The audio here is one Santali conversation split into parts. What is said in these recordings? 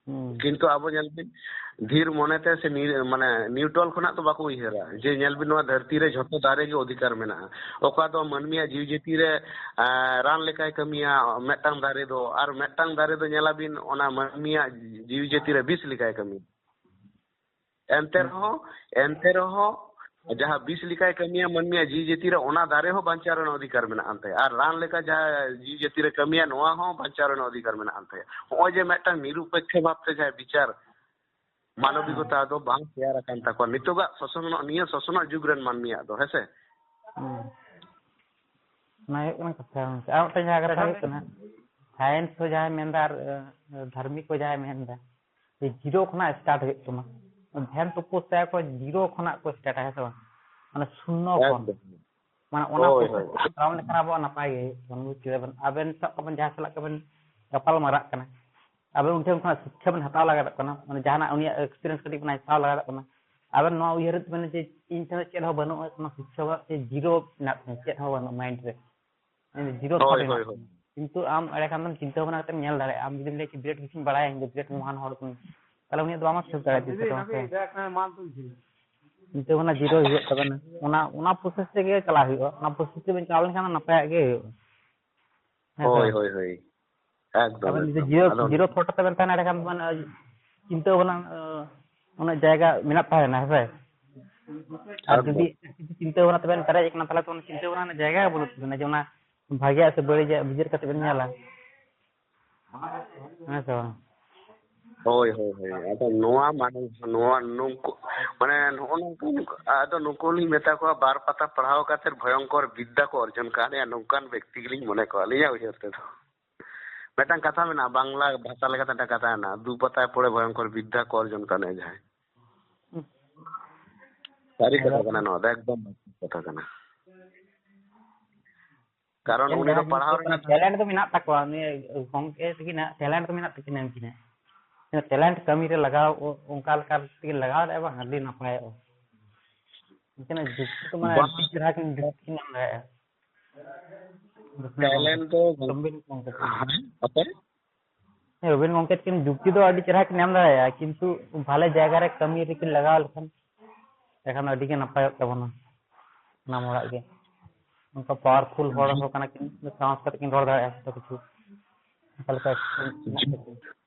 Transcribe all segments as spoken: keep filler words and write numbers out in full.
ᱦᱩᱸ᱾ ᱠᱤᱱᱛᱩ ᱟᱵᱚ ᱧᱮᱞ ᱵᱤᱱ, ᱫᱷᱤᱨ ᱢᱚᱱᱮᱛᱮ ᱥᱮ ᱱᱤᱨ-, ᱢᱟᱱᱮ neutral ᱠᱷᱚᱱᱟᱜ ᱫᱚ ᱵᱟᱠᱚ ᱩᱭᱦᱟᱹᱨᱟ ᱡᱮ ᱧᱮᱞ ᱵᱤᱱ, ᱱᱚᱣᱟ ᱫᱷᱟᱹᱨᱛᱤ ᱨᱮ ᱡᱷᱚᱛᱚ ᱫᱟᱨᱮ ᱜᱮ ᱚᱫᱷᱤᱠᱟᱨ ᱢᱮᱱᱟᱜᱼᱟ᱾ ᱚᱠᱟ ᱫᱚ ᱢᱟᱹᱱᱢᱤᱭᱟᱜ ᱡᱤᱣᱤ ᱡᱟᱹᱛᱤ ᱨᱮ, ᱮᱸ, ᱨᱟᱱ ᱞᱮᱠᱟᱭ ᱠᱟᱹᱢᱤᱭᱟ ᱢᱤᱫᱴᱟᱝ ᱫᱟᱨᱮ ᱫᱚ, ᱟᱨ ᱢᱤᱫᱴᱟᱝ ᱫᱟᱨᱮ ᱫᱚ ᱧᱮᱞᱟᱵᱤᱱ ᱚᱱᱟ ᱢᱟᱹᱱᱢᱤᱭᱟᱜ ᱡᱤᱣᱤ ᱡᱟᱹᱛᱤ ᱨᱮ ᱵᱤᱥ ᱞᱮᱠᱟᱭ ᱠᱟᱹᱢᱤᱭᱟ᱾ ᱮᱱᱛᱮ ᱦᱩᱸ᱾ ᱨᱮᱦᱚᱸ, ᱮᱱᱛᱮ ᱨᱮᱦᱚᱸ ᱡᱟᱦᱟᱸ ᱵᱤᱥ ᱞᱮᱠᱟᱭ ᱠᱟᱹᱢᱤᱭᱟ ᱢᱟᱹᱱᱢᱤᱭᱟᱜ ᱡᱤᱣᱤ ᱡᱟᱹᱛᱤ ᱨᱮ, ᱚᱱᱟ ᱫᱟᱨᱮ ᱦᱚᱸ ᱵᱟᱧᱪᱟᱣ ᱨᱮᱱᱟᱜ ᱚᱫᱷᱤᱠᱟᱨ ᱢᱮᱱᱟᱜ ᱟᱱ ᱛᱟᱭᱟ᱾ ᱟᱨ ᱨᱟᱱ ᱞᱮᱠᱟ ᱡᱟᱦᱟᱸ ᱡᱤᱣᱤ ᱡᱟᱹᱛᱤ ᱨᱮ ᱠᱟᱹᱢᱤᱭᱟ, ᱱᱚᱣᱟ ᱦᱚᱸ ᱵᱟᱧᱪᱟᱣ ᱨᱮᱱᱟᱜ ᱚᱫᱷᱤᱠᱟᱨ ᱢᱮᱱᱟᱜ ᱟᱱ ᱛᱟᱭᱟ᱾ ᱱᱚᱜᱼᱚᱭ ᱡᱮ ᱢᱤᱫᱴᱟᱝ ᱱᱤᱨᱩᱯᱮᱠᱠᱷᱚ ᱵᱷᱟᱵᱛᱮ ᱡᱟᱦᱟᱸ ᱵᱤᱪᱟᱨ, ᱢᱟᱱᱚᱵᱤᱠᱚᱛᱟ ᱫᱚ ᱵᱟᱝ ᱛᱮᱭᱟᱨ ᱟᱠᱟᱱ ᱛᱟᱠᱚᱣᱟ ᱱᱤᱛᱚᱜᱟᱜ ᱥᱚᱥᱚᱱᱚᱜ, ᱱᱤᱭᱟᱹ ᱥᱚᱥᱚᱱᱚᱜ ᱡᱩᱜᱽ ᱨᱮᱱ ᱢᱟᱹᱱᱢᱤᱭᱟᱜ ᱫᱚ, ᱦᱮᱸᱥᱮ? ᱦᱩᱸ᱾ ᱚᱱᱟ ᱦᱩᱭᱩᱜ ᱠᱟᱱᱟ ᱠᱟᱛᱷᱟ ᱜᱚᱝᱠᱮ᱾ ᱟᱨ ᱢᱤᱫᱴᱮᱱ ᱡᱟᱦᱟᱸ ᱠᱟᱛᱷᱟ ᱦᱩᱭᱩᱜ ᱠᱟᱱᱟ, science ᱦᱚᱸ ᱡᱟᱦᱟᱸᱭ ᱢᱮᱱᱫᱟ ᱟᱨ, ᱟᱹ, ᱫᱷᱟᱨᱢᱤᱠ ᱠᱚ ᱡᱟᱦᱟᱸᱭ ᱢᱮᱱᱫᱟ, ᱡᱮ zero ᱠᱷᱚᱱᱟᱜ start ᱦᱩᱭᱩᱜ ᱛᱟᱢᱟ᱾ ᱫᱷᱮᱭᱟᱱ ᱛᱚᱯᱚᱥᱭᱟ ᱠᱚ zero ᱠᱷᱚᱱᱟᱜ ᱠᱚ start-ᱟ, ᱦᱮᱸ ᱥᱮ ᱵᱟᱝ? ᱢᱟᱱᱮ ᱥᱩᱱᱱᱚ ᱠᱷᱚᱱ᱾ ᱮᱠᱫᱚᱢ᱾ ᱢᱟᱱᱮ ᱚᱱᱟ ᱦᱳᱭ, process ᱦᱳᱭ᱾ ᱛᱮ ᱛᱟᱲᱟᱢ ᱞᱮᱠᱷᱟᱱ ᱟᱵᱚᱣᱟᱜ ᱱᱟᱯᱟᱭ ᱜᱮ ᱦᱩᱭᱩᱜ ᱛᱟᱵᱚᱱᱟ, ᱵᱩᱡ ᱠᱮᱫᱟ ᱵᱮᱱ? ᱟᱵᱮᱱ ᱥᱟᱵ ᱠᱟᱜ ᱵᱮᱱ ᱡᱟᱦᱟᱸ ᱥᱟᱞᱟᱜ ᱜᱮᱵᱮᱱ ᱜᱟᱯᱟᱞ ᱢᱟᱨᱟᱜ ᱠᱟᱱᱟ, ᱟᱵᱮᱱ ᱩᱱᱤ ᱴᱷᱮᱱ ᱠᱷᱚᱱᱟᱜ ᱥᱤᱠᱠᱷᱟ ᱵᱮᱱ ᱦᱟᱛᱟᱣ ᱞᱟᱜᱟᱣ ᱠᱟᱱᱟ, ᱢᱟᱱᱮ ᱡᱟᱦᱟᱱᱟᱜ ᱩᱱᱤᱭᱟᱜ experience ᱠᱟᱹᱴᱤᱡ ᱵᱮᱱ ᱦᱟᱛᱟᱣ ᱞᱟᱜᱟᱣ ᱠᱟᱱᱟ, ᱟᱵᱮᱱ ᱱᱚᱣᱟ ᱩᱭᱦᱟᱹᱨ ᱦᱩᱭᱩᱜ ᱛᱟᱵᱮᱱᱟ ᱡᱮ ᱤᱧ ᱴᱷᱮᱱ ᱫᱚ ᱪᱮᱫ ᱦᱚᱸ ᱵᱟᱹᱱᱩᱜᱼᱟ, ᱠᱳᱱᱳ ᱥᱤᱠᱠᱷᱟ ᱵᱟ-, ᱪᱮᱫ zero ᱢᱮᱱᱟᱜ ᱛᱤᱧᱟ, ᱪᱮᱫ ᱦᱚᱸ ᱵᱟᱹᱱᱩᱜᱼᱟ mind ᱨᱮ᱾ ᱤᱧ ᱫᱚ zero ᱦᱳᱭ, ᱛᱷᱚᱴ ᱦᱳᱭ, ᱢᱮᱱᱟᱜ ᱦᱳᱭ᱾ ᱛᱤᱧᱟ᱾ ᱠᱤᱱᱛᱩ ᱟᱢ ᱮᱲᱮ ᱠᱷᱟᱱ ᱫᱚᱢ ᱪᱤᱱᱛᱟᱹ ᱵᱷᱟᱵᱽᱱᱟ ᱠᱟᱛᱮᱢ ᱧᱮᱞ ᱫᱟᱲᱮᱭᱟᱜᱼᱟ, ᱟᱢ ᱡᱩᱫᱤᱢ ᱞᱟᱹᱭᱟ ᱠᱤ ᱵᱤᱨᱟᱴ ᱠᱤᱪᱷᱩᱧ ᱵᱟᱲᱟᱭᱟ, ᱤᱧ ᱫᱚ ᱵᱤᱨᱟᱴ ᱢᱚᱦᱟᱱ ᱦᱚᱲ ᱠᱟᱹᱱᱟᱹᱧ, ᱛᱟᱦᱞᱮ ᱩᱱᱤᱭᱟᱜ ᱫᱚ ᱵᱟᱝ ᱟᱹᱠᱥᱟᱹᱯ ᱫᱟᱲᱮᱭᱟᱜᱼᱟ ᱛᱤᱥ ᱨᱮᱦᱚᱸ, ᱦᱮᱸ᱾ ᱪᱤᱱᱛᱟᱹ ᱵᱷᱟᱵᱽᱱᱟ zero ᱦᱤᱡᱩᱜ ᱛᱟᱵᱮᱱᱟ᱾ ᱚᱱᱟ, ᱚᱱᱟ process ᱨᱮᱜᱮ ᱪᱟᱞᱟᱜ ᱦᱩᱭᱩᱜᱼᱟ, ᱚᱱᱟ process ᱨᱮᱵᱮᱱ ᱪᱟᱞᱟᱣ ᱞᱮᱱᱠᱷᱟᱱ ᱫᱚ ᱱᱟᱯᱟᱭᱟᱜ ᱜᱮ ᱦᱩᱭᱩᱜᱼᱟ᱾ ᱦᱮᱸ ᱥᱮ ᱦᱳᱭ, ᱵᱟᱝ? ᱦᱳᱭ, ᱦᱳᱭ᱾ ᱮᱠᱫᱚᱢ, ᱟᱵᱮᱱ ᱡᱩᱫᱤ ᱮᱠᱫᱚᱢ᱾ zero, ᱟᱫᱚ zero thought ᱟᱛᱮ ᱵᱮᱱ ᱛᱟᱦᱮᱱᱟ, ᱮᱸᱰᱮ ᱠᱷᱟᱱ ᱫᱚ ᱢᱟᱱᱮ ᱪᱤᱱᱛᱟᱹ ᱵᱷᱟᱵᱽᱱᱟ, ᱟᱸ, ᱩᱱᱟᱹᱜ ᱡᱟᱭᱜᱟ ᱢᱮᱱᱟᱜ ᱛᱟᱵᱮᱱᱟ, ᱦᱮᱸ ᱥᱮ? ᱟᱨ ᱮᱠᱫᱚᱢ᱾ ᱡᱩᱫᱤ ᱪᱤᱱᱛᱟᱹ ᱵᱷᱟᱵᱽᱱᱟ ᱛᱮᱵᱮᱱ ᱯᱮᱨᱮᱡ ᱟᱠᱟᱱᱟ, ᱛᱟᱦᱚᱞᱮ ᱛᱚ ᱚᱱᱟ ᱪᱤᱱᱛᱟᱹ ᱵᱷᱟᱵᱽᱱᱟ ᱨᱮᱱᱟᱜ ᱡᱟᱭᱜᱟ ᱜᱮ ᱵᱟᱹᱱᱩᱜ ᱛᱟᱵᱮᱱᱟ, ᱡᱮ ᱚᱱᱟ ᱵᱷᱟᱜᱮᱭᱟᱜ ᱥᱮ ᱵᱟᱹᱲᱤᱡᱟᱜ ᱵᱤᱪᱟᱹᱨ ᱠᱟᱛᱮ ᱵᱮᱱ ᱧᱮᱞᱟ᱾ ᱦᱮᱸ ᱥᱮ ᱵᱟᱝ? ᱦᱳᱭ, ᱦᱳᱭ, ᱦᱳᱭ᱾ ᱟᱫᱚ ᱱᱚᱣᱟ ᱢᱟᱱᱮ, ᱱᱚᱣᱟ ᱱᱩᱠᱩ, ᱢᱟᱱᱮ ᱱᱚᱜᱼᱚ ᱱᱚᱝᱠᱟ, ᱟᱫᱚ ᱱᱩᱠᱩ ᱞᱤᱧ ᱢᱮᱛᱟ ᱠᱚᱣᱟ, ᱵᱟᱨ ᱯᱟᱛᱟ ᱯᱟᱲᱦᱟᱣ ᱠᱟᱛᱮ ᱵᱷᱚᱭᱚᱝᱠᱚᱨ ᱵᱤᱫᱽᱫᱟ ᱠᱚ ᱚᱨᱡᱚᱱ ᱠᱟᱜ ᱞᱤᱧᱟ, ᱱᱚᱝᱠᱟᱱ ᱵᱮᱠᱛᱤ ᱜᱮᱞᱤᱧ ᱢᱚᱱᱮ ᱠᱚᱣᱟ, ᱟᱹᱞᱤᱧᱟᱜ ᱩᱭᱦᱟᱹᱨ ᱛᱮᱫᱚ᱾ ᱢᱤᱫᱴᱟᱝ ᱠᱟᱛᱷᱟ ᱢᱮᱱᱟᱜᱼᱟ, ᱵᱟᱝᱞᱟ ᱵᱷᱟᱥᱟ ᱞᱮᱠᱟᱛᱮ ᱢᱤᱫᱴᱟᱝ ᱠᱟᱛᱷᱟ ᱢᱮᱱᱟᱜᱼᱟ, "ᱫᱩ ᱯᱟᱛᱟᱭ ᱯᱚᱲᱮ ᱵᱷᱚᱭᱚᱝᱠᱚᱨ ᱵᱤᱫᱽᱫᱟ ᱠᱚ ᱚᱨᱡᱚᱱ ᱠᱟᱱᱟ ᱡᱟᱦᱟᱸᱭ᱾" ᱦᱩᱸ᱾ ᱥᱟᱹᱨᱤ ᱠᱟᱛᱷᱟ ᱟᱫᱚ ᱠᱟᱱᱟ ᱱᱚᱣᱟ ᱫᱚ, ᱮᱠᱫᱚᱢ ᱥᱟᱹᱨᱤ ᱠᱟᱛᱷᱟ ᱠᱟᱱᱟ᱾ ᱠᱟᱨᱚᱱ ᱢᱤᱫᱴᱮᱱ ᱩᱱᱤ ᱫᱚ ᱡᱟᱦᱟᱸᱭ ᱯᱟᱲᱦᱟᱣ ᱨᱮᱱᱟᱜ talent ᱫᱚ ᱢᱮᱱᱟᱜ ᱛᱟᱠᱚᱣᱟ, ᱩᱱᱤ ᱜᱚᱝᱠᱮ ᱛᱟᱹᱠᱤᱱᱟᱜ talent ᱫᱚ ᱢᱮᱱᱟᱜ ᱛᱟᱹᱠᱤᱱᱟ ᱩᱱᱠᱤᱱᱟᱜ᱾ ᱚᱱᱟ talent ᱠᱟᱹᱢᱤ ᱨᱮ ᱞᱟᱜᱟᱣ, ᱚ-, ᱚᱱᱠᱟ ᱞᱮᱠᱟ ᱛᱮᱠᱤᱱ ᱞᱟᱜᱟᱣ ᱫᱟᱲᱮᱭᱟᱜᱼᱟ ᱵᱟᱝ, ᱟᱹᱰᱤ ᱱᱟᱯᱟᱭᱚᱜᱼᱟ᱾ ᱩᱱᱠᱤᱱᱟᱜ ᱡᱩᱠᱛᱤ ᱠᱚ ᱢᱟᱱᱮ ᱵᱟᱝ᱾ ᱟᱹᱰᱤ ᱪᱮᱦᱨᱟ ᱠᱤᱱ ᱡᱩᱠᱛᱤ ᱠᱤᱱ ᱮᱢ ᱫᱟᱲᱮᱭᱟᱜᱼᱟ᱾ ᱵᱩᱡᱷᱟᱹᱣ ᱵᱟᱝ? talent ᱫᱚ ᱜᱚᱝ-, ᱜᱚᱢᱵᱷᱤᱨ ᱜᱚᱢᱠᱮ᱾ ᱦᱮᱸ, ᱚᱠᱚᱭ? ᱦᱮᱸ, ᱨᱚᱵᱤᱱ ᱜᱚᱢᱠᱮ ᱛᱟᱹᱠᱤᱱ ᱡᱩᱠᱛᱤ ᱫᱚ ᱟᱹᱰᱤ ᱪᱮᱦᱨᱟ ᱠᱤᱱ ᱮᱢ ᱫᱟᱲᱮᱭᱟᱜᱼᱟ, ᱠᱤᱱᱛᱩ ᱵᱷᱟᱞᱮ ᱡᱟᱭᱜᱟ ᱨᱮ ᱠᱟᱹᱢᱤ ᱨᱮᱠᱤᱱ ᱞᱟᱜᱟᱣ ᱞᱮᱠᱷᱟᱱ ᱮᱱᱠᱷᱟᱱ ᱫᱚ ᱟᱹᱰᱤ ᱜᱮ ᱱᱟᱯᱟᱭᱚᱜ ᱛᱟᱵᱚᱱᱟ ᱥᱟᱱᱟᱢ ᱦᱚᱲᱟᱜ ᱜᱮ᱾ ᱚᱱᱠᱟ ᱯᱟᱣᱟᱨᱯᱷᱩᱞ ᱦᱚᱲ ᱦᱚᱸ ᱠᱟᱱᱟ ᱠᱤᱱ, ᱥᱟᱦᱚᱥ ᱠᱟᱛᱮ ᱠᱤᱱ ᱨᱚᱲ ᱫᱟᱲᱮᱭᱟᱜᱼᱟ ᱡᱚᱛᱚ ᱠᱤᱪᱷᱩ᱾ ᱚᱱᱠᱟ ᱞᱮᱠᱟ ᱮᱠᱥᱯᱤᱨᱤᱭᱮᱱᱥ ᱢᱮᱱᱟᱜ ᱛᱟᱹᱠᱤᱱᱟ᱾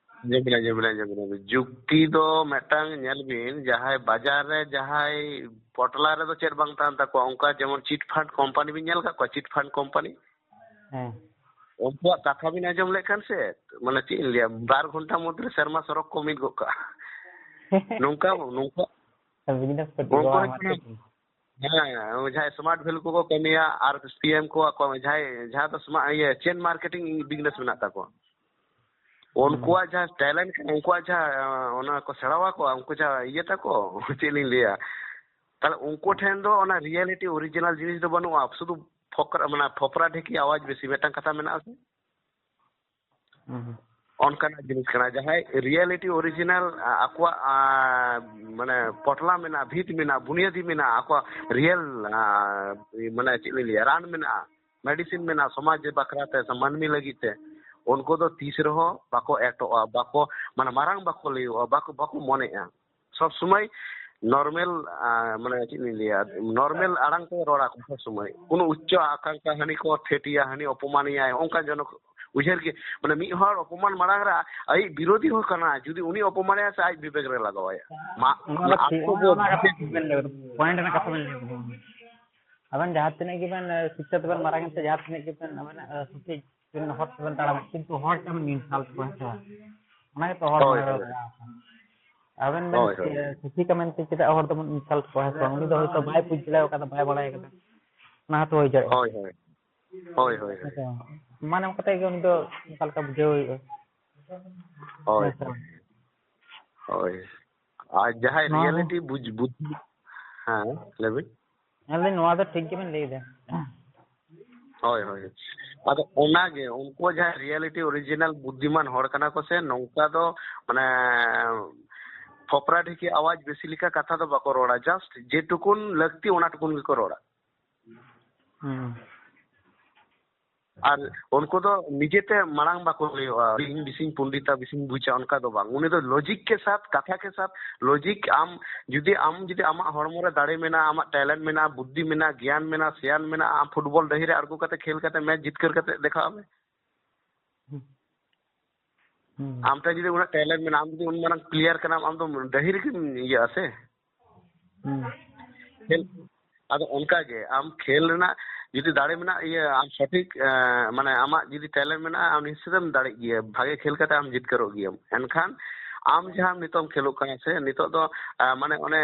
ᱧᱮᱞ ᱵᱤᱱ, ᱧᱮᱞ ᱵᱤᱱ, ᱧᱮᱞ ᱵᱤᱱ, ᱧᱮᱞ ᱵᱤᱱ᱾ ᱡᱩᱠᱛᱤ ᱫᱚ ᱢᱤᱫᱴᱟᱝ ᱧᱮᱞ ᱵᱤᱱ, ᱡᱟᱦᱟᱸᱭ ᱵᱟᱡᱟᱨ ᱨᱮ ᱡᱟᱦᱟᱸᱭ ᱯᱚᱴᱞᱟ ᱨᱮᱫᱚ ᱪᱮᱫ ᱵᱟᱝ ᱛᱟᱦᱮᱱ ᱛᱟᱠᱚᱣᱟ, ᱚᱱᱠᱟ ᱡᱮᱢᱚᱱ ᱪᱤᱴ ᱯᱷᱟᱱᱰ ᱠᱳᱢᱯᱟᱱᱤ ᱵᱤᱱ ᱧᱮᱞ ᱟᱠᱟᱫ ᱠᱚᱣᱟ? ᱪᱤᱴ ᱯᱷᱟᱱᱰ ᱠᱳᱢᱯᱟᱱᱤ ᱦᱮᱸ᱾ ᱩᱱᱠᱩᱣᱟᱜ ᱠᱟᱛᱷᱟ ᱵᱤᱱ ᱟᱸᱡᱚᱢ ᱞᱮᱠᱷᱟᱱ ᱥᱮ, ᱢᱟᱱᱮ ᱪᱮᱫ ᱤᱧ ᱞᱟᱹᱭᱟ, ᱵᱟᱨ ᱜᱷᱚᱱᱴᱟ ᱢᱚᱫᱽᱫᱷᱮ ᱨᱮ ᱥᱮᱨᱢᱟ ᱥᱚᱨᱚᱜ ᱠᱚ ᱢᱤᱫ ᱜᱚᱫ ᱠᱟᱜᱼᱟ᱾ ᱱᱚᱝᱠᱟ ᱱᱚᱝᱠᱟ ᱵᱤᱡᱽᱱᱮᱥ ᱠᱚ ᱩᱱᱠᱩ ᱰᱩᱵᱟᱹᱣᱟ ᱦᱚᱸ ᱢᱟᱨᱠᱮᱴᱤᱝ᱾ ᱦᱮᱸ, ᱡᱟᱦᱟᱸᱭ ᱥᱢᱟᱨᱴ ᱵᱷᱮᱞᱩ ᱠᱚᱠᱚ ᱠᱟᱹᱢᱤᱭᱟ ᱟᱨ ᱯᱤ ᱮᱢ ᱠᱚᱣᱟ ᱠᱚ, ᱡᱟᱦᱟᱸᱭ ᱡᱟᱦᱟᱸ ᱫᱚ ᱥᱢᱟ- ᱤᱭᱟᱹ ᱪᱮᱱ ᱢᱟᱨᱠᱮᱴᱤᱝ ᱵᱤᱡᱽᱱᱮᱥ ᱢᱮᱱᱟᱜ ᱛᱟᱠᱚᱣᱟ, ᱩᱱᱠᱩᱣᱟᱜ ᱡᱟᱦᱟᱸ ᱴᱮᱞᱮᱱᱴ ᱠᱟᱱᱟ, ᱩᱱᱠᱩᱣᱟᱜ ᱡᱟᱦᱟᱸ ᱚᱱᱟ ᱠᱚ ᱥᱮᱬᱟᱣᱟ ᱠᱚᱣᱟ, ᱩᱱᱠᱩ ᱡᱟᱦᱟᱸ ᱤᱭᱟᱹ ᱛᱟᱠᱚ, ᱪᱮᱫ ᱞᱤᱧ ᱞᱟᱹᱭᱟ, ᱛᱟᱦᱞᱮ ᱩᱱᱠᱩ ᱴᱷᱮᱱ ᱫᱚ ᱚᱱᱟ ᱨᱤᱭᱮᱞᱤᱴᱤ ᱚᱨᱤᱡᱤᱱᱟᱞ ᱡᱤᱱᱤᱥ ᱫᱚ ᱵᱟᱹᱱᱩᱜᱼᱟ, ᱥᱩᱫᱷᱩ ᱯᱷᱚᱠᱨᱟ, ᱢᱟᱱᱮ ᱯᱷᱚᱯᱨᱟ ᱰᱷᱮᱠᱤ ᱟᱣᱟᱡᱽ ᱵᱮᱥᱤ ᱢᱤᱫᱴᱟᱝ ᱠᱟᱛᱷᱟ ᱢᱮᱱᱟᱜᱼᱟ ᱥᱮ? ᱦᱩᱸ᱾ ᱚᱱᱠᱟᱱᱟᱜ ᱡᱤᱱᱤᱥ ᱠᱟᱱᱟ, ᱡᱟᱦᱟᱸᱭ ᱨᱤᱭᱮᱞᱤᱴᱤ ᱚᱨᱤᱡᱤᱱᱟᱞ ᱟᱠᱚᱣᱟᱜ ᱟᱸ, ᱢᱟᱱᱮ ᱯᱚᱴᱞᱟ ᱢᱮᱱᱟᱜᱼᱟ, ᱵᱷᱤᱛ ᱢᱮᱱᱟᱜᱼᱟ, ᱵᱩᱱᱤᱭᱟᱹᱫᱤ ᱢᱮᱱᱟᱜᱼᱟ, ᱟᱠᱚᱣᱟᱜ ᱨᱤᱭᱮᱞ ᱟᱸ, ᱢᱟᱱᱮ ᱪᱮᱫ ᱞᱤᱧ ᱞᱟᱹᱭᱟ, ᱨᱟᱱ ᱢᱮᱱᱟᱜᱼᱟ, ᱢᱮᱰᱤᱥᱤᱱ ᱢᱮᱱᱟᱜᱼᱟ ᱥᱚᱢᱟᱡᱽ ᱵᱟᱠᱷᱨᱟ ᱛᱮ ᱥᱮ ᱢᱟᱹᱱᱢᱤ ᱞᱟᱹᱜᱤᱫ ᱛᱮ, ᱩᱱᱠᱩ ᱫᱚ ᱛᱤᱥ ᱨᱮᱦᱚᱸ ᱵᱟᱠᱚ ᱮᱴᱚᱜᱼᱟ, ᱵᱟᱠᱚ ᱢᱟᱱᱮ ᱢᱟᱨᱟᱝ ᱵᱟᱠᱚ ᱞᱟᱹᱭᱚᱜᱼᱟ, ᱵᱟᱠᱚ ᱵᱟᱠᱚ ᱢᱚᱱᱮᱜᱼᱟ᱾ ᱥᱚᱵ ᱥᱚᱢᱚᱭ ᱱᱚᱨᱢᱮᱞ ᱢᱟᱱᱮ ᱪᱮᱫ ᱞᱤᱧ ᱞᱟᱹᱭᱟ, ᱱᱚᱨᱢᱮᱞ ᱟᱲᱟᱝ ᱛᱮ ᱨᱚᱲᱟ ᱠᱚ ᱥᱚᱵ ᱥᱚᱢᱚᱭ᱾ ᱠᱳᱱᱳ ᱩᱪᱪᱚ ᱟᱠᱟᱝᱠᱷᱟ, ᱦᱟᱹᱱᱤ ᱠᱚ ᱴᱷᱮᱴᱤᱭᱟ, ᱦᱟᱹᱱᱤ ᱚᱯᱚᱢᱟᱱᱮᱭᱟᱭ, ᱚᱱᱠᱟ ᱡᱚᱱᱚᱠ ᱩᱭᱦᱟᱹᱨ ᱜᱮ, ᱢᱟᱱᱮ ᱢᱤᱫ ᱦᱚᱲ ᱚᱯᱚᱢᱟᱱ ᱢᱟᱲᱟᱝ ᱨᱮ ᱟᱡ ᱵᱤᱨᱳᱫᱷᱤ ᱦᱚᱸ ᱠᱟᱱᱟ, ᱡᱩᱫᱤ ᱩᱱᱤ ᱚᱯᱚᱢᱟᱱᱮᱭᱟ ᱥᱮ ᱟᱡ ᱵᱤᱵᱮᱠ ᱨᱮ ᱞᱟᱜᱟᱣᱟᱭᱟ᱾ ᱢᱟ-, ᱚᱱᱟ ᱢᱟᱱᱮ ᱫᱚ ᱴᱷᱤᱠ, ᱟᱠᱚ ᱚᱱᱟ ᱠᱚ ᱚᱱᱟ ᱠᱟᱛᱷᱟ ᱴᱷᱤᱠ ᱵᱮᱱ ᱞᱟᱹᱭ ᱠᱟᱫᱟ, ᱯᱚᱭᱮᱱᱴ ᱨᱮᱱᱟᱜ ᱠᱟᱛᱷᱟ ᱵᱮᱱ ᱞᱟᱹᱭ ᱠᱟᱫᱟ᱾ ᱟᱵᱮᱱ ᱡᱟᱦᱟᱸ ᱛᱤᱱᱟᱹᱜ ᱜᱮᱵᱮᱱ, ᱮ, ᱥᱤᱠᱠᱷᱤᱛ ᱵᱮᱱ ᱢᱟᱨᱟᱝ ᱮᱱᱛᱮ, ᱡᱟᱦᱟᱸ ᱛᱤᱱᱟᱹᱜ ᱜᱮᱵᱮᱱ ᱟᱵᱮᱱᱟᱜ, ᱮ, ᱥᱚᱴᱷᱤᱠ ᱵᱮᱱ ᱦᱚᱨ ᱛᱮᱵᱮᱱ ᱛᱟᱲᱟᱢᱟ, ᱠᱤᱱᱛᱩ ᱦᱚᱲ ᱛᱮᱵᱮᱱ ᱤᱱᱥᱟᱞᱴ ᱠᱚᱣᱟ, ᱦᱮᱸ ᱥᱮ ᱵᱟᱝ? ᱚᱱᱟ ᱜᱮᱛᱚ ᱦᱚᱲ ᱦᱳᱭ, ᱵᱚᱱ ᱦᱳᱭ᱾ ᱞᱟᱜᱟᱣ ᱟᱠᱟᱱᱟ᱾ ᱟᱵᱮᱱ ᱵᱮᱱ ᱦᱳᱭ, ᱦᱳᱭ᱾ ᱥᱤᱠᱠᱷᱤᱛ ᱢᱮᱱᱛᱮ ᱪᱮᱫᱟᱜ ᱦᱚᱲ ᱫᱚᱵᱚᱱ ᱤᱱᱥᱟᱞᱴ ᱠᱚᱣᱟ, ᱦᱮᱸ ᱥᱮ ᱵᱟᱝ? ᱩᱱᱤ ᱫᱚ ᱦᱚᱭᱛᱳ ᱵᱟᱭ ᱵᱩᱡᱽ ᱫᱟᱲᱮ ᱠᱟᱫᱟ, ᱵᱟᱭ ᱵᱟᱲᱟᱭ ᱠᱟᱫᱟ, ᱚᱱᱟ ᱦᱚᱸᱛᱚ ᱦᱩᱭ ᱫᱟᱲᱮᱭᱟᱜᱼᱟ᱾ ᱦᱳᱭ, ᱦᱳᱭ᱾ ᱦᱳᱭ, ᱦᱳᱭ, ᱦᱮᱸ ᱦᱳᱭ᱾ ᱥᱮ ᱵᱟᱝ? ᱢᱟᱱᱮ ᱚᱱᱠᱟ ᱛᱮᱜᱮ ᱩᱱᱤ ᱫᱚ ᱚᱱᱠᱟ ᱞᱮᱠᱟ ᱵᱩᱡᱷᱟᱹᱣ ᱦᱩᱭᱩᱜᱼᱟ᱾ ᱦᱳᱭ, ᱦᱮᱸ ᱥᱮ ᱵᱟᱝ? ᱦᱳᱭ᱾ ᱟᱨ ᱡᱟᱦᱟᱸᱭ ᱱᱚᱣᱟ ᱦᱚᱸ ᱨᱤᱭᱮᱞᱤᱴᱤ ᱵᱩᱡᱽ, ᱵᱩᱡᱽ, ᱦᱮᱸ, ᱞᱟᱹᱭ ᱵᱤᱱ᱾ ᱧᱮᱞ ᱫᱟᱹᱧ ᱱᱚᱣᱟ ᱫᱚ ᱴᱷᱤᱠ ᱜᱮᱵᱮᱱ ᱞᱟᱹᱭ ᱮᱫᱟ᱾ ᱦᱳᱭ, ᱦᱳᱭ᱾ ᱟᱫᱚ ᱚᱱᱟᱜᱮ, ᱩᱱᱠᱩ ᱡᱟᱦᱟᱸᱭ ᱨᱤᱭᱮᱞᱤᱴᱤ ᱚᱨᱤᱡᱤᱱᱟᱞ ᱵᱩᱫᱽᱫᱷᱤᱢᱟᱱ ᱦᱚᱲ ᱠᱟᱱᱟ ᱠᱚ ᱥᱮ, ᱱᱚᱝᱠᱟ ᱫᱚ ᱢᱟᱱᱮ ᱯᱷᱚᱯᱨᱟ ᱰᱷᱤᱠᱤ ᱟᱣᱟᱡᱽ ᱵᱮᱥᱤ ᱞᱮᱠᱟ ᱠᱟᱛᱷᱟ ᱫᱚ ᱵᱟᱠᱚ ᱨᱚᱲᱟ, ᱡᱟᱥᱴ ᱡᱮᱴᱩᱠᱩᱱ ᱞᱟᱹᱠᱛᱤ ᱚᱱᱟ ᱴᱩᱠᱩᱱ ᱜᱮᱠᱚ ᱨᱚᱲᱟ᱾ ᱦᱩᱸ᱾ ᱟᱨ ᱩᱱᱠᱩ ᱫᱚ ᱱᱤᱡᱮᱛᱮ ᱢᱟᱲᱟᱝ ᱵᱟᱠᱚ ᱞᱟᱹᱭᱚᱜᱼᱟ, "ᱤᱧ ᱵᱮᱥᱤᱧ ᱯᱚᱱᱰᱤᱛᱟ, ᱵᱮᱥᱤᱧ ᱵᱩᱡᱟ", ᱚᱱᱠᱟ ᱫᱚ ᱵᱟᱝ᱾ ᱩᱱᱤ ᱫᱚ ᱞᱚᱡᱤᱠ ᱠᱮ ᱥᱟᱛᱷ, ᱠᱟᱛᱷᱟ ᱠᱮ ᱥᱟᱛᱷ, ᱞᱚᱡᱤᱠ, ᱟᱢ ᱡᱩᱫᱤ, ᱟᱢ ᱡᱩᱫᱤ ᱟᱢᱟᱜ ᱦᱚᱲᱢᱚ ᱨᱮ ᱫᱟᱲᱮ ᱢᱮᱱᱟᱜᱼᱟ, ᱟᱢᱟᱜ ᱴᱮᱞᱮᱱᱴ ᱢᱮᱱᱟᱜᱼᱟ, ᱵᱩᱫᱽᱫᱷᱤ ᱢᱮᱱᱟᱜᱼᱟ, ᱜᱮᱭᱟᱱ ᱢᱮᱱᱟᱜᱼᱟ, ᱥᱮᱭᱟᱱ ᱢᱮᱱᱟᱜᱼᱟ, ᱟᱢ ᱯᱷᱩᱴᱵᱚᱞ ᱰᱟᱹᱦᱤ ᱨᱮ ᱟᱬᱜᱚ ᱠᱟᱛᱮ ᱠᱷᱮᱞ ᱠᱟᱛᱮ ᱢᱮᱪ ᱡᱤᱛᱠᱟᱹᱨ ᱠᱟᱛᱮ ᱫᱮᱠᱷᱟᱣ ᱢᱮ᱾ ᱦᱩᱸ᱾ ᱟᱢ ᱴᱷᱮᱱ ᱡᱩᱫᱤ ᱩᱱᱟᱹᱜ ᱴᱮᱞᱮᱱᱴ ᱢᱮᱱᱟᱜᱼᱟ, ᱟᱢ ᱡᱩᱫᱤ ᱩᱱ ᱢᱟᱨᱟᱝ ᱯᱞᱮᱭᱟᱨ ᱠᱟᱱᱟᱢ, ᱟᱢ ᱫᱚ ᱰᱟᱹᱦᱤ ᱨᱮᱜᱮᱢ ᱤᱭᱟᱹᱜᱼᱟ ᱥᱮ᱾ ᱦᱩᱸ᱾ ᱠᱷᱮᱞ, ᱟᱫᱚ ᱚᱱᱠᱟ ᱜᱮ ᱟᱢ ᱠᱷᱮᱞ ᱨᱮᱱᱟᱜ ᱡᱩᱫᱤ ᱫᱟᱲᱮ ᱢᱮᱱᱟᱜ, ᱤᱭᱟᱹ, ᱟᱢ ᱥᱚᱴᱷᱤᱠ, ᱮᱸ, ᱢᱟᱱᱮ ᱟᱢᱟᱜ ᱡᱩᱫᱤ ᱴᱮᱞᱮᱱᱴ ᱢᱮᱱᱟᱜᱼᱟ, ᱟᱢ ᱱᱤᱥᱪᱤᱛ ᱮᱢ ᱫᱟᱲᱮᱜ ᱜᱮᱭᱟ, ᱵᱷᱟᱜᱮ ᱠᱷᱮᱞ ᱠᱟᱛᱮ ᱟᱢ ᱡᱤᱛᱠᱟᱹᱨᱚᱜ ᱜᱮᱭᱟᱢ᱾ ᱮᱱᱠᱷᱟᱱ ᱟᱢ ᱡᱟᱦᱟᱸ ᱱᱤᱛᱚᱜ ᱮᱢ ᱠᱷᱮᱞᱚᱜ ᱠᱟᱱᱟ ᱥᱮ, ᱱᱤᱛᱚᱜ ᱫᱚ, ᱮᱸ, ᱢᱟᱱᱮ ᱚᱱᱮ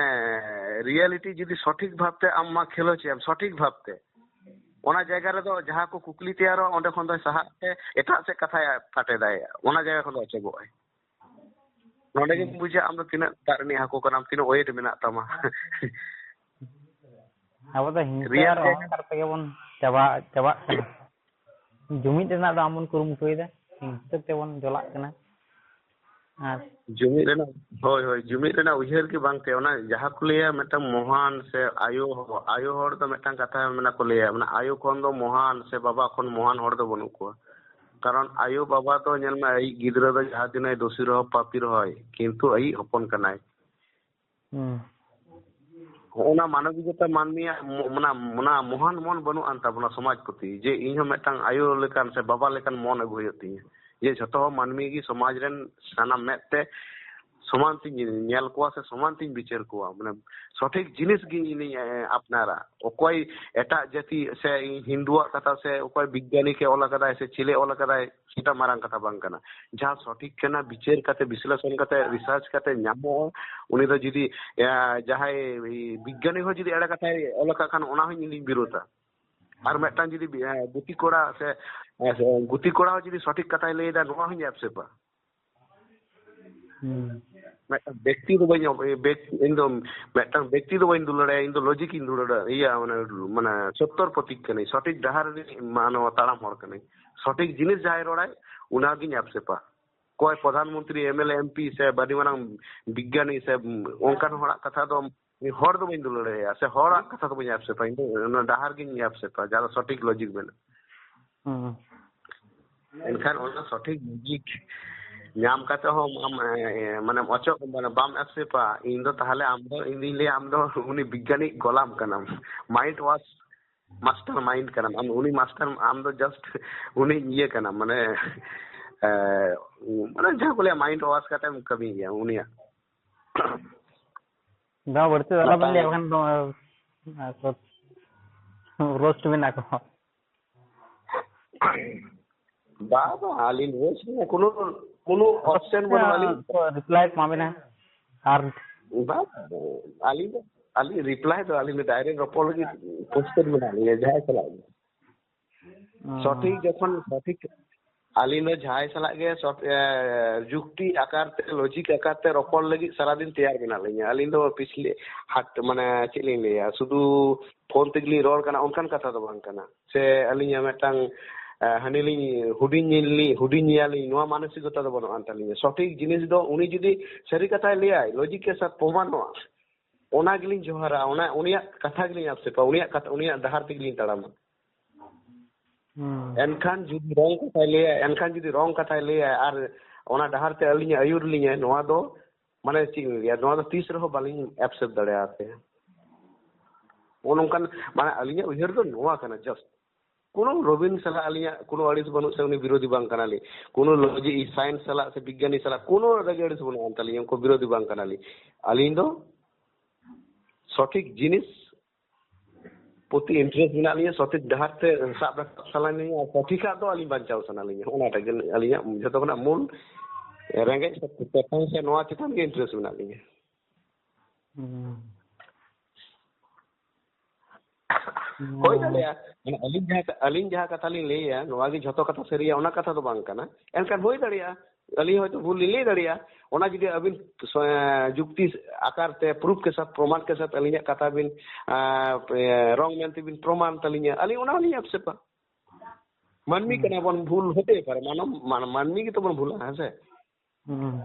ᱨᱤᱭᱮᱞᱤᱴᱤ ᱡᱩᱫᱤ ᱥᱚᱴᱷᱤᱠ ᱵᱷᱟᱵᱽᱛᱮ ᱟᱢ ᱢᱟ ᱠᱷᱮᱞ ᱦᱚᱪᱚᱭᱟᱢ, ᱥᱚᱴᱷᱤᱠ ᱵᱷᱟᱵᱽᱛᱮ, ᱚᱱᱟ ᱡᱟᱭᱜᱟ ᱨᱮᱫᱚ ᱡᱟᱦᱟᱸ ᱠᱚ ᱠᱩᱠᱞᱤ ᱛᱮᱭᱟᱨᱚᱜᱼᱟ, ᱚᱸᱰᱮ ᱠᱷᱚᱱ ᱫᱚᱭ ᱥᱟᱦᱟᱜ ᱛᱮ ᱮᱴᱟᱜ ᱥᱮᱫ ᱠᱟᱛᱷᱟᱭ ᱯᱟᱴᱮᱫᱟᱭ, ᱚᱱᱟ ᱡᱟᱭᱜᱟ ᱠᱷᱚᱱ ᱫᱚ ᱚᱪᱚᱜᱚᱜᱼᱟᱭ᱾ ᱱᱚᱸᱰᱮ ᱜᱮᱢ ᱵᱩᱡᱟ ᱟᱢ ᱫᱚ ᱛᱤᱱᱟᱹᱜ ᱫᱟᱜ ᱨᱤᱱᱤᱡ ᱦᱟᱹᱠᱩ ᱠᱟᱱᱟᱢ, ᱛᱤᱱᱟᱹᱜ ᱳᱭᱮᱴ ᱢᱮᱱᱟᱜ ᱛᱟᱢᱟ᱾ ᱟᱵᱚ ᱫᱚ ᱦᱤᱝᱥᱟᱹ ᱨᱤᱭᱮᱞ ᱟᱨ ᱡᱟᱭᱜᱟ ᱚᱦᱚᱝᱠᱟᱨ ᱛᱮᱜᱮ ᱵᱚᱱ ᱪᱟᱵᱟ, ᱪᱟᱵᱟᱜ ᱠᱟᱱᱟ᱾ ᱡᱩᱢᱤᱫ ᱨᱮᱱᱟᱜ ᱫᱚ ᱟᱢ ᱵᱚᱱ ᱠᱩᱨᱩᱢᱩᱴᱩᱭᱮᱫᱟ, ᱦᱤᱝᱥᱟᱹ ᱛᱮᱵᱚᱱ ᱡᱚᱞᱟᱜ ᱠᱟᱱᱟ᱾ ᱟᱨ ᱡᱩᱢᱤᱫ ᱨᱮᱱᱟᱜ, ᱦᱳᱭ, ᱦᱳᱭ, ᱡᱩᱢᱤᱫ ᱨᱮᱱᱟᱜ ᱩᱭᱦᱟᱹᱨ ᱜᱮ ᱵᱟᱝ ᱛᱮ, ᱚᱱᱟ ᱡᱟᱦᱟᱸ ᱠᱚ ᱞᱟᱹᱭᱟ ᱢᱤᱫᱴᱟᱝ ᱢᱚᱦᱟᱱ ᱥᱮ ᱟᱭᱳ, ᱟᱭᱳ ᱦᱚᱲ ᱫᱚ ᱢᱤᱫᱴᱟᱝ ᱠᱟᱛᱷᱟ ᱢᱮᱱᱟ ᱠᱚ ᱞᱟᱹᱭᱟ, ᱢᱟᱱᱮ ᱟᱭᱳ ᱠᱷᱚᱱ ᱫᱚ ᱢᱚᱦᱟᱱ ᱥᱮ ᱵᱟᱵᱟ ᱠᱷᱚᱱ ᱢᱚᱦᱟᱱ ᱦᱚᱲ ᱫᱚ ᱵᱟᱹᱱᱩᱜ ᱠᱚᱣᱟ᱾ ᱠᱟᱨᱚᱱ ᱟᱭᱳ ᱵᱟᱵᱟ ᱫᱚ ᱧᱮᱞ ᱢᱮ, ᱟᱭᱤᱡ ᱜᱤᱫᱽᱨᱟᱹ ᱫᱚ ᱡᱟᱦᱟᱸ ᱛᱤᱱᱟᱹᱜ ᱫᱳᱥᱤ ᱨᱮᱦᱚᱸ ᱯᱟᱯᱤ ᱨᱮᱦᱚᱸᱭ, ᱠᱤᱱᱛᱩ ᱟᱭᱤᱡ ᱦᱚᱯᱚᱱ ᱠᱟᱱᱟᱭ᱾ ᱦᱩᱸ᱾ ᱦᱚᱸᱜᱼᱚ ᱱᱟ ᱢᱟᱱᱚᱵᱤᱠᱚᱛᱟ ᱢᱟᱹᱱᱢᱤᱭᱟᱜ ᱢᱚ-, ᱚᱱᱟ, ᱚᱱᱟ ᱢᱚᱦᱟᱱ ᱢᱚᱱ ᱵᱟᱹᱱᱩᱜ ᱟᱱ ᱛᱟᱵᱚᱱᱟ ᱥᱚᱢᱟᱡᱽ ᱯᱨᱚᱛᱤ, ᱡᱮ ᱤᱧ ᱦᱚᱸ ᱢᱤᱫᱴᱟᱝ ᱟᱭᱳ ᱞᱮᱠᱟᱱ ᱥᱮ ᱵᱟᱵᱟ ᱞᱮᱠᱟᱱ ᱢᱚᱱ ᱟᱹᱜᱩ ᱦᱩᱭᱩᱜ ᱛᱤᱧᱟᱹ, ᱡᱮ ᱡᱷᱚᱛᱚ ᱦᱚᱲ ᱢᱟᱹᱱᱢᱤ ᱜᱮ ᱥᱚᱢᱟᱡᱽ ᱨᱮᱱ ᱥᱟᱱᱟᱢ ᱢᱮᱫ ᱛᱮ ᱥᱚᱢᱟᱱ ᱛᱤᱧ ᱧᱮᱞ ᱠᱚᱣᱟ ᱥᱮ ᱥᱚᱢᱟᱱ ᱛᱤᱧ ᱵᱤᱪᱟᱹᱨ ᱠᱚᱣᱟ, ᱢᱟᱱᱮ ᱥᱚᱴᱷᱤᱠ ᱡᱤᱱᱤᱥ ᱜᱮ ᱤᱧᱤᱧ, ᱮ, ᱟᱯᱱᱟᱨᱟ᱾ ᱚᱠᱚᱭ ᱮᱴᱟᱜ ᱡᱟᱹᱛᱤ ᱥᱮ ᱦᱤᱱᱫᱩᱣᱟᱜ ᱠᱟᱛᱷᱟ ᱥᱮ ᱚᱠᱚᱭ ᱵᱤᱜᱽᱜᱟᱱᱤ ᱠᱮ ᱚᱞ ᱟᱠᱟᱫᱟᱭ ᱥᱮ ᱪᱤᱞᱮ ᱚᱞ ᱟᱠᱟᱫᱟᱭ, ᱥᱮᱴᱟ ᱢᱟᱨᱟᱝ ᱠᱟᱛᱷᱟ ᱵᱟᱝ ᱠᱟᱱᱟ᱾ ᱡᱟᱦᱟᱸ ᱥᱚᱴᱷᱤᱠ ᱠᱟᱱᱟ, ᱵᱤᱪᱟᱹᱨ ᱠᱟᱛᱮ, ᱵᱤᱥᱞᱮᱥᱚᱱ ᱠᱟᱛᱮ, ᱨᱤᱥᱟᱨᱪ ᱠᱟᱛᱮ ᱧᱟᱢᱚᱜᱼᱟ, ᱩᱱᱤ ᱫᱚ ᱡᱩᱫᱤ, ᱮ, ᱡᱟᱦᱟᱸᱭ ᱵᱤᱜᱽᱜᱟᱱᱤ ᱦᱚᱸ ᱡᱩᱫᱤ ᱮᱲᱮ ᱠᱟᱛᱷᱟᱭ ᱚᱞ ᱟᱠᱟᱫ ᱠᱷᱟᱱ, ᱚᱱᱟ ᱦᱚᱸ ᱤᱧ ᱫᱩᱧ ᱵᱤᱨᱳᱫᱟ᱾ ᱟᱨ ᱢᱤᱫᱴᱟᱝ ᱡᱩᱫᱤ ᱵᱤ-, ᱮ, ᱜᱩᱛᱤ ᱠᱚᱲᱟ ᱥᱮ, ᱮ, ᱥᱮ ᱜᱩᱛᱤ ᱠᱚᱲᱟ ᱦᱚᱸ ᱡᱩᱫᱤ ᱥᱚᱴᱷᱤᱠ ᱠᱟᱛᱷᱟᱭ ᱞᱟᱹᱭ ᱮᱫᱟ, ᱱᱚᱣᱟ ᱦᱚᱸᱧ ᱮᱯᱥᱮᱯᱟ᱾ ᱦᱩᱸ᱾ ᱢᱤᱫᱴᱟᱝ ᱵᱮᱠᱛᱤ ᱫᱚ ᱵᱟᱹᱧ, ᱵᱮᱠ-, ᱤᱧ ᱫᱚ ᱢᱤᱫᱴᱟᱝ ᱵᱮᱠᱛᱤ ᱫᱚ ᱵᱟᱹᱧ ᱫᱩᱞ ᱫᱟᱲᱮᱭᱟᱜᱼᱟ, ᱤᱧ ᱫᱚ ᱞᱚᱡᱤᱠ ᱤᱧ ᱫᱩᱞ ᱫᱟᱲᱮᱭᱟᱜᱼᱟ, ᱤᱭᱟᱹ, ᱢᱟᱱᱮ, ᱢᱟᱱᱮ ᱥᱚᱛᱛᱚᱨ ᱯᱨᱚᱛᱤᱠ ᱠᱟᱹᱱᱟᱹᱧ, ᱥᱚᱴᱷᱤᱠ ᱰᱟᱦᱟᱨ ᱨᱤᱱᱤᱡ ᱢᱟᱱᱣᱟ ᱛᱟᱲᱟᱢ ᱦᱚᱲ ᱠᱟᱹᱱᱟᱹᱧ᱾ ᱥᱚᱴᱷᱤᱠ ᱡᱤᱱᱤᱥ ᱡᱟᱦᱟᱸᱭ ᱨᱚᱲᱟᱭ, ᱚᱱᱟᱜᱤᱧ ᱟᱯᱥᱮᱯᱟ᱾ ᱚᱠᱚᱭ Pradhan Mantri, M L A, M P ᱥᱮ ᱟᱹᱰᱤ ᱢᱟᱨᱟᱝ ᱵᱤᱜᱽᱜᱟᱱᱤ ᱥᱮ ᱚᱱᱠᱟᱱ ᱦᱚᱲᱟᱜ ᱠᱟᱛᱷᱟ ᱫᱚ, ᱦᱚᱲ ᱫᱚ ᱵᱟᱹᱧ ᱫᱩᱞᱟᱹᱲ ᱫᱟᱲᱮᱭᱟᱜᱼᱟ, ᱥᱮ ᱦᱚᱲᱟᱜ ᱠᱟᱛᱷᱟ ᱫᱚ ᱵᱟᱹᱧ ᱟᱯᱥᱮᱯᱟ, ᱤᱧ ᱫᱚ ᱚᱱᱟ ᱰᱟᱦᱟᱨ ᱜᱤᱧ ᱟᱯᱥᱮᱯᱟ, ᱡᱟᱦᱟᱸ ᱫᱚ ᱥᱚᱴᱷᱤᱠ ᱞᱚᱡᱤᱠ ᱢᱮᱱᱟᱜᱼᱟ᱾ ᱦᱩᱸ᱾ ᱮᱱᱠᱷᱟᱱ ᱚᱱᱟ ᱥᱚᱴᱷᱤᱠ ᱞᱚᱡᱤᱠ ᱧᱟᱢ ᱠᱟᱛᱮ ᱦᱚᱸ ᱟᱢ, ᱮ, ᱢᱟᱱᱮᱢ ᱚᱪᱚᱜ, ᱢᱟᱱᱮ ᱵᱟᱢ ᱮᱠᱥᱮᱯᱴᱟ᱾ ᱤᱧ ᱫᱚ ᱛᱟᱦᱚᱞᱮ ᱟᱢ ᱫᱚ, ᱤᱧ ᱫᱩᱧ ᱞᱟᱹᱭᱟ, ᱟᱢ ᱫᱚ ᱩᱱᱤ ᱵᱤᱜᱽᱜᱟᱱᱤ ᱜᱚᱞᱟᱢ ᱠᱟᱱᱟᱢ, ᱢᱟᱭᱤᱱᱰ ᱣᱟᱥ ᱢᱟᱥᱴᱟᱨ ᱢᱟᱭᱤᱱᱰ ᱠᱟᱱᱟᱢ ᱟᱢ᱾ ᱩᱱᱤ ᱢᱟᱥᱴᱟᱨ, ᱟᱢ ᱫᱚ ᱡᱟᱥᱴ ᱩᱱᱤ ᱤᱭᱟᱹ ᱠᱟᱱᱟᱢ, ᱢᱟᱱᱮ, ᱮ, ᱢᱟᱱᱮ ᱡᱟᱦᱟᱸ ᱠᱚ ᱞᱟᱹᱭᱟ ᱢᱟᱭᱤᱱᱰ ᱣᱟᱥ ᱠᱟᱛᱮᱢ ᱠᱟᱹᱢᱤᱭᱮᱭᱟ ᱩᱱᱤᱭᱟᱜ᱾ ᱫᱚ ᱵᱟᱹᱲᱛᱤ ᱫᱚ ᱟᱞᱚᱵᱮᱱ ᱞᱟᱹᱭᱟ, ᱵᱟᱠᱷᱟᱱ ᱫᱚ, ᱟᱨ ᱠᱚ ᱨᱳᱥᱴ ᱢᱮᱱᱟᱜ ᱠᱚ᱾ ᱵᱟ, ᱵᱟ, ᱟᱹᱞᱤᱧ ᱨᱳᱥᱴ ᱨᱮᱱᱟᱜ ᱠᱳᱱᱳ, ᱠᱳᱱᱳ ᱚᱯᱥᱮᱱ ᱵᱟᱹᱱᱩᱜᱼᱟ᱾ ᱟᱹᱞᱤᱧ ᱨᱤᱯᱞᱟᱭ ᱠᱚ ᱮᱢᱟ ᱵᱮᱱᱟ᱾ ᱟᱨ ᱵᱟ, ᱟᱹᱞᱤᱧ ᱫᱚ, ᱟᱹᱞᱤᱧ ᱨᱤᱯᱞᱟᱭ ᱫᱚ, ᱟᱹᱞᱤᱧ ᱫᱚ ᱰᱟᱭᱨᱮᱠᱴ ᱨᱚᱯᱚᱲ ᱞᱟᱹᱜᱤᱫ ᱯᱨᱚᱥᱛᱩᱛ ᱢᱮᱱᱟᱜ ᱞᱤᱧᱟ ᱡᱟᱦᱟᱸᱭ ᱥᱟᱞᱟᱜ ᱜᱮ᱾ ᱥᱚᱴᱷᱤᱠ ᱡᱚᱠᱷᱚᱱ ᱥᱚᱴᱷᱤᱠ, ᱟᱹᱞᱤᱧ ᱫᱚ ᱡᱟᱦᱟᱸᱭ ᱥᱟᱞᱟᱜ ᱜᱮ ᱥᱚᱴ-, ᱮ, ᱡᱩᱠᱛᱤ ᱟᱠᱟᱨ ᱛᱮ, ᱞᱚᱡᱤᱠ ᱟᱠᱟᱨ ᱛᱮ ᱨᱚᱯᱚᱲ ᱞᱟᱹᱜᱤᱫ ᱥᱟᱨᱟᱫᱤᱱ ᱛᱮᱭᱟᱨ ᱢᱮᱱᱟᱜ ᱞᱤᱧᱟ᱾ ᱟᱹᱞᱤᱧ ᱫᱚ ᱯᱤᱪᱷᱞᱮ ᱦᱟᱴ, ᱢᱟᱱᱮ ᱪᱮᱫ ᱞᱤᱧ ᱞᱟᱹᱭᱟ, ᱥᱩᱫᱷᱩ ᱯᱷᱳᱱ ᱛᱮᱜᱮᱞᱤᱧ ᱨᱚᱲ ᱠᱟᱱᱟ, ᱚᱱᱠᱟᱱ ᱠᱟᱛᱷᱟ ᱫᱚ ᱵᱟᱝ ᱠᱟᱱᱟ᱾ ᱥᱮ ᱟᱹᱞᱤᱧᱟᱜ ᱢᱤᱫᱴᱟᱝ, ᱮ, ᱦᱟᱹᱱᱤ ᱞᱤᱧ ᱦᱩᱰᱤᱧ ᱞᱤᱧ, ᱦᱩᱰᱤᱧ ᱧᱮᱭᱟᱞᱤᱧ, ᱱᱚᱣᱟ ᱢᱟᱱᱚᱥᱤᱠᱚᱛᱟ ᱫᱚ ᱵᱟᱹᱱᱩᱜ ᱟᱱ ᱛᱟᱹᱞᱤᱧᱟ᱾ ᱥᱚᱴᱷᱤᱠ ᱡᱤᱱᱤᱥ ᱫᱚ ᱩᱱᱤ ᱡᱩᱫᱤ ᱥᱟᱹᱨᱤ ᱠᱟᱛᱷᱟᱭ ᱞᱟᱹᱭᱟᱭ, ᱞᱚᱡᱤᱠ ᱠᱮ ᱥᱟᱛ ᱯᱨᱚᱢᱟᱱᱚᱜᱼᱟ, ᱚᱱᱟ ᱜᱮᱞᱤᱧ ᱡᱚᱦᱟᱨᱟ, ᱚᱱᱟ, ᱩᱱᱤᱭᱟᱜ ᱠᱟᱛᱷᱟ ᱜᱮᱞᱤᱧ ᱟᱠᱥᱮᱯᱟ, ᱩᱱᱤᱭᱟᱜ ᱠᱟᱛᱷᱟ, ᱩᱱᱤᱭᱟᱜ ᱰᱟᱦᱟᱨ ᱛᱮᱜᱮᱞᱤᱧ ᱛᱟᱲᱟᱢᱟ᱾ ᱦᱩᱸ᱾ ᱮᱱᱠᱷᱟᱱ ᱡᱩᱫᱤ ᱨᱚᱝ ᱠᱟᱛᱷᱟᱭ ᱞᱟᱹᱭᱟ, ᱮᱱᱠᱷᱟᱱ ᱡᱩᱫᱤ ᱨᱚᱝ ᱠᱟᱛᱷᱟᱭ ᱞᱟᱹᱭᱟ ᱟᱨ ᱚᱱᱟ ᱰᱟᱦᱟᱨ ᱛᱮ ᱟᱹᱞᱤᱧᱮ ᱟᱹᱭᱩᱨ ᱞᱤᱧᱟᱭ, ᱱᱚᱣᱟ ᱫᱚ ᱢᱟᱱᱮ ᱪᱮᱫ ᱤᱧ ᱞᱟᱹᱭᱟ, ᱱᱚᱣᱟ ᱫᱚ ᱛᱤᱥ ᱨᱮᱦᱚᱸ ᱵᱟᱹᱞᱤᱧ ᱮᱠᱥᱮᱯᱴ ᱫᱟᱲᱮᱭᱟᱜᱼᱟ᱾ ᱱᱚᱜᱼᱚ ᱱᱚᱝᱠᱟᱱ, ᱢᱟᱱᱮ ᱟᱹᱞᱤᱧᱟᱜ ᱩᱭᱦᱟᱹᱨ ᱫᱚ ᱱᱚᱣᱟ ᱠᱟᱱᱟ, ᱡᱟᱥᱴ ᱠᱳᱱᱳ ᱨᱚᱵᱤᱱ ᱥᱟᱞᱟᱜ ᱟᱹᱞᱤᱧᱟᱜ ᱠᱳᱱᱳ ᱟᱹᱲᱤᱥ ᱵᱟᱹᱱᱩᱜ ᱥᱮ ᱩᱱᱤ ᱵᱤᱨᱳᱫᱷᱤ ᱵᱟᱝ ᱠᱟᱱᱟᱞᱤᱧ, ᱠᱳᱱᱳ ᱞᱚᱡᱤ-, ᱥᱟᱭᱮᱱᱥ ᱥᱟᱞᱟᱜ ᱥᱮ ᱵᱤᱜᱽᱜᱟᱱᱤ ᱥᱟᱞᱟᱜ ᱠᱳᱱᱳ ᱨᱮᱜᱮ ᱟᱹᱲᱤᱥ ᱵᱟᱹᱱᱩᱜ ᱟᱱ ᱛᱟᱹᱞᱤᱧᱟ, ᱩᱱᱠᱩ ᱵᱤᱨᱳᱫᱷᱤ ᱵᱟᱝ ᱠᱟᱱᱟᱞᱤᱧ᱾ ᱟᱹᱞᱤᱧ ᱫᱚ ᱥᱚᱴᱷᱤᱠ ᱡᱤᱱᱤᱥ ᱯᱨᱚᱛᱤ ᱤᱱᱴᱟᱨᱮᱥᱴ ᱢᱮᱱᱟᱜ ᱞᱤᱧᱟ, ᱥᱚᱴᱷᱤᱠ ᱰᱟᱦᱟᱨ ᱛᱮ ᱥᱟᱵ ᱨᱟᱠᱟᱵ ᱥᱟᱱᱟ ᱞᱤᱧᱟ, ᱟᱨ ᱥᱚᱴᱷᱤᱠᱟᱜ ᱫᱚ ᱟᱹᱞᱤᱧ ᱵᱟᱧᱪᱟᱣ ᱥᱟᱱᱟ ᱞᱤᱧᱟ᱾ ᱚᱱᱟᱴᱟᱜ ᱜᱮ ᱟᱹᱞᱤᱧᱟᱜ ᱡᱷᱚᱛᱚ ᱠᱷᱚᱱᱟᱜ ᱢᱩᱞ ᱨᱮᱸᱜᱮᱡ ᱥᱮ ᱛᱮᱛᱟᱝ ᱥᱮ ᱱᱚᱣᱟ ᱪᱮᱛᱟᱱ ᱜᱮ ᱤᱱᱴᱟᱨᱮᱥᱴ ᱢᱮᱱᱟᱜ ᱞᱤᱧᱟ᱾ ᱦᱩᱸ᱾ ᱦᱩᱭ ᱫᱟᱲᱮᱭᱟᱜᱼᱟ, ᱢᱟᱱᱮ ᱟᱹᱞᱤᱧ ᱡᱟᱦᱟᱸ, ᱟᱹᱞᱤᱧ ᱡᱟᱦᱟᱸ ᱠᱟᱛᱷᱟ ᱞᱤᱧ ᱞᱟᱹᱭᱟ, ᱱᱚᱣᱟ ᱜᱮ ᱡᱷᱚᱛᱚ ᱠᱟᱛᱷᱟ ᱥᱟᱹᱨᱤᱭᱟ, ᱚᱱᱟ ᱠᱟᱛᱷᱟ ᱫᱚ ᱵᱟᱝ ᱠᱟᱱᱟ᱾ ᱮᱱᱠᱷᱟᱱ ᱦᱩᱭ ᱫᱟᱲᱮᱭᱟᱜᱼᱟ, ᱟᱹᱞᱤᱧ ᱦᱚᱭᱛᱳ ᱵᱷᱩᱞ ᱞᱤᱧ ᱞᱟᱹᱭ ᱫᱟᱲᱮᱭᱟᱜᱼᱟ᱾ ᱚᱱᱟ ᱡᱩᱫᱤ ᱟᱹᱵᱤᱱ ᱥᱚ-, ᱡᱩᱠᱛᱤ ᱟᱠᱟᱨ ᱛᱮ, ᱯᱨᱩᱯᱷ ᱠᱮ ᱥᱟᱛ, ᱯᱨᱚᱢᱟᱱ ᱠᱮ ᱥᱟᱛ ᱟᱹᱞᱤᱧᱟᱜ ᱠᱟᱛᱷᱟ ᱵᱤᱱ, ᱟᱸ, ᱨᱚᱝ ᱢᱮᱱᱛᱮ ᱵᱤᱱ ᱯᱨᱚᱢᱟᱱ ᱛᱟᱹᱞᱤᱧᱟ, ᱟᱹᱞᱤᱧ ᱚᱱᱟ ᱦᱚᱸᱞᱤᱧ ᱮᱠᱥᱮᱯᱴᱟ᱾ ᱢᱟᱹᱱᱢᱤ ᱠᱟᱱᱟ ᱵᱚᱱ, ᱵᱷᱩᱞ ᱦᱚᱛᱮ ᱯᱟᱨᱮ, ᱢᱟᱱᱚᱵ-, ᱢᱟᱱ-, ᱢᱟᱹᱱᱢᱤ ᱜᱮᱛᱚ ᱵᱚᱱ ᱵᱷᱩᱞᱟ, ᱦᱮᱸ ᱥᱮ? ᱦᱩᱸ᱾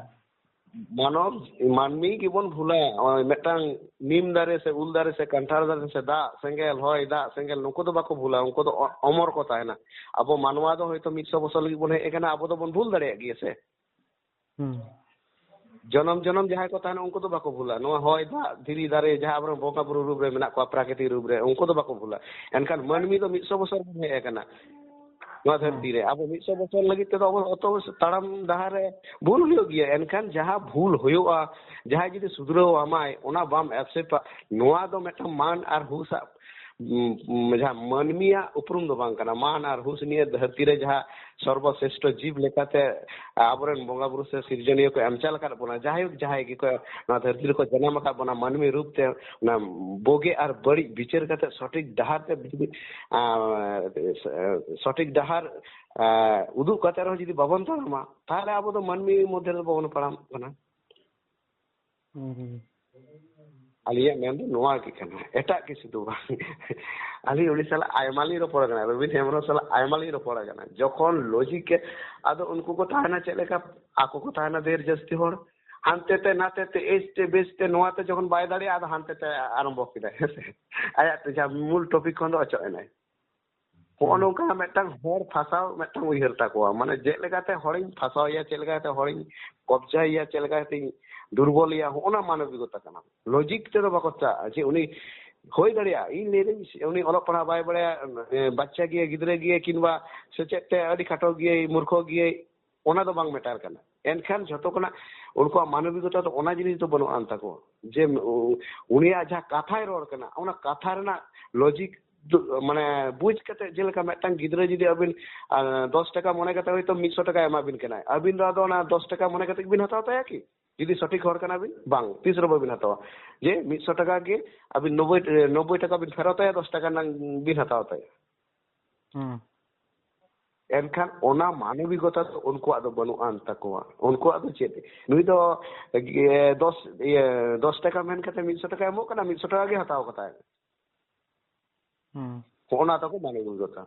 ᱢᱟᱱᱚᱵ, ᱢᱟᱹᱱᱢᱤ ᱜᱮᱵᱚᱱ ᱵᱷᱩᱞᱟ᱾ ᱱᱚᱜᱼᱚᱭ ᱢᱤᱫᱴᱟᱝ ᱱᱤᱢ ᱫᱟᱨᱮ ᱥᱮ ᱩᱞ ᱫᱟᱨᱮ ᱥᱮ ᱠᱟᱱᱴᱷᱟᱲ ᱫᱟᱨᱮ ᱥᱮ ᱫᱟᱜ ᱥᱮᱸᱜᱮᱞ, ᱦᱚᱭ ᱫᱟᱜ ᱥᱮᱸᱜᱮᱞ, ᱱᱩᱠᱩ ᱫᱚ ᱵᱟᱠᱚ ᱵᱷᱩᱞᱟ, ᱩᱱᱠᱩ ᱫᱚ ᱚ-, ᱚᱢᱚᱨ ᱠᱚ ᱛᱟᱦᱮᱱᱟ᱾ ᱟᱵᱚ ᱢᱟᱱᱣᱟ ᱫᱚ ᱦᱚᱭᱛᱳ ᱢᱤᱫ ᱥᱚ ᱵᱚᱪᱷᱚᱨ ᱞᱟᱹᱜᱤᱫ ᱵᱚᱱ ᱦᱮᱡ ᱟᱠᱟᱱᱟ, ᱟᱵᱚ ᱫᱚᱵᱚᱱ ᱵᱷᱩᱞ ᱫᱟᱲᱮᱭᱟᱜ ᱜᱮᱭᱟ ᱥᱮ᱾ ᱦᱩᱸ᱾ ᱡᱚᱱᱚᱢ ᱡᱚᱱᱚᱢ ᱡᱟᱦᱟᱸᱭ ᱠᱚ ᱛᱟᱦᱮᱱᱟ, ᱩᱱᱠᱩ ᱫᱚ ᱵᱟᱠᱚ ᱵᱷᱩᱞᱟ᱾ ᱱᱚᱣᱟ ᱦᱚᱭ ᱫᱟᱜ ᱫᱷᱤᱨᱤ ᱫᱟᱨᱮ ᱡᱟᱦᱟᱸ ᱟᱵᱚᱨᱮᱱ ᱵᱚᱸᱜᱟ ᱵᱩᱨᱩ ᱨᱩᱯ ᱨᱮ ᱢᱮᱱᱟᱜ ᱠᱚᱣᱟ, ᱯᱨᱟᱠᱨᱤᱛᱤᱠ ᱨᱩᱯ ᱨᱮ, ᱩᱱᱠᱩ ᱫᱚ ᱵᱟᱠᱚ ᱵᱷᱩᱞᱟ᱾ ᱮᱱᱠᱷᱟᱱ ᱢᱟᱹᱱᱢᱤ ᱫᱚ ᱢᱤᱫ ᱥᱚ ᱵᱚᱪᱷᱚᱨ ᱵᱚᱱ ᱦᱮᱡ ᱟᱠᱟᱱᱟ ᱱᱚᱣᱟ ᱫᱷᱟᱹᱨᱛᱤ ᱨᱮ᱾ ᱟᱵᱚ ᱢᱤᱫ ᱥᱚ ᱵᱚᱪᱷᱚᱨ ᱞᱟᱹᱜᱤᱫ ᱛᱮᱫᱚ ᱟᱵᱚ ᱚᱛᱚ ᱛᱟᱲᱟᱢ ᱰᱟᱦᱟᱨ ᱨᱮ ᱵᱷᱩᱞ ᱦᱩᱭᱩᱜ ᱜᱮᱭᱟ᱾ ᱮᱱᱠᱷᱟᱱ ᱡᱟᱦᱟᱸ ᱵᱷᱩᱞ ᱦᱩᱭᱩᱜᱼᱟ, ᱡᱟᱦᱟᱸᱭ ᱡᱩᱫᱤ ᱥᱩᱫᱷᱨᱟᱹᱣ ᱟᱢᱟᱭ, ᱚᱱᱟ ᱵᱟᱢ ᱮᱠᱥᱮᱯᱴᱟ, ᱱᱚᱣᱟ ᱫᱚ ᱢᱤᱫᱴᱟᱝ ᱢᱟᱱ ᱟᱨ ᱦᱩᱥ ᱟᱜ, ᱩᱢ, ᱩᱢ, ᱡᱟᱦᱟᱸ ᱢᱟᱹᱱᱢᱤᱭᱟᱜ ᱩᱯᱨᱩᱢ ᱫᱚ ᱵᱟᱝ ᱠᱟᱱᱟ᱾ ᱢᱟᱱ ᱟᱨ ᱦᱩᱥ ᱱᱤᱭᱮ ᱫᱷᱟᱹᱨᱛᱤ ᱨᱮ ᱡᱟᱦᱟᱸ ᱥᱚᱨᱵᱚ ᱥᱨᱮᱥᱴᱷᱚ ᱡᱤᱵᱽ ᱞᱮᱠᱟᱛᱮ ᱟᱵᱚᱨᱮᱱ ᱵᱚᱸᱜᱟ ᱵᱩᱨᱩ ᱥᱮ ᱥᱤᱨᱡᱚᱱᱤᱭᱟᱹ ᱠᱚ ᱮᱢ ᱪᱟᱞ ᱟᱠᱟᱫ ᱵᱚᱱᱟ, ᱡᱟᱭᱦᱳᱠ, ᱡᱟᱦᱟᱸᱭ ᱜᱮᱠᱚ ᱱᱚᱣᱟ ᱫᱷᱟᱹᱨᱛᱤ ᱨᱮᱠᱚ ᱡᱟᱱᱟᱢ ᱟᱠᱟᱫ ᱵᱚᱱᱟ ᱢᱟᱹᱱᱢᱤ ᱨᱩᱯ ᱛᱮ, ᱚᱱᱟ ᱵᱩᱜᱤ ᱟᱨ ᱵᱟᱹᱲᱤᱡ ᱵᱤᱪᱟᱹᱨ ᱠᱟᱛᱮ ᱥᱚᱴᱷᱤᱠ ᱰᱟᱦᱟᱨ ᱛᱮ ᱡᱩᱫᱤ, ᱟᱸ, ᱥᱚᱴᱷᱤᱠ ᱰᱟᱦᱟᱨ, ᱟᱸ, ᱩᱫᱩᱜ ᱠᱟᱛᱮ ᱨᱮᱦᱚᱸ ᱡᱩᱫᱤ ᱵᱟᱵᱚᱱ ᱛᱟᱲᱟᱢᱟ, ᱛᱟᱦᱚᱞᱮ ᱟᱵᱚ ᱫᱚ ᱢᱟᱹᱱᱢᱤ ᱢᱚᱫᱽᱫᱷᱮ ᱨᱮᱫᱚ ᱵᱟᱵᱚᱱ ᱯᱟᱲᱟᱜ ᱠᱟᱱᱟ᱾ ᱦᱩᱸ, ᱦᱩᱸ᱾ ᱟᱹᱞᱤᱧᱟᱜ ᱢᱮᱱ ᱫᱚ ᱱᱚᱣᱟ ᱜᱮ ᱠᱟᱱᱟ, ᱮᱴᱟᱜ ᱠᱤᱪᱷᱩ ᱫᱚ ᱵᱟᱝ᱾ ᱟᱹᱞᱤᱧ ᱩᱱᱤ ᱥᱟᱞᱟᱜ ᱟᱭᱢᱟ ᱞᱤᱧ ᱨᱚᱯᱚᱲ ᱠᱟᱱᱟ, ᱨᱚᱵᱤᱱ ᱦᱮᱢᱵᱨᱚᱢ ᱥᱟᱞᱟᱜ ᱟᱭᱢᱟ ᱞᱤᱧ ᱨᱚᱯᱚᱲ ᱠᱟᱱᱟ᱾ ᱡᱚᱠᱷᱚᱱ ᱞᱚᱡᱤᱠ ᱮ, ᱟᱫᱚ ᱩᱱᱠᱩ ᱠᱚ ᱛᱟᱦᱮᱱᱟ ᱪᱮᱫ ᱞᱮᱠᱟ? ᱟᱠᱚ ᱠᱚ ᱛᱟᱦᱮᱱᱟ ᱰᱷᱮᱨ ᱡᱟᱹᱥᱛᱤ ᱦᱚᱲ, ᱦᱟᱱᱛᱮ ᱛᱮ ᱱᱟᱛᱮ ᱛᱮ ᱮᱥ ᱛᱮ ᱵᱮᱥ ᱛᱮ ᱱᱚᱣᱟ ᱛᱮ ᱡᱚᱠᱷᱚᱱ ᱵᱟᱭ ᱫᱟᱲᱮᱭᱟᱜᱼᱟ, ᱟᱫᱚ ᱦᱟᱱᱛᱮ ᱛᱮ ᱟᱨᱟᱢᱵᱚ ᱠᱮᱫᱟᱭ, ᱦᱮᱸ ᱥᱮ? ᱟᱭᱟᱜ ᱛᱮ ᱡᱟᱦᱟᱸ ᱢᱩᱞ ᱴᱚᱯᱤᱠ ᱠᱷᱚᱱ ᱫᱚ ᱚᱪᱚᱜ ᱮᱱᱟᱭ᱾ ᱦᱚᱸᱜᱼᱚ ᱦᱩᱸ᱾ ᱱᱚᱝᱠᱟ ᱢᱤᱫᱴᱟᱝ ᱦᱚᱲ ᱯᱷᱟᱥᱟᱣ ᱢᱤᱫᱴᱟᱝ ᱩᱭᱦᱟᱹᱨ ᱛᱟᱠᱚᱣᱟ, ᱢᱟᱱᱮ ᱪᱮᱫ ᱞᱮᱠᱟᱛᱮ ᱦᱚᱲᱤᱧ ᱯᱷᱟᱥᱟᱣᱮᱭᱟ, ᱪᱮᱫ ᱞᱮᱠᱟᱛᱮ ᱦᱚᱲᱤᱧ ᱠᱚᱵᱡᱟᱭᱮᱭᱟ, ᱪᱮᱫ ᱞᱮᱠᱟᱛᱮᱧ ᱫᱩᱨᱵᱚᱞᱮᱭᱟ, ᱦᱚᱸᱜᱼᱚ ᱱᱟ ᱢᱟᱱᱚᱵᱤᱠᱚᱛᱟ ᱠᱟᱱᱟ᱾ ᱞᱚᱡᱤᱠ ᱛᱮᱫᱚ ᱵᱟᱠᱚ ᱪᱟᱜᱼᱟ ᱡᱮ ᱩᱱᱤ ᱦᱩᱭ ᱫᱟᱲᱮᱭᱟᱜᱼᱟ, ᱤᱧ ᱞᱟᱹᱭᱫᱟᱹᱧ ᱩᱱᱤ ᱚᱞᱚᱜ ᱯᱟᱲᱦᱟᱜ ᱵᱟᱭ ᱵᱟᱲᱟᱭᱟ, ᱮ, ᱵᱟᱪᱪᱟ ᱜᱮᱭᱟ, ᱜᱤᱫᱽᱨᱟᱹ ᱜᱮᱭᱟ, ᱠᱤᱝᱵᱟ ᱥᱮᱪᱮᱫ ᱛᱮ ᱟᱹᱰᱤ ᱠᱷᱟᱴᱚ ᱜᱮᱭᱟᱭ, ᱢᱩᱨᱠᱷᱚ ᱜᱮᱭᱟᱭ, ᱚᱱᱟ ᱫᱚ ᱵᱟᱝ ᱢᱮᱴᱟᱨ ᱠᱟᱱᱟ᱾ ᱮᱱᱠᱷᱟᱱ ᱡᱷᱚᱛᱚ ᱠᱷᱚᱱᱟᱜ ᱩᱱᱠᱩᱣᱟᱜ ᱢᱟᱱᱚᱵᱤᱠᱚᱛᱟ ᱫᱚ ᱚᱱᱟ ᱡᱤᱱᱤᱥ ᱫᱚ ᱵᱟᱹᱱᱩᱜ ᱟᱱ ᱛᱟᱠᱚᱣᱟ, ᱡᱮ ᱩ-, ᱩᱱᱤᱭᱟᱜ ᱡᱟᱦᱟᱸ ᱠᱟᱛᱷᱟᱭ ᱨᱚᱲ ᱠᱟᱱᱟ, ᱚᱱᱟ ᱠᱟᱛᱷᱟ ᱨᱮᱱᱟᱜ ᱞᱚᱡᱤᱠ ᱫᱚ, ᱢᱟᱱᱮ, ᱵᱩᱡᱽ ᱠᱟᱛᱮ, ᱡᱮᱞᱮᱠᱟ ᱢᱤᱫᱴᱟᱝ ᱜᱤᱫᱽᱨᱟᱹ ᱡᱩᱫᱤ ᱟᱹᱵᱤᱱ, ᱟ, ᱫᱚᱥ ᱴᱟᱠᱟ ᱢᱚᱱᱮ ᱠᱟᱛᱮ ᱦᱚᱭᱛᱳ ᱢᱤᱫ ᱥᱚ ᱴᱟᱠᱟ ᱮᱢᱟ ᱵᱤᱱ ᱠᱟᱱᱟᱭ, ᱟᱹᱵᱤᱱ ᱫᱚ ᱟᱫᱚ ᱚᱱᱟ ᱫᱚᱥ ᱴᱟᱠᱟ ᱢᱚᱱᱮ ᱠᱟᱛᱮ ᱜᱮᱵᱤᱱ ᱦᱟᱛᱟᱣ ᱛᱟᱭᱟ ᱠᱤ? ᱡᱩᱫᱤ ᱥᱚᱴᱷᱤᱠ ᱦᱚᱲ ᱠᱟᱱᱟ ᱵᱤᱱ, ᱵᱟᱝ, ᱛᱤᱥ ᱨᱮᱦᱚᱸ ᱵᱟᱹᱵᱤᱱ ᱦᱟᱛᱟᱣᱟ᱾ ᱡᱮ ᱢᱤᱫ ᱥᱚ ᱴᱟᱠᱟ ᱜᱮ ᱟᱹᱵᱤᱱ ᱱᱚᱵᱵᱳᱭ, ᱱᱚᱵᱵᱳᱭ ᱴᱟᱠᱟ ᱵᱤᱱ ᱯᱷᱮᱨᱚᱛ ᱟᱭᱟ, ᱫᱚᱥ ᱴᱟᱠᱟ ᱨᱮᱱᱟᱜ ᱵᱤᱱ ᱦᱟᱛᱟᱣ ᱛᱟᱭᱟ᱾ ᱦᱩᱸ᱾ ᱮᱱᱠᱷᱟᱱ ᱚᱱᱟ ᱢᱟᱱᱚᱵᱤᱠᱚᱛᱟ ᱫᱚ ᱩᱱᱠᱩᱣᱟᱜ ᱫᱚ ᱵᱟᱹᱱᱩᱜ ᱟᱱ ᱛᱟᱠᱚᱣᱟ᱾ ᱩᱱᱠᱩᱣᱟᱜ ᱫᱚ ᱪᱮᱫ? ᱱᱩᱭ ᱫᱚ, ᱮ, ᱫᱚᱥ, ᱤᱭᱟᱹ, ᱫᱚᱥ ᱴᱟᱠᱟ ᱢᱮᱱ ᱠᱟᱛᱮ ᱢᱤᱫ ᱥᱚ ᱴᱟᱠᱟᱭ ᱮᱢᱚᱜ ᱠᱟᱱᱟ, ᱢᱤᱫ ᱥᱚ ᱴᱟᱠᱟ ᱜᱮ ᱦᱟᱛᱟᱣ ᱠᱟᱛᱟᱭ᱾ ᱦᱩᱸ᱾ ᱦᱚᱸᱜᱼᱚ ᱱᱟ ᱛᱟᱠᱚ ᱢᱟᱱᱚᱵᱤᱠᱚᱛᱟ᱾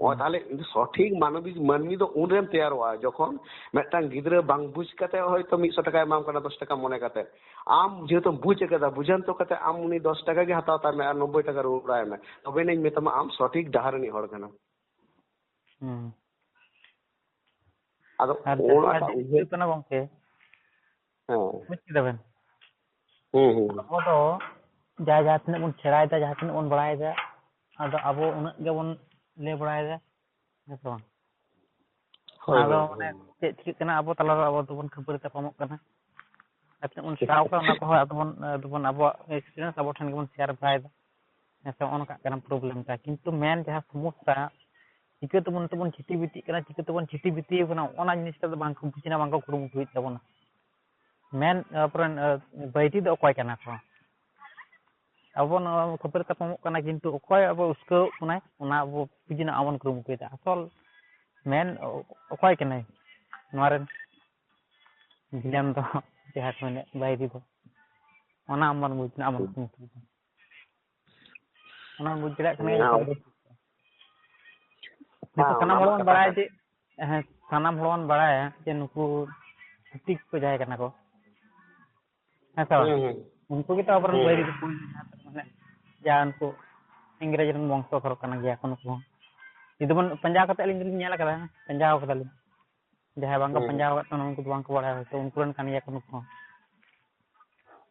ᱚ, ᱛᱟᱦᱞᱮ ᱥᱚᱴᱷᱤᱠ ᱢᱟᱱᱚᱵᱤᱠ ᱢᱟᱹᱱᱢᱤ ᱫᱚ ᱩᱱᱨᱮᱢ ᱛᱮᱭᱟᱨᱚᱜᱼᱟ, ᱡᱚᱠᱷᱚᱱ ᱢᱤᱫᱴᱟᱝ ᱜᱤᱫᱽᱨᱟᱹ ᱵᱟᱝ ᱵᱩᱡᱽ ᱠᱟᱛᱮ ᱦᱚᱭᱛᱳ ᱢᱤᱫᱥᱚ ᱴᱟᱠᱟᱭ ᱮᱢᱟᱢ ᱠᱟᱱᱟ, ᱫᱚᱥ ᱴᱟᱠᱟ ᱢᱚᱱᱮ ᱠᱟᱛᱮ᱾ ᱟᱢ ᱡᱮᱦᱮᱛᱩᱢ ᱵᱩᱡᱽ ᱟᱠᱟᱫᱟ, ᱵᱩᱡᱷᱟᱹᱱᱛᱚ ᱠᱟᱛᱮ ᱟᱢ ᱩᱱᱤ ᱫᱚᱥ ᱴᱟᱠᱟ ᱜᱮ ᱦᱟᱛᱟᱣ ᱛᱟᱭ ᱢᱮ ᱟᱨ ᱱᱚᱵᱵᱳᱭ ᱴᱟᱠᱟ ᱨᱩᱣᱟᱹᱲ ᱟᱭ ᱢᱮ, ᱛᱚᱵᱮ ᱟᱹᱱᱤᱡ ᱢᱮᱛᱟᱢᱟ ᱟᱢ ᱥᱚᱴᱷᱤᱠ ᱰᱟᱦᱟᱨ ᱨᱤᱱᱤᱡ ᱦᱚᱲ ᱠᱟᱱᱟᱢ᱾ ᱦᱩᱸ᱾ ᱟᱫᱚ ᱟᱨ ᱡᱟᱦᱟᱸ ᱚᱱᱟᱴᱟᱜ ᱪᱮᱫ ᱩᱭᱦᱟᱹᱨ ᱪᱤᱠᱟᱹᱜ ᱠᱟᱱᱟ ᱜᱚᱝᱠᱮ? ᱦᱮᱸ᱾ ᱵᱩᱡᱽ ᱠᱮᱫᱟ ᱵᱮᱱ? ᱦᱩᱸ, ᱦᱩᱸ᱾ ᱟᱵᱚ ᱫᱚ ᱡᱟ ᱡᱟᱦᱟᱸ ᱛᱤᱱᱟᱹᱜ ᱵᱚᱱ ᱥᱮᱬᱟᱭᱮᱫᱟ, ᱡᱟᱦᱟᱸ ᱛᱤᱱᱟᱹᱜ ᱵᱚᱱ ᱵᱟᱲᱟᱭᱮᱫᱟ, ᱟᱫᱚ ᱟᱵᱚ ᱩᱱᱟᱹᱜ ᱜᱮᱵᱚᱱ ᱞᱟᱹᱭ ᱵᱟᱲᱟᱭᱮᱫᱟ, ᱦᱮᱸ ᱥᱮ ᱵᱟᱝ? ᱦᱳᱭ, ᱟᱫᱚ ᱦᱳᱭ, ᱢᱟᱱᱮ ᱦᱳᱭ᱾ ᱪᱮᱫ ᱪᱤᱠᱟᱹᱜ ᱠᱟᱱᱟ, ᱟᱵᱚ ᱛᱟᱞᱟ ᱨᱮ ᱟᱵᱚ ᱫᱚᱵᱚᱱ ᱠᱷᱟᱹᱯᱟᱹᱨᱤ ᱛᱟᱯᱟᱢᱚᱜ ᱠᱟᱱᱟ᱾ ᱟᱨ ᱛᱤᱱᱟᱹᱜ ᱵᱚᱱ ᱥᱮᱬᱟᱣ ᱠᱟᱫᱟ, ᱚᱱᱟ ᱠᱚᱦᱚᱸ ᱟᱫᱚ ᱵᱚᱱ, ᱟᱫᱚ ᱵᱚᱱ ᱟᱵᱚᱣᱟᱜ experience ᱟᱵᱚ ᱴᱷᱮᱱ ᱜᱮᱵᱚᱱ share ᱵᱟᱲᱟᱭᱮᱫᱟ᱾ ᱦᱮᱸ ᱥᱮ, ᱱᱚᱜᱼᱚ ᱱᱚᱝᱠᱟᱜ ᱠᱟᱱᱟ problem ᱴᱟ᱾ ᱠᱤᱱᱛᱩ main ᱡᱟᱦᱟᱸ ᱥᱚᱢᱚᱥᱥᱟ, ᱪᱤᱠᱟᱹ ᱛᱮᱵᱚᱱ, ᱛᱮᱵᱚᱱ ᱪᱷᱤᱴᱤ ᱵᱤᱴᱤᱜ ᱠᱟᱱᱟ, ᱪᱤᱠᱟᱹ ᱛᱮᱵᱚᱱ ᱪᱷᱤᱴᱤ ᱵᱤᱴᱤ ᱠᱟᱱᱟ, ᱚᱱᱟ ᱡᱤᱱᱤᱥᱴᱟ ᱫᱚ ᱵᱟᱝ ᱠᱚ ᱵᱩᱡᱽ ᱨᱮᱱᱟᱜ ᱵᱟᱝ ᱠᱚ ᱠᱩᱨᱩᱢᱩᱴᱩᱭᱮᱫ ᱛᱟᱵᱚᱱᱟ᱾ main, ᱟᱵᱚᱨᱮᱱ, ᱟ, ᱵᱟᱹᱭᱨᱤ ᱫᱚ ᱚᱠᱚᱭ ᱠᱟᱱᱟ ᱠᱚ? ᱟᱵᱚ ᱱᱚᱣᱟ ᱠᱷᱟᱹᱯᱟᱹᱨᱤ ᱛᱟᱯᱟᱢᱚᱜ ᱠᱟᱱᱟ, ᱠᱤᱱᱛᱩ ᱚᱠᱚᱭ ᱟᱵᱚ ᱩᱥᱠᱟᱹᱣᱚᱜ ᱠᱟᱱᱟᱭ, ᱚᱱᱟ ᱟᱵᱚ ᱵᱩᱡᱽ ᱨᱮᱱᱟᱜ ᱵᱚᱱ ᱠᱩᱨᱩᱢᱩᱴᱩᱭᱮᱫᱟ᱾ ᱟᱥᱚᱞ main ᱚ-, ᱚᱠᱚᱭ ᱠᱟᱱᱟᱭ ᱱᱚᱣᱟ ᱨᱮᱱ villain ᱫᱚ? ᱡᱟᱦᱟᱸ ᱠᱚ ᱢᱮᱱᱮᱫ ᱵᱟᱹᱭᱨᱤ ᱫᱚ, ᱚᱱᱟ ᱟᱵᱚᱱ ᱵᱩᱡᱽ ᱨᱮᱱᱟᱜ ᱵᱚᱱ ᱠᱩᱨᱩᱢᱩᱴᱩᱭᱮᱫᱟ᱾ ᱚᱱᱟ ᱵᱩᱡᱽ ᱫᱟᱲᱮᱭᱟᱜ ᱠᱟᱱᱟ ᱦᱮᱸ, ᱜᱮ᱾ ᱟᱵᱚ ᱱᱤᱛᱚᱜ ᱦᱮᱸ, ᱥᱟᱱᱟᱢ ᱚᱱᱟ ᱦᱚᱲ ᱢᱟ ᱵᱚᱱ ᱠᱟᱛᱷᱟ ᱵᱟᱲᱟᱭᱟ ᱠᱟᱱ᱾ ᱡᱮ, ᱦᱮᱸ, ᱥᱟᱱᱟᱢ ᱦᱚᱲ ᱵᱚᱱ ᱵᱟᱲᱟᱭᱟ ᱡᱮ ᱱᱩᱠᱩ ᱪᱷᱟᱹᱛᱤᱠ ᱠᱚ ᱡᱟᱦᱟᱸᱭ ᱠᱟᱱᱟ ᱠᱚ, ᱦᱮᱸ ᱥᱮ ᱵᱟᱝ? ᱦᱩᱸ, ᱦᱩᱸ᱾ ᱩᱱᱠᱩ ᱜᱮᱛᱚ ᱟᱵᱚᱨᱮᱱ ᱦᱩᱸ, ᱵᱟᱹᱭᱨᱤ ᱦᱩᱸ᱾ ᱫᱚᱠᱚ, ᱢᱟᱱᱮ, ᱡᱟ ᱩᱱᱠᱩ ᱤᱝᱨᱮᱡᱽ ᱨᱮᱱ ᱵᱚᱝᱥᱚ ᱫᱷᱚᱨ ᱠᱟᱱᱟ ᱜᱮᱭᱟ ᱠᱚ ᱱᱩᱠᱩ ᱦᱚᱸ᱾ ᱡᱩᱫᱤ ᱵᱚᱱ ᱯᱟᱸᱡᱟ ᱠᱟᱛᱮ, ᱟᱹᱞᱤᱧ ᱫᱚᱞᱤᱧ ᱧᱮᱞ ᱟᱠᱟᱫᱟ, ᱯᱟᱸᱡᱟ ᱟᱠᱟᱫᱟᱞᱤᱧ᱾ ᱡᱟᱦᱟᱸᱭ ᱵᱟᱝ ᱠᱚ ᱦᱩᱸ, ᱯᱟᱸᱡᱟ ᱦᱩᱸ᱾ ᱟᱠᱟᱫ ᱛᱟᱦᱮᱱᱟ, ᱩᱱᱠᱩ ᱫᱚ ᱵᱟᱝ ᱠᱚ ᱵᱟᱲᱟᱭᱟ, ᱦᱚᱭᱛᱳ ᱩᱱᱠᱩ ᱨᱮᱱ ᱠᱟᱱ ᱜᱮᱭᱟ ᱠᱚ ᱱᱩᱠᱩ ᱦᱚᱸ᱾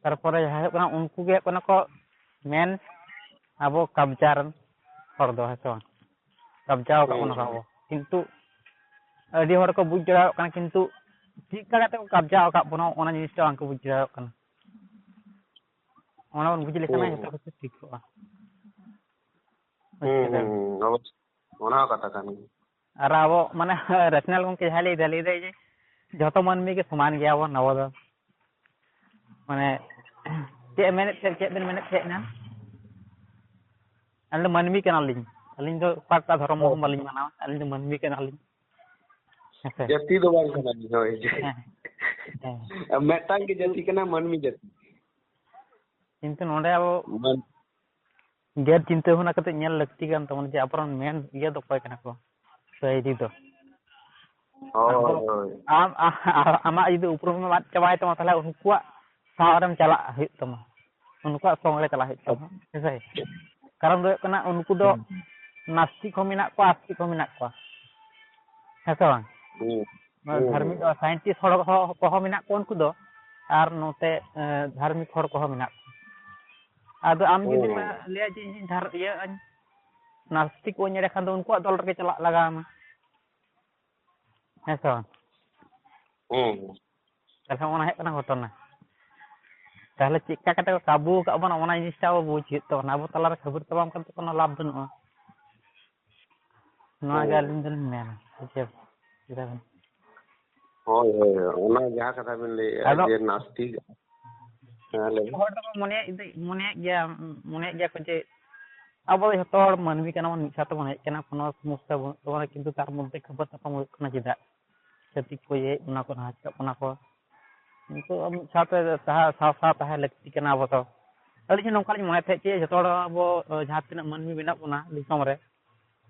ᱛᱟᱨᱯᱚᱨᱮ ᱡᱟᱦᱟᱸᱭ ᱦᱩᱭᱩᱜ ᱠᱟᱱᱟ, ᱩᱱᱠᱩ ᱜᱮ ᱦᱩᱭᱩᱜ ᱠᱟᱱᱟ ᱠᱚ main ᱟᱵᱚ ᱠᱟᱵᱽᱡᱟ ᱨᱮᱱ ᱦᱚᱲ ᱫᱚ, ᱦᱮᱸ ᱥᱮ ᱵᱟᱝ? ᱠᱟᱵᱽᱡᱟᱣ ᱟᱠᱟᱫ ᱦᱩᱸ, ᱵᱚᱱᱟ ᱠᱚ ᱦᱩᱸ᱾ ᱟᱵᱚ, ᱠᱤᱱᱛᱩ ᱟᱹᱰᱤ ᱦᱚᱲ ᱠᱚ ᱵᱩᱡᱽ ᱫᱟᱲᱮᱭᱟᱜ ᱠᱟᱱᱟ, ᱠᱤᱱᱛᱩ ᱪᱮᱫ ᱞᱮᱠᱟ ᱠᱟᱛᱮ ᱠᱚ ᱠᱟᱵᱽᱡᱟ ᱟᱠᱟᱫ ᱵᱚᱱᱟ, ᱚᱱᱟ ᱡᱤᱱᱤᱥᱴᱟ ᱵᱟᱝ ᱠᱚ ᱵᱩᱡᱽ ᱫᱟᱲᱮᱭᱟᱜ ᱠᱟᱱᱟ᱾ ᱚᱱᱟ ᱵᱚᱱ ᱵᱩᱡᱽ ᱞᱮᱠᱷᱟᱱ ᱦᱩᱸ, ᱡᱚᱛᱚ ᱦᱩᱸ᱾ ᱠᱤᱪᱷᱩ ᱴᱷᱤᱠᱚᱜᱼᱟ᱾ ᱵᱩᱡᱽ ᱦᱩᱸ, ᱠᱮᱫᱟ ᱦᱩᱸ, ᱵᱮᱱ? ᱦᱩᱸ, ᱚᱵᱚᱥ-, ᱚᱱᱟ ᱦᱚᱸ ᱠᱟᱛᱷᱟ ᱠᱟᱱ ᱜᱮᱭᱟ᱾ ᱟᱨ ᱟᱵᱚ, ᱢᱟᱱᱮ, ᱨᱮᱥᱱᱟᱞ ᱜᱚᱢᱠᱮ ᱡᱟᱦᱟᱸᱭ ᱞᱟᱹᱭ ᱫᱟ, ᱞᱟᱹᱭ ᱫᱟᱭ ᱡᱮ ᱡᱷᱚᱛᱚ ᱢᱟᱹᱱᱢᱤ ᱜᱮ ᱥᱚᱢᱟᱱ ᱜᱮᱭᱟ ᱵᱚᱱ ᱟᱵᱚ ᱫᱚ᱾ ᱢᱟᱱᱮ, ᱪᱮᱫ ᱮ ᱢᱮᱱᱮᱫ ᱛᱟᱦᱮᱸᱫ, ᱪᱮᱫ ᱵᱮᱱ ᱢᱮᱱᱮᱫ ᱛᱟᱦᱮᱸᱫ ᱮᱱᱟ? ᱟᱹᱞᱤᱧ ᱫᱚ ᱢᱟᱹᱱᱢᱤ ᱠᱟᱱᱟᱞᱤᱧ᱾ ᱟᱹᱞᱤᱧ ᱫᱚ ᱚᱠᱟᱴᱟᱜ ᱫᱷᱚᱨᱚᱢ ᱦᱳᱭ᱾ ᱢᱚᱨᱚᱢ ᱵᱟᱹᱞᱤᱧ ᱢᱟᱱᱟᱣᱟ᱾ ᱟᱹᱞᱤᱧ ᱫᱚ ᱢᱟᱹᱱᱢᱤ ᱠᱟᱱᱟᱞᱤᱧ᱾ ᱦᱮᱸᱥᱮ? ᱡᱟᱹᱛᱤ ᱫᱚ ᱵᱟᱝ ᱠᱟᱱᱟᱞᱤᱧ, ᱦᱳᱭ᱾ ᱦᱮᱸ, ᱦᱮᱸ᱾ ᱢᱤᱫᱴᱟᱝ ᱜᱮ ᱡᱟᱹᱛᱤ ᱠᱟᱱᱟ, ᱢᱟᱹᱱᱢᱤ ᱡᱟᱹᱛᱤ᱾ ᱠᱤᱱᱛᱩ ᱱᱚᱰᱮ ᱟᱵᱚ ᱢᱟᱱ- ᱜᱮᱨ ᱪᱤᱱᱛᱟᱹ ᱵᱷᱟᱵᱽᱱᱟ ᱠᱟᱛᱮ ᱧᱮᱞ ᱞᱟᱹᱠᱛᱤ ᱠᱟᱱ ᱛᱟᱵᱚᱱᱟ ᱡᱮ ᱟᱵᱚᱨᱮᱱ ᱢᱮᱱ ᱤᱭᱟᱹ ᱫᱚ ᱚᱠᱚᱭ ᱠᱟᱱᱟ ᱠᱚ, ᱥᱟᱹᱭᱨᱤ ᱫᱚ᱾ ᱦᱳᱭ, ᱟᱵᱚ, ᱦᱳᱭ᱾ ᱟᱢ, ᱟ-, ᱟᱢᱟᱜ ᱡᱩᱫᱤ ᱩᱯᱨᱩᱢ ᱮᱢ ᱟᱫ ᱪᱟᱵᱟᱭ ᱛᱟᱢᱟ, ᱛᱟᱦᱚᱞᱮ ᱩᱱᱠᱩᱣᱟᱜ ᱥᱟᱶ ᱨᱮᱢ ᱪᱟᱞᱟᱜ ᱦᱩᱭᱩᱜ ᱛᱟᱢᱟ, ᱩᱱᱠᱩᱣᱟᱜ ᱥᱚᱝ ᱨᱮ ᱪᱟᱞᱟᱜ ᱦᱩᱭᱩᱜ ᱛᱟᱢᱟ, ᱦᱮᱸ ᱥᱮ? ᱠᱟᱨᱚᱱ ᱫᱚ ᱦᱩᱭᱩᱜ ᱠᱟᱱᱟ, ᱩᱱᱠᱩ ᱫᱚ ᱦᱩᱸ᱾ ᱱᱟᱥᱛᱤᱠ ᱦᱚᱸ ᱢᱮᱱᱟᱜ ᱠᱚᱣᱟ, ᱟᱥᱛᱤᱠ ᱦᱚᱸ ᱢᱮᱱᱟᱜ ᱠᱚᱣᱟ, ᱦᱮᱸ ᱥᱮ ᱵᱟᱝ? ᱦᱩᱸ᱾ ᱦᱩᱸ, ᱫᱷᱟᱨᱢᱤᱠ, ᱦᱩᱸ᱾ Scientist ᱦᱚᱲ ᱠᱚᱦᱚᱸ, ᱠᱚᱦᱚᱸ ᱢᱮᱱᱟᱜ ᱠᱚᱣᱟ ᱩᱱᱠᱩ ᱫᱚ, ᱟᱨ ᱱᱚᱛᱮ, ᱮ, ᱫᱷᱟᱨᱢᱤᱠ ᱦᱚᱲ ᱠᱚᱦᱚᱸ ᱢᱮᱱᱟᱜ ᱠᱚᱣᱟ᱾ ᱟᱫᱚ ᱟᱢ ᱡᱩᱫᱤᱢ ᱦᱩᱸ᱾ ᱞᱟᱹᱭᱟ ᱡᱮ ᱤᱧ ᱫᱷᱟᱨ-, ᱤᱭᱟᱹ ᱟᱹᱧ, ᱱᱟᱥᱛᱤᱠ ᱠᱚᱧ, ᱮᱸᱰᱮᱠᱷᱟᱱ ᱫᱚ ᱩᱱᱠᱩᱣᱟᱜ ᱫᱚᱞ ᱨᱮᱜᱮ ᱪᱟᱞᱟᱜ ᱞᱟᱜᱟᱣ ᱟᱢᱟ᱾ ᱦᱮᱸ ᱥᱮ ᱵᱟᱝ? ᱦᱩᱸ᱾ ᱛᱟᱦᱞᱮ ᱚᱱᱟ ᱦᱩᱭᱩᱜ ᱠᱟᱱᱟ ᱜᱷᱚᱴᱚᱱᱟ᱾ ᱛᱟᱦᱞᱮ ᱪᱮᱫ ᱞᱮᱠᱟ ᱠᱟᱛᱮ ᱠᱚ ᱠᱟᱵᱩ ᱟᱠᱟᱫ ᱵᱚᱱᱟ, ᱚᱱᱟ ᱡᱤᱱᱤᱥᱴᱟ ᱟᱵᱚ ᱵᱩᱡᱽ ᱦᱩᱭᱩᱜ ᱛᱟᱵᱚᱱᱟ᱾ ᱟᱵᱚ ᱛᱟᱞᱟᱨᱮ ᱠᱷᱟᱹᱯᱟᱹᱨᱤ ᱛᱟᱯᱟᱢ ᱠᱟᱛᱮ ᱠᱳᱱᱳ ᱞᱟᱵᱷ ᱵᱟᱹᱱᱩᱜᱼᱟ᱾ ᱱᱚᱣᱟ ᱜᱮ ᱦᱩᱸ᱾ ᱟᱹᱞᱤᱧ ᱫᱚᱞᱤᱧ ᱢᱮᱱᱟ᱾ ᱵᱩᱡᱷᱟᱹᱣ ᱠᱮᱫᱟ ᱵᱮᱱ? ᱦᱳᱭ, ᱦᱳᱭ, ᱦᱳᱭ᱾ ᱚᱱᱟ ᱡᱟᱦᱟᱸ ᱠᱟᱛᱷᱟ ᱵᱤᱱ ᱞᱟᱹᱭᱮᱫᱼᱟ ᱟᱫᱚ ᱡᱮ ᱱᱟᱥᱛᱤᱠ, ᱦᱮᱸ, ᱞᱟᱹᱭ ᱵᱤᱱ᱾ ᱦᱚᱲ ᱫᱚᱠᱚ ᱢᱚᱱᱮᱭᱮᱫ, ᱢᱚᱱᱮᱭᱮᱫ ᱜᱮᱭᱟ, ᱢᱚᱱᱮᱭᱮᱫ ᱜᱮᱭᱟ ᱠᱚ ᱡᱮ ᱟᱵᱚ ᱫᱚ ᱡᱷᱚᱛᱚ ᱦᱚᱲ ᱢᱟᱹᱱᱢᱤ ᱠᱟᱱᱟ ᱵᱚᱱ, ᱢᱤᱫ ᱥᱟᱶ ᱛᱮᱵᱚᱱ ᱦᱮᱡ ᱠᱟᱱᱟ, ᱠᱳᱱᱳ ᱥᱚᱢᱚᱥᱥᱟ ᱵᱟᱹᱱᱩᱜ ᱛᱟᱵᱚᱱᱟ, ᱠᱤᱱᱛᱩ ᱛᱟᱨ ᱢᱚᱫᱽᱫᱷᱮ ᱠᱷᱟᱹᱯᱟᱹᱨ ᱛᱟᱯᱟᱢ ᱦᱩᱭᱩᱜ ᱠᱟᱱᱟ ᱪᱮᱫᱟᱜ? ᱪᱷᱟᱹᱛᱤᱠ ᱠᱚ ᱤᱭᱟᱹᱭᱮᱫ ᱵᱚᱱᱟ ᱠᱚ, ᱱᱟᱦᱟᱪᱟᱨᱮᱫ ᱵᱚᱱᱟ ᱠᱚ, ᱱᱤᱛᱚᱜ ᱢᱤᱫ ᱥᱟᱶᱛᱮ ᱛᱟᱦᱮᱸ, ᱥᱟᱶ ᱥᱟᱶ ᱛᱟᱦᱮᱸ ᱞᱟᱹᱠᱛᱤ ᱠᱟᱱᱟ ᱟᱵᱚ ᱫᱚ᱾ ᱟᱹᱞᱤᱧ ᱦᱚᱸ ᱱᱚᱝᱠᱟ ᱞᱤᱧ ᱢᱚᱱᱮᱭᱮᱫ ᱛᱟᱦᱮᱸᱫ ᱡᱮ ᱡᱷᱚᱛᱚ ᱦᱚᱲ ᱟᱵᱚ ᱡᱟᱦᱟᱸ ᱛᱤᱱᱟᱹᱜ ᱢᱟᱹᱱᱢᱤ ᱢᱮᱱᱟᱜ ᱵᱚᱱᱟ ᱫᱤᱥᱚᱢ ᱨᱮ,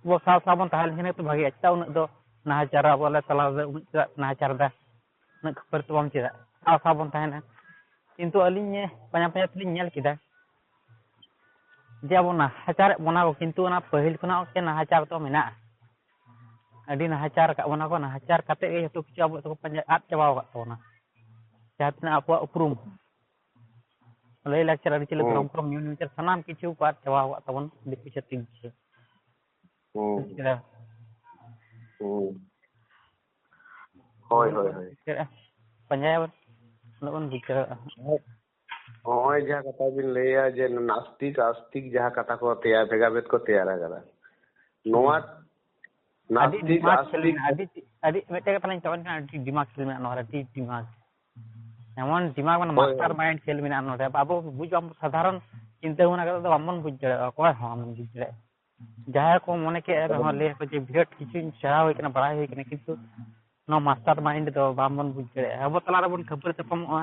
ᱟᱵᱚ ᱥᱟᱶ ᱥᱟᱶ ᱵᱚᱱ ᱛᱟᱦᱮᱸ ᱞᱮᱱᱠᱷᱟᱱ ᱜᱮᱛᱚ ᱵᱷᱟᱜᱮᱜᱼᱟ᱾ ᱪᱮᱫᱟᱜ ᱩᱱᱟᱹᱜ ᱫᱚ ᱱᱟᱦᱟᱪᱟᱨ ᱟᱵᱚ ᱟᱞᱮ ᱛᱟᱞᱟ ᱨᱮ, ᱩᱱᱟᱹᱜ ᱪᱮᱫᱟᱜ ᱱᱟᱦᱟᱪᱟᱨ ᱮᱫᱟ? ᱩᱱᱟᱹᱜ ᱠᱷᱟᱹᱯᱟᱹᱨᱤ ᱛᱟᱵᱚᱱ ᱪᱮᱫᱟᱜ? ᱥᱟᱶ ᱥᱟᱶ ᱵᱚᱱ ᱛᱟᱦᱮᱱᱟ᱾ ᱠᱤᱱᱛᱩ ᱟᱹᱞᱤᱧ ᱯᱟᱸᱡᱟ ᱯᱟᱸᱡᱟ ᱛᱮᱞᱤᱧ ᱧᱮᱞ ᱠᱮᱫᱟ ᱡᱮ ᱟᱵᱚ ᱱᱟᱦᱟᱪᱟᱨᱮᱫ ᱵᱚᱱᱟ ᱠᱚ, ᱠᱤᱱᱛᱩ ᱚᱱᱟ ᱯᱟᱹᱦᱤᱞ ᱠᱷᱚᱱᱟᱜ ᱜᱮ ᱱᱟᱦᱟᱪᱟᱨ ᱫᱚ ᱢᱮᱱᱟᱜᱼᱟ᱾ ᱟᱹᱰᱤ ᱱᱟᱦᱟᱪᱟᱨ ᱟᱠᱟᱫ ᱵᱚᱱᱟ ᱠᱚ, ᱱᱟᱦᱟᱪᱟᱨ ᱠᱟᱛᱮᱫ ᱜᱮ ᱡᱚᱛᱚ ᱠᱤᱪᱷᱩ ᱟᱵᱚᱣᱟᱜ ᱫᱚᱠᱚ ᱯᱟᱸᱡᱟ ᱟᱫ ᱪᱟᱵᱟᱣ ᱟᱠᱟᱫ ᱛᱟᱵᱚᱱᱟ᱾ ᱡᱟᱦᱟᱸ ᱛᱤᱱᱟᱹᱜ ᱟᱵᱚᱣᱟᱜ ᱩᱯᱨᱩᱢ, ᱞᱟᱹᱭ ᱞᱟᱠᱪᱟᱨ, ᱟᱹᱨᱤᱪᱟᱹᱞᱤ, ᱦᱩᱸ᱾ ᱫᱷᱚᱨᱚᱢ ᱠᱚᱨᱚᱢ, ᱧᱩ ᱧᱩ ᱥᱟᱱᱟᱢ ᱠᱤᱪᱷᱩ ᱠᱚ ᱟᱫ ᱪᱟᱵᱟᱣ ᱟᱠᱟᱫ ᱛᱟᱵᱚᱱ ᱫᱤᱠᱩ ᱪᱷᱟᱹᱛᱤᱠ ᱜᱮ᱾ ᱦᱩᱸ᱾ ᱵᱩᱡᱽ ᱠᱮᱫᱟ? ᱦᱩᱸ᱾ ᱦᱳᱭ, ᱦᱳᱭ, ᱦᱳᱭ᱾ ᱯᱟᱸᱡᱟᱭᱟᱵᱚᱱ, ᱩᱱᱟᱹᱜ ᱵᱚᱱ ᱵᱩᱡᱽ ᱫᱟᱲᱮᱭᱟᱜᱼᱟ᱾ ᱦᱳᱭ᱾ ᱱᱚᱜᱼᱚᱭ ᱡᱟᱦᱟᱸ ᱠᱟᱛᱷᱟ ᱵᱤᱱ ᱞᱟᱹᱭᱟ ᱡᱮ ᱱᱟᱥᱛᱤᱠ ᱟᱥᱛᱤᱠ ᱡᱟᱦᱟᱸ ᱠᱟᱛᱷᱟ ᱠᱚ ᱛᱮᱭᱟᱨ, ᱵᱷᱮᱜᱟᱨ ᱵᱷᱮᱫ ᱠᱚ ᱛᱮᱭᱟᱨ ᱟᱠᱟᱫᱟ, ᱱᱚᱣᱟ ᱦᱩᱸ᱾ ᱟᱹᱰᱤ ᱱᱟᱥᱛᱤᱠ ᱫᱤᱢᱟᱜᱽ ᱠᱷᱮᱞ ᱟᱥᱛᱤᱠ ᱢᱮᱱᱟᱜᱼᱟ, ᱟᱹᱰᱤ, ᱟᱹᱰᱤ, ᱢᱤᱫᱴᱮᱡ ᱠᱟᱛᱷᱟ ᱞᱤᱧ ᱢᱮᱛᱟᱵᱮᱱ ᱠᱟᱱᱟ, ᱟᱹᱰᱤ ᱫᱤᱢᱟᱜᱽ ᱠᱷᱮᱞ ᱢᱮᱱᱟᱜᱼᱟ ᱱᱚᱣᱟ ᱨᱮ, ᱟᱹᱰᱤ ᱫᱤᱢᱟᱜᱽ᱾ ᱮᱢᱚᱱ ᱫᱤᱢᱟᱜᱽ, ᱢᱟᱱᱮ ᱦᱳᱭ, ᱢᱟᱥᱴᱟᱨ ᱦᱳᱭ᱾ ᱢᱟᱭᱤᱱᱰ ᱠᱷᱮᱞ ᱢᱮᱱᱟᱜᱼᱟ ᱱᱚᱰᱮ᱾ ᱟᱵᱚ ᱵᱩᱡᱽ, ᱟᱵᱚ ᱥᱟᱫᱷᱟᱨᱚᱱ ᱪᱤᱱᱛᱟᱹ ᱵᱷᱟᱵᱽᱱᱟ ᱠᱟᱛᱮ ᱫᱚ ᱵᱟᱝᱵᱚᱱ ᱵᱩᱡᱽ ᱫᱟᱲᱮᱭᱟᱜᱼᱟ, ᱚᱠᱚᱭ ᱦᱚᱸ ᱵᱟᱵᱚᱱ ᱵᱩᱡᱽ ᱫᱟᱲᱮᱭᱟᱜᱼᱟ᱾ ᱡᱟᱦᱟᱸᱭ ᱠᱚ ᱢᱚᱱᱮ ᱠᱮᱜᱼᱟ ᱦᱳᱭ᱾ ᱨᱮᱦᱚᱸ, ᱞᱟᱹᱭ ᱟᱠᱚ ᱡᱮ ᱵᱤᱨᱟᱴ ᱠᱤᱪᱷᱩᱧ ᱥᱮᱬᱟ ᱦᱩᱭ ᱠᱟᱱᱟ, ᱵᱟᱲᱟᱭ ᱦᱩᱭ ᱠᱟᱱᱟ, ᱠᱤᱱᱛᱩ ᱱᱚᱣᱟ ᱢᱟᱥᱴᱟᱨ ᱢᱟᱭᱤᱱᱰ ᱫᱚ ᱵᱟᱝᱵᱚᱱ ᱵᱩᱡᱽ ᱫᱟᱲᱮᱭᱟᱜᱼᱟ᱾ ᱟᱵᱚ ᱛᱟᱞᱟ ᱨᱮᱵᱚᱱ ᱠᱷᱟᱹᱯᱟᱹᱨᱤ ᱛᱟᱯᱟᱢᱚᱜᱼᱟ,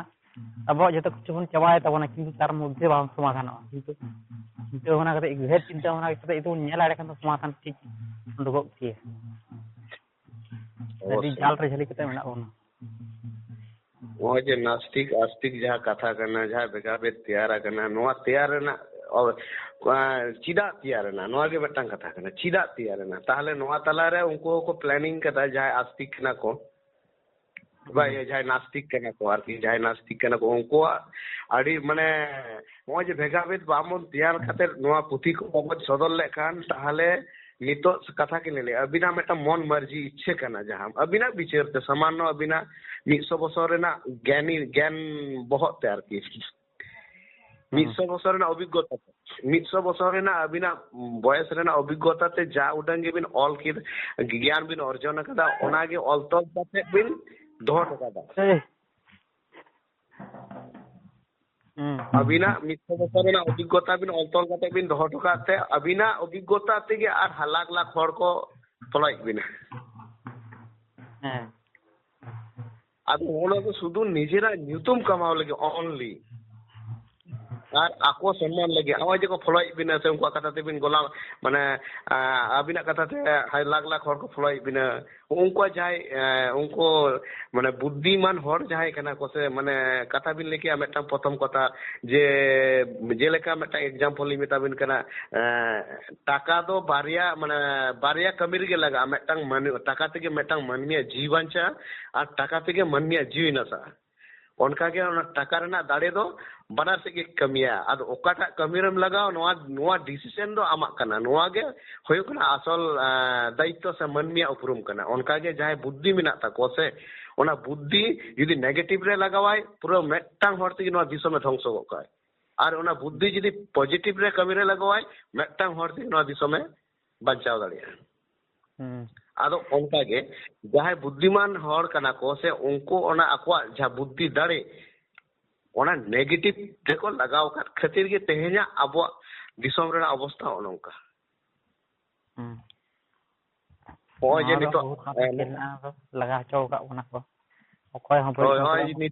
ᱟᱵᱚᱣᱟᱜ ᱡᱚᱛᱚ ᱠᱤᱪᱷᱩ ᱵᱚᱱ ᱪᱟᱵᱟᱭ ᱛᱟᱵᱚᱱᱟ, ᱠᱤᱱᱛᱩ ᱛᱟᱨ ᱢᱚᱫᱽᱫᱷᱮ ᱵᱟᱝ ᱥᱚᱢᱟᱫᱷᱟᱱᱚᱜᱼᱟ᱾ ᱠᱤᱱᱛᱩ ᱪᱤᱱᱛᱟᱹ ᱵᱷᱟᱵᱽᱱᱟ ᱠᱟᱛᱮ, ᱜᱩᱦᱤᱨ ᱪᱤᱱᱛᱟᱹ ᱵᱷᱟᱵᱽᱱᱟ ᱠᱟᱛᱮ ᱡᱩᱫᱤ ᱵᱚᱱ ᱧᱮᱞᱟ, ᱮᱸᱰᱮᱠᱷᱟᱱ ᱫᱚ ᱥᱚᱢᱟᱫᱷᱟᱱ ᱴᱷᱤᱠ ᱩᱰᱩᱠᱚᱜ ᱜᱮᱭᱟ᱾ ᱟᱹᱰᱤ ᱚᱵᱚᱥᱥᱳᱭ᱾ ᱡᱟᱞ ᱨᱮ ᱡᱷᱟᱹᱞᱤ ᱠᱟᱛᱮ ᱢᱮᱱᱟᱜ ᱵᱚᱱᱟ᱾ ᱱᱚᱜᱼᱚᱭ ᱡᱮ ᱱᱟᱥᱛᱤᱠ ᱟᱥᱛᱤᱠ ᱡᱟᱦᱟᱸ ᱠᱟᱛᱷᱟ ᱠᱟᱱᱟ, ᱡᱟᱦᱟᱸ ᱵᱷᱮᱫᱟᱵᱷᱮᱫ ᱛᱮᱭᱟᱨ ᱟᱠᱟᱱᱟ, ᱱᱚᱣᱟ ᱛᱮᱭᱟᱨ ᱨᱮᱱᱟᱜ ᱚ-, ᱟ, ᱪᱮᱫᱟᱜ ᱛᱮᱭᱟᱨ ᱮᱱᱟ? ᱱᱚᱣᱟ ᱜᱮ ᱢᱤᱫᱴᱟᱝ ᱠᱟᱛᱷᱟ ᱠᱟᱱᱟ, ᱪᱮᱫᱟᱜ ᱛᱮᱭᱟᱨ ᱮᱱᱟ? ᱛᱟᱦᱚᱞᱮ ᱱᱚᱣᱟ ᱛᱟᱞᱟᱨᱮ ᱩᱱᱠᱩ ᱦᱚᱸᱠᱚ planning ᱠᱟᱫᱟ, ᱡᱟᱦᱟᱸᱭ ᱟᱥᱛᱤᱠ ᱠᱟᱱᱟ ᱠᱚ, ᱵᱟ, ᱦᱩᱸ᱾ ᱤᱭᱟᱹ, ᱡᱟᱦᱟᱸᱭ ᱱᱟᱥᱛᱤᱠ ᱠᱟᱱᱟ ᱠᱚ ᱟᱨᱠᱤ, ᱡᱟᱦᱟᱸᱭ ᱱᱟᱥᱛᱤᱠ ᱠᱟᱱᱟ ᱠᱚ, ᱩᱱᱠᱩᱣᱟᱜ ᱟᱹᱰᱤ, ᱢᱟᱱᱮ, ᱱᱚᱜᱼᱚᱭ ᱡᱮ ᱵᱷᱮᱫᱟᱵᱷᱮᱫ ᱵᱟᱢᱚᱱ ᱛᱮᱭᱟᱨ ᱠᱟᱛᱮ ᱱᱚᱣᱟ ᱯᱩᱛᱷᱤ ᱠᱚ ᱵᱟᱵᱚᱱ ᱥᱚᱫᱚᱨ ᱞᱮᱠᱷᱟᱱ, ᱛᱟᱦᱚᱞᱮ ᱱᱤᱛᱚᱜ ᱠᱟᱛᱷᱟ ᱜᱮ ᱞᱟᱹᱭ ᱞᱮ, ᱟᱹᱵᱤᱱᱟᱜ ᱢᱤᱫᱴᱟᱝ ᱢᱚᱱ ᱢᱟᱹᱨᱡᱤ ᱤᱪᱪᱷᱟᱹ ᱠᱟᱱᱟ, ᱡᱟᱦᱟᱸ ᱟᱹᱵᱤᱱᱟᱜ ᱵᱤᱪᱟᱹᱨ ᱛᱮ ᱥᱟᱢᱟᱱᱱᱚ ᱟᱹᱵᱤᱱᱟᱜ ᱢᱤᱫᱥᱚ ᱵᱚᱪᱷᱚᱨ ᱨᱮᱱᱟᱜ ᱜᱮᱭᱟᱱᱤ, ᱜᱮᱭᱟᱱ ᱵᱚᱦᱚᱜ ᱛᱮ ᱟᱨᱠᱤ, ᱦᱩᱸ᱾ ᱢᱤᱫᱥᱚ ᱵᱚᱪᱷᱚᱨ ᱨᱮᱱᱟᱜ ᱚᱵᱷᱤᱜᱽᱜᱚᱛᱟ ᱛᱮ, ᱢᱤᱫᱥᱚ ᱵᱚᱪᱷᱚᱨ ᱨᱮᱱᱟᱜ ᱟᱹᱵᱤᱱᱟᱜ ᱵᱚᱭᱮᱥ ᱨᱮᱱᱟᱜ ᱚᱵᱷᱤᱜᱽᱜᱚᱛᱟ ᱛᱮ ᱡᱟ ᱩᱰᱟᱹᱝ ᱜᱮᱵᱤᱱ ᱚᱞ ᱠᱮᱫ, ᱜᱮᱭᱟᱱ ᱵᱤᱱ ᱚᱨᱡᱚᱱ ᱟᱠᱟᱫᱟ, ᱚᱱᱟᱜᱮ ᱚᱞ ᱛᱚᱞ ᱠᱟᱛᱮ ᱵᱤᱱ ᱫᱚᱦᱚ ᱦᱚᱴᱚ ᱠᱟᱫᱟ᱾ ᱦᱩᱸ᱾ ᱟᱹᱵᱤᱱᱟᱜ ᱢᱤᱫᱥᱚ ᱵᱚᱪᱷᱚᱨ ᱨᱮᱱᱟᱜ ᱚᱵᱷᱤᱜᱽᱜᱚᱛᱟ ᱵᱤᱱ ᱚᱞ ᱛᱚᱞ ᱠᱟᱛᱮ ᱵᱤᱱ ᱫᱚᱦᱚ ᱦᱚᱴᱚ ᱠᱟᱜ ᱛᱮ, ᱟᱹᱵᱤᱱᱟᱜ ᱚᱵᱷᱤᱜᱽᱜᱚᱛᱟ ᱛᱮᱜᱮ ᱟᱨ ᱞᱟᱠᱷ ᱞᱟᱠᱷ ᱦᱚᱲ ᱠᱚ ᱯᱷᱚᱞᱳᱭᱮᱫ ᱵᱤᱱᱟ᱾ ᱦᱮᱸ᱾ ᱟᱫᱚ ᱚᱱᱟ ᱫᱚ ᱥᱩᱫᱷᱩ ᱱᱤᱡᱮᱨᱟᱜ ᱧᱩᱛᱩᱢ ᱠᱟᱢᱟᱣ ᱞᱟᱹᱜᱤᱫ only᱾ ᱟᱨ ᱟᱠᱚ ᱥᱚᱱᱢᱟᱱ ᱞᱟᱹᱜᱤᱫ, ᱱᱚᱜᱼᱚᱭ ᱡᱮ ᱠᱚ ᱯᱷᱚᱞᱳᱭᱮᱫ ᱵᱤᱱᱟ ᱥᱮ ᱩᱱᱠᱩᱣᱟᱜ ᱠᱟᱛᱷᱟ ᱛᱮᱵᱤᱱ ᱜᱚᱞᱟ-, ᱢᱟᱱᱮ, ᱟᱸ, ᱟᱹᱵᱤᱱᱟᱜ ᱠᱟᱛᱷᱟ ᱛᱮ ᱦᱟᱭ-, ᱞᱟᱠᱷ ᱞᱟᱠᱷ ᱦᱚᱲ ᱠᱚ ᱯᱷᱚᱞᱳᱭᱮᱫ ᱵᱤᱱᱟ, ᱩᱱᱠᱩᱣᱟᱜ ᱡᱟᱦᱟᱸᱭ, ᱮᱸ, ᱩᱱᱠᱩ, ᱢᱟᱱᱮ, ᱵᱩᱫᱽᱫᱷᱤᱢᱟᱱ ᱦᱚᱲ ᱡᱟᱦᱟᱸᱭ ᱠᱟᱱᱟ ᱠᱚ ᱥᱮ, ᱢᱟᱱᱮ, ᱠᱟᱛᱷᱟ ᱵᱤᱱ ᱞᱟᱹᱭ ᱠᱮᱜᱼᱟ ᱢᱤᱫᱴᱟᱝ ᱯᱨᱚᱛᱷᱚᱢ ᱠᱟᱛᱷᱟ, ᱡᱮ, ᱡᱮᱞᱮᱠᱟ ᱢᱤᱫᱴᱟᱝ example ᱞᱤᱧ ᱢᱮᱛᱟ ᱵᱤᱱ ᱠᱟᱱᱟ, ᱮᱸ, ᱴᱟᱠᱟ ᱫᱚ ᱵᱟᱨᱭᱟ, ᱢᱟᱱᱮ, ᱵᱟᱨᱭᱟ ᱠᱟᱹᱢᱤ ᱨᱮᱜᱮ ᱞᱟᱜᱟᱜᱼᱟ, ᱢᱤᱫᱴᱟᱝ ᱢᱟᱹᱱ-, ᱴᱟᱠᱟ ᱛᱮᱜᱮ ᱢᱤᱫᱴᱟᱝ ᱢᱟᱹᱱᱢᱤᱭᱟᱜ ᱡᱤᱣᱤ ᱵᱟᱧᱪᱟᱜᱼᱟ ᱟᱨ ᱴᱟᱠᱟ ᱛᱮᱜᱮ ᱢᱟᱹᱱᱢᱤᱭᱟᱜ ᱡᱤᱣᱤ ᱱᱟᱥᱟᱜᱼᱟ᱾ ᱚᱱᱠᱟᱜᱮ ᱚᱱᱟ ᱴᱟᱠᱟ ᱨᱮᱱᱟᱜ ᱫᱟᱲᱮ ᱫᱚ ᱵᱟᱱᱟᱨ ᱥᱮᱫ ᱜᱮ ᱠᱟᱹᱢᱤᱭᱟ᱾ ᱟᱫᱚ ᱚᱠᱟᱴᱟᱜ ᱠᱟᱹᱢᱤ ᱨᱮᱢ ᱞᱟᱜᱟᱣ, ᱱᱚᱣᱟ, ᱱᱚᱣᱟ decision ᱫᱚ ᱟᱢᱟᱜ ᱠᱟᱱᱟ᱾ ᱱᱚᱣᱟ ᱜᱮ ᱦᱩᱭᱩᱜ ᱠᱟᱱᱟ ᱟᱥᱚᱞ, ᱟᱸ, ᱫᱟᱭᱤᱛᱛᱚ ᱥᱮ ᱢᱟᱹᱱᱢᱤᱭᱟᱜ ᱩᱯᱨᱩᱢ ᱠᱟᱱᱟ᱾ ᱚᱱᱠᱟᱜᱮ ᱡᱟᱦᱟᱸᱭ ᱵᱩᱫᱽᱫᱷᱤ ᱢᱮᱱᱟᱜ ᱛᱟᱠᱚᱣᱟ ᱥᱮ, ᱚᱱᱟ ᱵᱩᱫᱽᱫᱷᱤ ᱡᱩᱫᱤ negative ᱨᱮ ᱞᱟᱜᱟᱣᱟᱭ, ᱯᱩᱨᱟᱹ ᱢᱤᱫᱴᱟᱝ ᱦᱚᱲ ᱛᱮᱜᱮ ᱱᱚᱣᱟ ᱫᱤᱥᱚᱢᱮ ᱫᱷᱚᱝᱥᱚ ᱜᱚᱫ ᱠᱟᱜᱼᱟᱭ᱾ ᱟᱨ ᱚᱱᱟ ᱵᱩᱫᱽᱫᱷᱤ ᱡᱩᱫᱤ positive ᱨᱮ ᱠᱟᱹᱢᱤ ᱨᱮ ᱞᱟᱜᱟᱣᱟᱭ, ᱢᱤᱫᱴᱟᱝ ᱦᱚᱲ ᱛᱮᱜᱮ ᱱᱚᱣᱟ ᱫᱤᱥᱚᱢᱮ ᱵᱟᱧᱪᱟᱣ ᱫᱟᱲᱮᱭᱟᱜᱼᱟ᱾ ᱦᱩᱸ᱾ ᱟᱫᱚ ᱚᱱᱠᱟ ᱜᱮ ᱡᱟᱦᱟᱸᱭ ᱵᱩᱫᱽᱫᱷᱤᱢᱟᱱ ᱦᱚᱲ ᱠᱟᱱᱟ ᱠᱚ ᱥᱮ, ᱩᱱᱠᱩ ᱚᱱᱟ ᱟᱠᱚᱣᱟᱜ ᱡᱟᱦᱟᱸ ᱵᱩᱫᱽᱫᱷᱤ ᱫᱟᱲᱮ, ᱚᱱᱟ negative ᱨᱮᱠᱚ ᱞᱟᱜᱟᱣ ᱟᱠᱟᱫ ᱠᱷᱟᱹᱛᱤᱨ ᱜᱮ ᱛᱮᱦᱮᱧᱟᱜ ᱟᱵᱚᱣᱟᱜ ᱫᱤᱥᱚᱢ ᱨᱮᱱᱟᱜ ᱚᱵᱚᱥᱛᱷᱟ ᱦᱚᱸᱜᱼᱚ ᱱᱚᱝᱠᱟ᱾ ᱦᱩᱸ᱾ ᱱᱚᱜᱼᱚᱭ ᱡᱮ ᱱᱚᱣᱟ ᱫᱚ ᱱᱤᱛᱚᱜ, ᱵᱚᱦᱩᱛ ᱢᱟᱨᱟᱝ ᱦᱮᱸ, ᱠᱷᱮᱞ ᱢᱮᱱᱟᱜᱼᱟ, ᱞᱟᱜᱟ ᱦᱚᱪᱚ ᱟᱠᱟᱫ ᱵᱚᱱᱟ ᱠᱚ᱾ ᱚᱠᱚᱭ ᱦᱚᱸ ᱵᱟᱹᱲᱤᱡ ᱦᱳᱭ, ᱦᱚᱸ ᱦᱳᱭ,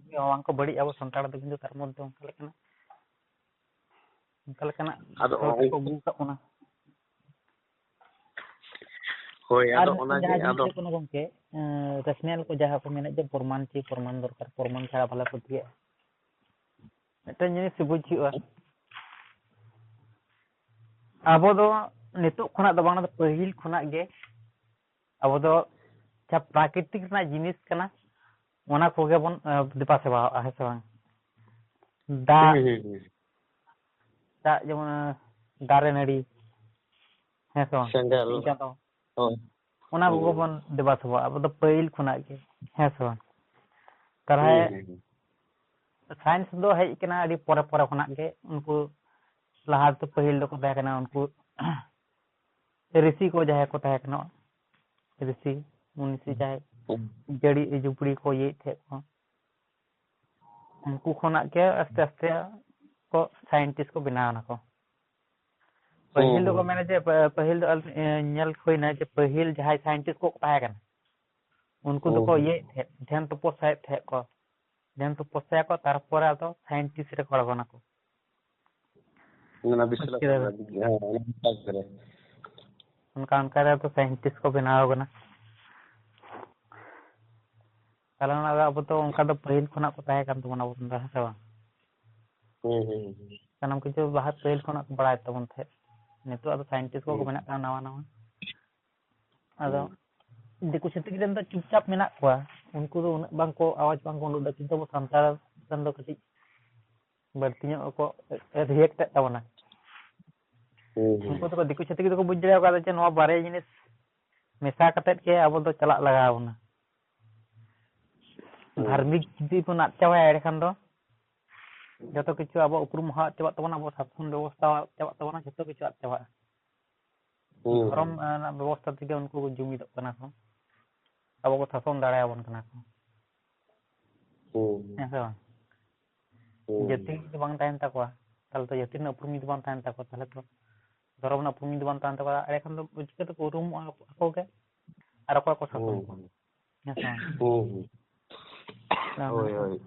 ᱵᱟᱝ ᱠᱚ ᱵᱟᱹᱲᱤᱡ, ᱟᱵᱚ ᱥᱟᱱᱛᱟᱲ ᱫᱚ ᱠᱤᱱᱛᱩ ᱛᱟᱨ ᱢᱚᱫᱽᱫᱷᱮ ᱚᱱᱠᱟ ᱞᱮᱠᱟᱱᱟᱜ ᱚᱱᱠᱟ ᱞᱮᱠᱟᱱᱟᱜ ᱟᱫᱚ ᱠᱷᱮᱞᱳᱰ ᱠᱚ ᱟᱹᱜᱩ ᱟᱠᱟᱫ ᱵᱚᱱᱟ᱾ ᱦᱳᱭ, ᱟᱨ ᱟᱫᱚ ᱢᱤᱫᱴᱟᱝ ᱚᱱᱟᱜᱮ ᱡᱟᱦᱟᱸ ᱡᱤᱱᱤᱥ ᱟᱫᱚ ᱦᱩᱭᱩᱜ ᱠᱟᱱᱟ ᱜᱚᱢᱠᱮ, ᱮᱸ, ᱨᱮᱥᱱᱟᱞ ᱠᱚ ᱡᱟᱦᱟᱸ ᱠᱚ ᱢᱮᱱᱮᱫ ᱡᱮ ᱯᱨᱚᱢᱟᱱ ᱪᱮ ᱯᱨᱚᱢᱟᱱ ᱫᱚᱨᱠᱟᱨ, ᱯᱨᱚᱢᱟᱱ ᱪᱷᱟᱲᱟ ᱵᱟᱞᱮ ᱯᱟᱹᱛᱭᱟᱹᱜᱼᱟ᱾ ᱢᱤᱫᱴᱟᱝ ᱡᱤᱱᱤᱥ ᱵᱩᱡᱽ ᱦᱩᱭᱩᱜᱼᱟ, ᱟᱵᱚ ᱫᱚ ᱱᱤᱛᱚᱜ ᱠᱷᱚᱱᱟᱜ ᱫᱚ ᱵᱟᱝ, ᱚᱱᱟ ᱫᱚ ᱯᱟᱹᱦᱤᱞ ᱠᱷᱚᱱᱟᱜ ᱜᱮ ᱟᱵᱚ ᱫᱚ ᱡᱟᱦᱟᱸ ᱯᱨᱟᱠᱨᱤᱛᱤᱠ ᱨᱮᱱᱟᱜ ᱡᱤᱱᱤᱥ ᱠᱟᱱᱟ, ᱚᱱᱟ ᱠᱚᱜᱮ ᱵᱚᱱ, ᱮᱸ, ᱫᱮᱵᱟ ᱥᱮᱵᱟᱣᱟᱜᱼᱟ, ᱦᱮᱸ ᱥᱮ ᱵᱟᱝ? ᱫᱟᱜ, ᱦᱩᱸ, ᱦᱩᱸ, ᱦᱩᱸ᱾ ᱫᱟᱜ ᱡᱮᱢᱚᱱ, ᱮᱸ, ᱫᱟᱨᱮ ᱱᱟᱹᱲᱤ, ᱦᱮᱸ ᱥᱮ ᱵᱟᱝ? ᱥᱮᱸᱜᱮᱞ᱾ ᱥᱤᱧ ᱪᱟᱸᱫᱚ᱾ ᱦᱳᱭ᱾ ᱚᱱᱟ ᱠᱚᱜᱮ ᱦᱩᱸ᱾ ᱵᱚᱱ ᱫᱮᱵᱟ ᱥᱮᱵᱟᱣᱟᱜᱼᱟ ᱟᱵᱚ ᱫᱚ ᱯᱟᱹᱦᱤᱞ ᱠᱷᱚᱱᱟᱜ ᱜᱮ, ᱦᱮᱸ ᱥᱮ ᱵᱟᱝ? ᱛᱟᱦᱚᱞᱮ ᱦᱩᱸ, ᱦᱩᱸ, ᱦᱩᱸ᱾ ᱥᱟᱭᱮᱱᱥ ᱫᱚ ᱦᱮᱡ ᱟᱠᱟᱱᱟ ᱟᱹᱰᱤ ᱯᱚᱨᱮ ᱯᱚᱨᱮ ᱠᱷᱚᱱᱟᱜ ᱜᱮ᱾ ᱩᱱᱠᱩ ᱞᱟᱦᱟ ᱛᱮ ᱯᱟᱹᱦᱤᱞ ᱫᱚᱠᱚ ᱛᱟᱦᱮᱸ ᱠᱟᱱᱟ, ᱩᱱᱠᱩ ᱨᱤᱥᱤ ᱠᱚ ᱡᱟᱦᱟᱸᱭ ᱠᱚ ᱛᱟᱦᱮᱸ ᱠᱟᱱᱟ, ᱨᱤᱥᱤ ᱢᱩᱱᱤᱥᱤ ᱡᱟᱦᱟᱸᱭ ᱡᱟᱹᱲᱤ ᱡᱩᱯᱲᱤ ᱠᱚ ᱤᱭᱟᱹᱭᱮᱫ ᱛᱟᱦᱮᱸᱫ ᱠᱚ, ᱩᱱᱠᱩ ᱠᱷᱚᱱᱟᱜ ᱜᱮ ᱟᱥᱛᱮ ᱟᱥᱛᱮ ᱠᱚ ᱥᱟᱭᱮᱱᱴᱤᱥᱴ ᱠᱚ ᱵᱮᱱᱟᱣ ᱮᱱᱟ ᱠᱚ᱾ ᱯᱟᱹᱦᱤᱞ ᱫᱚᱠᱚ ᱢᱮᱱᱟ ᱡᱮ, ᱯᱟᱹᱦᱤᱞ ᱫᱚ ᱧᱮᱞ ᱦᱩᱭᱱᱟ ᱡᱮ ᱯᱟᱹᱦᱤᱞ ᱡᱟᱦᱟᱸᱭ ᱥᱟᱭᱮᱱᱴᱤᱥᱴ ᱠᱚ ᱛᱟᱦᱮᱸ ᱠᱟᱱᱟ, ᱩᱱᱠᱩ ᱫᱚᱠᱚ ᱤᱭᱟᱹᱭᱮᱫ ᱛᱟᱦᱮᱸᱫ, ᱫᱷᱮᱭᱟᱱ ᱛᱚᱯᱚᱥᱟᱭᱮᱫ ᱛᱟᱦᱮᱸᱫ ᱠᱚ᱾ ᱫᱷᱮᱭᱟᱱ ᱛᱚᱯᱚᱥᱟᱭᱟᱠᱚ, ᱛᱟᱨᱯᱚᱨᱮ ᱟᱫᱚ ᱥᱟᱭᱮᱱᱴᱤᱥᱴ ᱨᱮᱠᱚ ᱟᱬᱜᱚᱱᱟᱠᱚ᱾ ᱚᱱᱟ ᱵᱤᱥᱥᱚ ᱵᱩᱡᱽ ᱠᱮᱫᱟ ᱵᱤᱱ? ᱦᱮᱸ, ᱚᱱᱟ ᱵᱤᱥᱥᱚ ᱨᱮ᱾ ᱚᱱᱠᱟ ᱚᱱᱠᱟ ᱛᱮ ᱟᱫᱚ ᱥᱟᱭᱮᱱᱴᱤᱥᱴ ᱠᱚ ᱵᱮᱱᱟᱣ ᱟᱠᱟᱱᱟ᱾ ᱛᱟᱦᱚᱞᱮ ᱚᱱᱟ ᱫᱚ ᱟᱵᱚ ᱫᱚ ᱚᱱᱠᱟ ᱫᱚ ᱯᱟᱹᱦᱤᱞ ᱠᱷᱚᱱᱟᱜ ᱠᱚ ᱛᱟᱦᱮᱸ ᱠᱟᱱ ᱛᱟᱵᱚᱱᱟ ᱟᱵᱚ ᱫᱚ, ᱦᱮᱸ ᱥᱮ ᱵᱟᱝ? ᱦᱩᱸ, ᱦᱩᱸ, ᱦᱩᱸ᱾ ᱥᱟᱱᱟᱢ ᱠᱤᱪᱷᱩ ᱞᱟᱦᱟ ᱯᱟᱹᱦᱤᱞ ᱠᱷᱚᱱᱟᱜ ᱠᱚ ᱵᱟᱲᱟᱭ ᱛᱟᱵᱚᱱ ᱛᱟᱦᱮᱸᱫ᱾ ᱱᱤᱛᱚᱜ ᱟᱫᱚ ᱥᱟᱭᱮᱱᱴᱤᱥᱴ ᱠᱚᱠᱚ ᱦᱩᱸ, ᱵᱮᱱᱟᱜ ᱠᱟᱱᱟ ᱱᱟᱣᱟ ᱱᱟᱣᱟ᱾ ᱟᱫᱚ ᱦᱩᱸ᱾ ᱫᱤᱠᱩ ᱪᱷᱟᱹᱛᱤᱠ ᱨᱮᱱ ᱫᱚ ᱪᱩᱯᱪᱟᱯ ᱢᱮᱱᱟᱜ ᱠᱚᱣᱟ, ᱩᱱᱠᱩ ᱫᱚ ᱩᱱᱟᱹᱜ ᱵᱟᱝ ᱠᱚ ᱟᱣᱟᱡᱽ ᱵᱟᱝ ᱠᱚ ᱩᱰᱩᱠ ᱮᱫᱟ, ᱠᱤᱱᱛᱩ ᱟᱵᱚ ᱥᱟᱱᱛᱟᱲ ᱨᱮᱱ ᱫᱚ ᱠᱟᱹᱴᱤᱡ ᱵᱟᱹᱲᱛᱤ ᱧᱚᱜ ᱠᱚ ᱨᱤᱭᱮᱠᱴ ᱮᱫ ᱛᱟᱵᱚᱱᱟ᱾ ᱦᱩᱸ, ᱦᱩᱸ᱾ ᱩᱱᱠᱩ ᱫᱚᱠᱚ, ᱫᱤᱠᱩ ᱪᱷᱟᱹᱛᱤᱠ ᱫᱚᱠᱚ ᱵᱩᱡᱽ ᱫᱟᱲᱮ ᱟᱠᱟᱫᱟ ᱡᱮ ᱱᱚᱣᱟ ᱵᱟᱨᱭᱟ ᱡᱤᱱᱤᱥ ᱢᱮᱥᱟ ᱠᱟᱛᱮᱫ ᱜᱮ ᱟᱵᱚ ᱫᱚ ᱪᱟᱞᱟᱜ ᱞᱟᱜᱟᱣ ᱵᱚᱱᱟ᱾ ᱦᱩᱸ᱾ ᱫᱷᱟᱨᱢᱤᱠ ᱡᱩᱫᱤ ᱵᱚᱱ ᱟᱫ ᱪᱟᱵᱟᱭᱟ, ᱮᱸᱰᱮᱠᱷᱟᱱ ᱫᱚ ᱡᱚᱛᱚ ᱠᱤᱪᱷᱩ ᱟᱵᱚ ᱩᱯᱨᱩᱢ ᱦᱚᱸ ᱟᱫ ᱪᱟᱵᱟᱜ ᱛᱟᱵᱚᱱᱟ, ᱟᱵᱚ ᱥᱟᱥᱚᱱ ᱵᱮᱵᱚᱥᱛᱷᱟ ᱦᱚᱸ ᱟᱫ ᱪᱟᱵᱟᱜ ᱛᱟᱵᱚᱱᱟ, ᱡᱚᱛᱚ ᱠᱤᱪᱷᱩ ᱟᱫ ᱪᱟᱵᱟᱜᱼᱟ᱾ ᱦᱩᱸ, ᱫᱷᱚᱨᱚᱢ ᱦᱩᱸ᱾ ᱨᱮᱱᱟᱜ ᱵᱮᱵᱚᱥᱛᱷᱟ ᱛᱮᱜᱮ ᱩᱱᱠᱩ ᱠᱚ ᱡᱩᱢᱤᱫᱚᱜ ᱠᱟᱱᱟ ᱠᱚ, ᱟᱵᱚ ᱠᱚ ᱥᱟᱥᱚᱱ ᱫᱟᱲᱮᱭᱟᱵᱚᱱ ᱠᱟᱱᱟ ᱠᱚ᱾ ᱦᱩᱸ᱾ ᱦᱮᱸ ᱥᱮ ᱵᱟᱝ? ᱦᱩᱸ᱾ ᱡᱟᱹᱛᱤ ᱡᱩᱫᱤ ᱵᱟᱝ ᱛᱟᱦᱮᱱ ᱛᱟᱠᱚᱣᱟ, ᱛᱟᱦᱚᱞᱮ ᱛᱚ ᱡᱟᱹᱛᱤ ᱨᱮᱱᱟᱜ ᱩᱯᱨᱩᱢ ᱡᱩᱫᱤ ᱵᱟᱝ ᱛᱟᱦᱮᱱ ᱛᱟᱠᱚᱣᱟ, ᱛᱟᱦᱚᱞᱮ ᱛᱚ ᱫᱷᱚᱨᱚᱢ ᱨᱮᱱᱟᱜ ᱩᱯᱨᱩᱢ ᱡᱩᱫᱤ ᱵᱟᱝ ᱛᱟᱦᱮᱱ ᱛᱟᱠᱚᱣᱟ, ᱮᱸᱰᱮᱠᱷᱟᱱ ᱫᱚ ᱪᱤᱠᱟᱹ ᱛᱮᱠᱚ ᱩᱨᱩᱢᱚᱜᱼᱟ ᱟᱠᱚ ᱜᱮ? ᱟᱨ ᱚᱠᱚᱭ ᱠᱚ ᱥᱟᱥᱚᱱ ᱦᱩᱸ, ᱠᱚᱣᱟ? ᱦᱩᱸ᱾ ᱦᱮᱸ ᱥᱮ ᱵᱟᱝ? ᱦᱩᱸ, ᱦᱩᱸ᱾ ᱚᱱᱟ ᱦᱳᱭ, ᱢᱮᱱᱟᱜᱼᱟ᱾ ᱦᱳᱭ᱾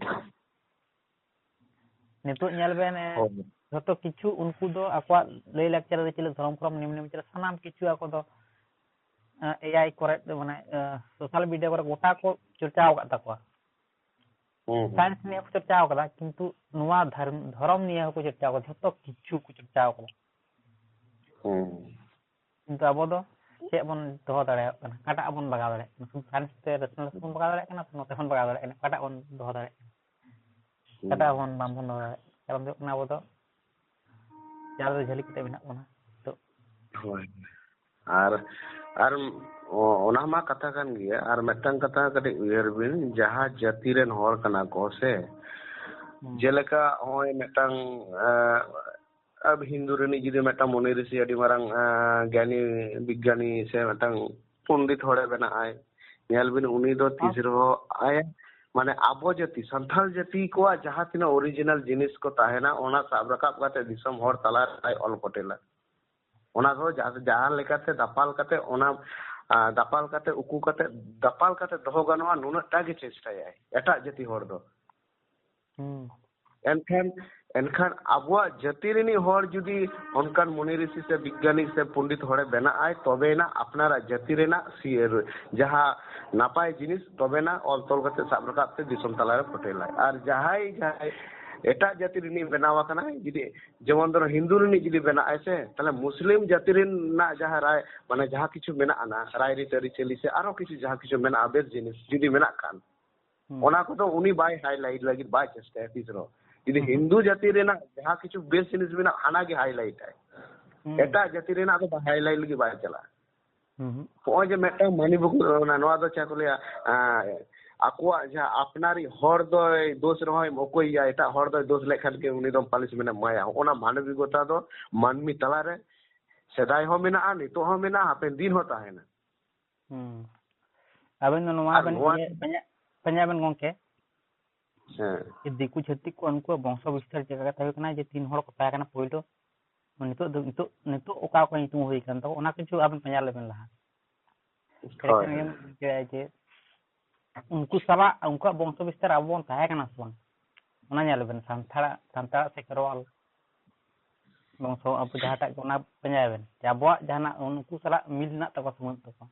ᱱᱤᱛᱚᱜ ᱧᱮᱞ ᱵᱮᱱ, ᱮ, ᱦᱳᱭ᱾ ᱡᱷᱚᱛᱚ ᱠᱤᱪᱷᱩ ᱩᱱᱠᱩ ᱫᱚ ᱟᱠᱚᱣᱟᱜ ᱞᱟᱹᱭ ᱞᱟᱠᱪᱟᱨ ᱟᱹᱨᱤᱪᱟᱹᱞᱤ, ᱫᱷᱚᱨᱚᱢ ᱠᱚᱨᱚᱢ, ᱱᱤᱭᱚᱢ ᱱᱮᱢᱟᱪᱟᱨ ᱥᱟᱱᱟᱢ ᱠᱤᱪᱷᱩ ᱟᱠᱚ ᱫᱚ, ᱮ, ᱮ ᱟᱭ ᱠᱚᱨᱮ, ᱢᱟᱱᱮ, ᱮ, ᱥᱳᱥᱟᱞ ᱢᱤᱰᱤᱭᱟ ᱠᱚᱨᱮ ᱜᱚᱴᱟ ᱠᱚ ᱪᱚᱨᱪᱟᱣ ᱟᱠᱟᱫ ᱛᱟᱠᱚᱣᱟ᱾ ᱦᱩᱸ, ᱦᱩᱸ᱾ ᱥᱟᱭᱮᱱᱥ ᱱᱤᱭᱮ ᱠᱚ ᱪᱚᱨᱪᱟᱣ ᱟᱠᱟᱫᱟ, ᱠᱤᱱᱛᱩ ᱱᱚᱣᱟ ᱫᱷᱟᱨᱢ-, ᱫᱷᱚᱨᱚᱢ ᱱᱤᱭᱮ ᱦᱚᱸᱠᱚ ᱪᱚᱨᱪᱟᱣ ᱟᱠᱟᱫᱟ, ᱡᱷᱚᱛᱚ ᱠᱤᱪᱷᱩ ᱠᱚ ᱪᱚᱨᱪᱟᱣ ᱟᱠᱟᱫᱟ᱾ ᱦᱩᱸ᱾ ᱠᱤᱱᱛᱩ ᱟᱵᱚ ᱫᱚ ᱪᱮᱫ ᱵᱚᱱ ᱫᱚᱦᱚ ᱫᱟᱲᱮᱭᱟᱜ ᱠᱟᱱᱟ? ᱚᱠᱟᱴᱟᱜ ᱵᱚᱱ ᱵᱟᱜᱟᱣ ᱫᱟᱲᱮᱭᱟᱜ ᱠᱟᱱᱟ? ᱥᱩᱫᱷᱩ ᱥᱟᱭᱮᱱᱥ ᱛᱮ ᱨᱮᱥᱚᱱᱟᱞᱤᱥᱴ ᱵᱚᱱ ᱵᱟᱜᱟᱣ ᱫᱟᱲᱮᱭᱟᱜ ᱠᱟᱱᱟ, ᱥᱮ ᱱᱚᱛᱮ ᱵᱚᱱ ᱵᱟᱜᱟᱣ ᱫᱟᱲᱮᱭᱟᱜ ᱠᱟᱱᱟ? ᱚᱠᱟᱴᱟᱜ ᱵᱚᱱ ᱫᱚᱦᱚ ᱫᱟᱲᱮᱭᱟᱜ ᱠᱟᱱᱟ? ᱦᱩᱸ᱾ ᱚᱠᱟᱴᱟᱜ ᱵᱚᱱ, ᱵᱟᱝ ᱵᱚᱱ ᱫᱚᱦᱚ ᱫᱟᱲᱮᱭᱟᱜ ᱠᱟᱱᱟ? ᱠᱟᱨᱚᱱ ᱫᱚ ᱦᱩᱭᱩᱜ ᱠᱟᱱᱟ, ᱟᱵᱚ ᱫᱚ ᱪᱟᱞ ᱨᱮ ᱡᱷᱟᱹᱞᱤ ᱠᱟᱛᱮ ᱢᱮᱱᱟᱜ ᱵᱚᱱᱟ ᱱᱤᱛᱚᱜ᱾ ᱦᱳᱭ᱾ ᱟᱨ, ᱟᱨ ᱚ-, ᱚᱱᱟ ᱢᱟ ᱠᱟᱛᱷᱟ ᱠᱟᱱ ᱜᱮᱭᱟ᱾ ᱟᱨ ᱢᱤᱫᱴᱟᱝ ᱠᱟᱛᱷᱟ ᱠᱟᱹᱴᱤᱡ ᱩᱭᱦᱟᱹᱨ ᱵᱤᱱ, ᱡᱟᱦᱟᱸ ᱡᱟᱹᱛᱤ ᱨᱮᱱ ᱦᱚᱲ ᱠᱟᱱᱟ ᱠᱚ ᱥᱮ, ᱦᱩᱸ᱾ ᱡᱮᱞᱮᱠᱟ ᱱᱚᱜᱼᱚᱭ ᱢᱤᱫᱴᱟᱝ, ᱮ, ᱟᱵ ᱦᱤᱱᱫᱩ ᱨᱤᱱᱤᱡ ᱡᱩᱫᱤ ᱢᱤᱫᱴᱟᱝ ᱢᱩᱱᱤ ᱨᱤᱥᱤ ᱟᱹᱰᱤ ᱢᱟᱨᱟᱝ, ᱮ, ᱜᱮᱭᱟᱱᱤ ᱵᱤᱜᱽᱜᱟᱱᱤ ᱥᱮ ᱢᱤᱫᱴᱟᱝ ᱯᱚᱱᱰᱤᱛ ᱦᱚᱲᱮ ᱵᱮᱱᱟᱜ ᱟᱭ, ᱧᱮᱞ ᱵᱤᱱ, ᱩᱱᱤ ᱫᱚ ᱛᱤᱥ ᱦᱚᱸ᱾ ᱨᱮᱦᱚᱸ ᱟᱭ, ᱢᱟᱱᱮ, ᱟᱵᱚ ᱡᱟᱹᱛᱤ, ᱥᱟᱱᱛᱟᱲ ᱡᱟᱹᱛᱤ ᱠᱚᱣᱟᱜ ᱡᱟᱦᱟᱸ ᱛᱤᱱᱟᱹᱜ ᱚᱨᱤᱡᱤᱱᱟᱞ ᱡᱤᱱᱤᱥ ᱠᱚ ᱛᱟᱦᱮᱱᱟ, ᱚᱱᱟ ᱥᱟᱵ ᱨᱟᱠᱟᱵ ᱠᱟᱛᱮ ᱫᱤᱥᱚᱢ ᱦᱚᱲ ᱛᱟᱞᱟᱨᱮ ᱟᱭ ᱚᱞ ᱯᱚᱴᱮᱞᱟ᱾ ᱚᱱᱟ ᱠᱚ ᱡᱟ-, ᱡᱟᱦᱟᱸ ᱞᱮᱠᱟᱛᱮ ᱫᱟᱯᱟᱞ ᱠᱟᱛᱮ, ᱚᱱᱟ, ᱟ, ᱫᱟᱯᱟᱞ ᱠᱟᱛᱮ, ᱩᱠᱩ ᱠᱟᱛᱮ, ᱫᱟᱯᱟᱞ ᱠᱟᱛᱮ ᱫᱚᱦᱚ ᱜᱟᱱᱚᱜᱼᱟ, ᱱᱩᱱᱟᱹᱜ ᱴᱟ ᱜᱮ ᱪᱮᱥᱴᱟᱭᱟᱭ ᱮᱴᱟᱜ ᱡᱟᱹᱛᱤ ᱦᱚᱲ ᱫᱚ᱾ ᱦᱩᱸ᱾ ᱮᱱᱠᱷᱟᱱ, ᱮᱱᱠᱷᱟᱱ ᱟᱵᱚᱣᱟᱜ ᱡᱟᱹᱛᱤ ᱨᱤᱱᱤᱡ ᱦᱚᱲ ᱡᱩᱫᱤ ᱚᱱᱠᱟᱱ ᱢᱩᱱᱤ ᱨᱤᱥᱤ ᱥᱮ ᱵᱤᱜᱽᱜᱟᱱᱤ ᱥᱮ ᱯᱚᱱᱰᱤᱛ ᱦᱚᱲᱮ ᱵᱮᱱᱟᱜ ᱟᱭ, ᱛᱚᱵᱮᱭᱮᱱᱟ ᱟᱯᱱᱟᱨᱟᱜ ᱡᱟᱹᱛᱤ ᱨᱮᱱᱟᱜ ᱥᱤᱭᱟᱹᱨ ᱡᱟᱦᱟᱸ ᱱᱟᱯᱟᱭ ᱡᱤᱱᱤᱥ, ᱛᱚᱵᱮᱱᱟ ᱚᱞ ᱛᱚᱞ ᱠᱟᱛᱮ ᱥᱟᱵ ᱨᱟᱠᱟᱵ ᱛᱮ ᱫᱤᱥᱚᱢ ᱛᱟᱞᱟᱨᱮ ᱯᱷᱚᱴᱮᱞᱟᱭ᱾ ᱟᱨ ᱡᱟᱦᱟᱸᱭ, ᱡᱟᱦᱟᱸᱭ ᱮᱴᱟᱜ ᱡᱟᱹᱛᱤ ᱨᱤᱱᱤᱡ ᱵᱮᱱᱟᱣ ᱟᱠᱟᱱᱟᱭ, ᱡᱩᱫᱤ ᱡᱮᱢᱚᱱ ᱫᱷᱚᱨᱚ ᱦᱤᱱᱫᱩ ᱨᱤᱱᱤᱡ ᱡᱩᱫᱤ ᱵᱮᱱᱟᱜ ᱟᱭ ᱥᱮ, ᱛᱟᱦᱞᱮ ᱢᱩᱥᱞᱤᱢ ᱡᱟᱹᱛᱤ ᱨᱮᱱᱟᱜ ᱡᱟᱦᱟᱸ ᱨᱟᱭ, ᱢᱟᱱᱮ ᱡᱟᱦᱟᱸ ᱠᱤᱪᱷᱩ ᱢᱮᱱᱟᱜ ᱟᱱᱟ, ᱨᱟᱭ ᱨᱤᱛ ᱟᱹᱨᱤᱪᱟᱹᱞᱤ ᱥᱮ ᱟᱨᱚ ᱠᱤᱪᱷᱩ ᱡᱟᱦᱟᱸ ᱠᱤᱪᱷᱩ ᱢᱮᱱᱟᱜᱼᱟ, ᱵᱮᱥ ᱡᱤᱱᱤᱥ ᱡᱩᱫᱤ ᱢᱮᱱᱟᱜ ᱠᱷᱟᱱ, ᱦᱩᱸ᱾ ᱚᱱᱟ ᱠᱚᱫᱚ ᱩᱱᱤ ᱵᱟᱭ highlight ᱞᱟᱹᱜᱤᱫ ᱵᱟᱭ ᱪᱮᱥᱴᱟᱭᱟ ᱛᱤᱥ ᱨᱮᱦᱚᱸ᱾ ᱡᱩᱫᱤ ᱦᱩᱸ᱾ ᱦᱤᱱᱫᱩ ᱡᱟᱹᱛᱤ ᱨᱮᱱᱟᱜ ᱡᱟᱦᱟᱸ ᱠᱤᱪᱷᱩ ᱵᱮᱥ ᱡᱤᱱᱤᱥ ᱢᱮᱱᱟᱜ, ᱦᱟᱱᱟ ᱜᱮ highlight ᱟᱭ᱾ ᱦᱩᱸ᱾ ᱮᱴᱟᱜ ᱡᱟᱹᱛᱤ ᱨᱮᱱᱟᱜ ᱫᱚ highlight ᱞᱟᱹᱜᱤᱫ ᱵᱟᱭ ᱪᱟᱞᱟᱜᱼᱟ᱾ ᱦᱩᱸ᱾ ᱦᱚᱸᱜᱼᱚᱭ ᱡᱮ ᱢᱤᱫᱴᱟᱝ ᱢᱟᱹᱱᱢᱤ ᱵᱟᱠᱚ, ᱚᱱᱟ, ᱱᱚᱣᱟ ᱫᱚ ᱪᱮᱫ ᱠᱚ ᱞᱟᱹᱭᱟ, ᱟᱸ, ᱟᱠᱚᱣᱟᱜ ᱡᱟᱦᱟᱸ ᱟᱯᱱᱟᱨᱤᱡ ᱦᱚᱲ ᱫᱚᱭ ᱫᱳᱥ ᱨᱮᱦᱚᱸᱭ ᱚᱠᱚᱭᱮᱭᱟ, ᱮᱴᱟᱜ ᱦᱚᱲ ᱫᱚᱭ ᱫᱳᱥ ᱞᱮᱠᱷᱟᱱ ᱜᱮ ᱩᱱᱤ ᱫᱚ punishment ᱮᱢ ᱮᱢᱟᱭᱟ᱾ ᱦᱚᱸᱜᱼᱚ ᱱᱟ ᱢᱟᱱᱚᱵᱤᱠᱚᱛᱟ ᱫᱚ ᱢᱟᱹᱱᱢᱤ ᱛᱟᱞᱟᱨᱮ ᱥᱮᱫᱟᱭ ᱦᱚᱸ ᱢᱮᱱᱟᱜᱼᱟ, ᱱᱤᱛᱚᱜ ᱦᱚᱸ ᱢᱮᱱᱟᱜᱼᱟ, ᱦᱟᱯᱮᱱ ᱫᱤᱱ ᱦᱚᱸ ᱛᱟᱦᱮᱱᱟ᱾ ᱦᱩᱸ᱾ ᱟᱵᱮᱱ ᱫᱚ ᱱᱚᱣᱟ ᱟᱨ ᱵᱮᱱ ᱱᱚᱣᱟ ᱤᱭᱟᱹ, ᱯᱟᱸᱡᱟ, ᱯᱟᱸᱡᱟ ᱵᱮᱱ ᱜᱚᱝᱠᱮ᱾ ᱦᱮᱸ᱾ ᱡᱮ ᱫᱤᱠᱩ ᱪᱷᱟᱹᱛᱤᱠ ᱠᱚ ᱩᱱᱠᱩᱣᱟᱜ ᱵᱚᱝᱥᱚ ᱵᱤᱥᱛᱟᱨ ᱪᱮᱫ ᱞᱮᱠᱟ ᱠᱟᱛᱮ ᱦᱩᱭ ᱠᱟᱱᱟ, ᱡᱮ ᱛᱤᱱ ᱦᱚᱲ ᱠᱚ ᱛᱟᱦᱮᱸ ᱠᱟᱱᱟ ᱯᱳᱭᱞᱳ, ᱱᱤᱛᱚᱜ ᱫᱚ, ᱱᱤᱛᱚᱜ, ᱱᱤᱛᱚᱜ ᱚᱠᱟ ᱚᱠᱟ ᱧᱩᱛᱩᱢ ᱦᱩᱭ ᱠᱟᱱ ᱛᱟᱠᱚ, ᱚᱱᱟ ᱠᱤᱪᱷᱩ ᱟᱵᱮᱱ ᱯᱟᱸᱡᱟ ᱞᱮᱵᱮᱱ ᱞᱟᱦᱟ᱾ ᱦᱳᱭ᱾ ᱮᱸᱰᱮᱠᱷᱟᱱ ᱜᱮᱢ ᱵᱩᱡᱷᱟᱹᱣᱟ ᱡᱮ ᱩᱱᱠᱩ ᱥᱟᱞᱟᱜ, ᱩᱱᱠᱩᱣᱟᱜ ᱵᱚᱝᱥᱚ ᱵᱤᱥᱛᱟᱨ ᱟᱵᱚ ᱵᱚᱱ ᱛᱟᱦᱮᱸ ᱠᱟᱱᱟ ᱥᱮ ᱵᱟᱝ? ᱚᱱᱟ ᱧᱮᱞ ᱵᱮᱱ, ᱥᱟᱱᱛᱟᱲᱟᱜ, ᱥᱟᱱᱛᱟᱲᱟᱜ ᱥᱮ ᱠᱷᱮᱨᱣᱟᱞ, ᱵᱚᱝᱥᱚ ᱟᱵᱚ ᱡᱟᱦᱟᱸᱴᱟᱜ ᱜᱮ, ᱚᱱᱟ ᱯᱟᱸᱡᱟᱭ ᱵᱮᱱ ᱡᱮ ᱟᱵᱚᱣᱟᱜ ᱡᱟᱦᱟᱱᱟᱜ ᱩᱱᱠᱩ ᱥᱟᱞᱟᱜ ᱢᱤᱞ ᱢᱮᱱᱟᱜ ᱛᱟᱠᱚᱣᱟ ᱥᱮ ᱵᱟᱹᱱᱩᱜ ᱛᱟᱠᱚᱣᱟ᱾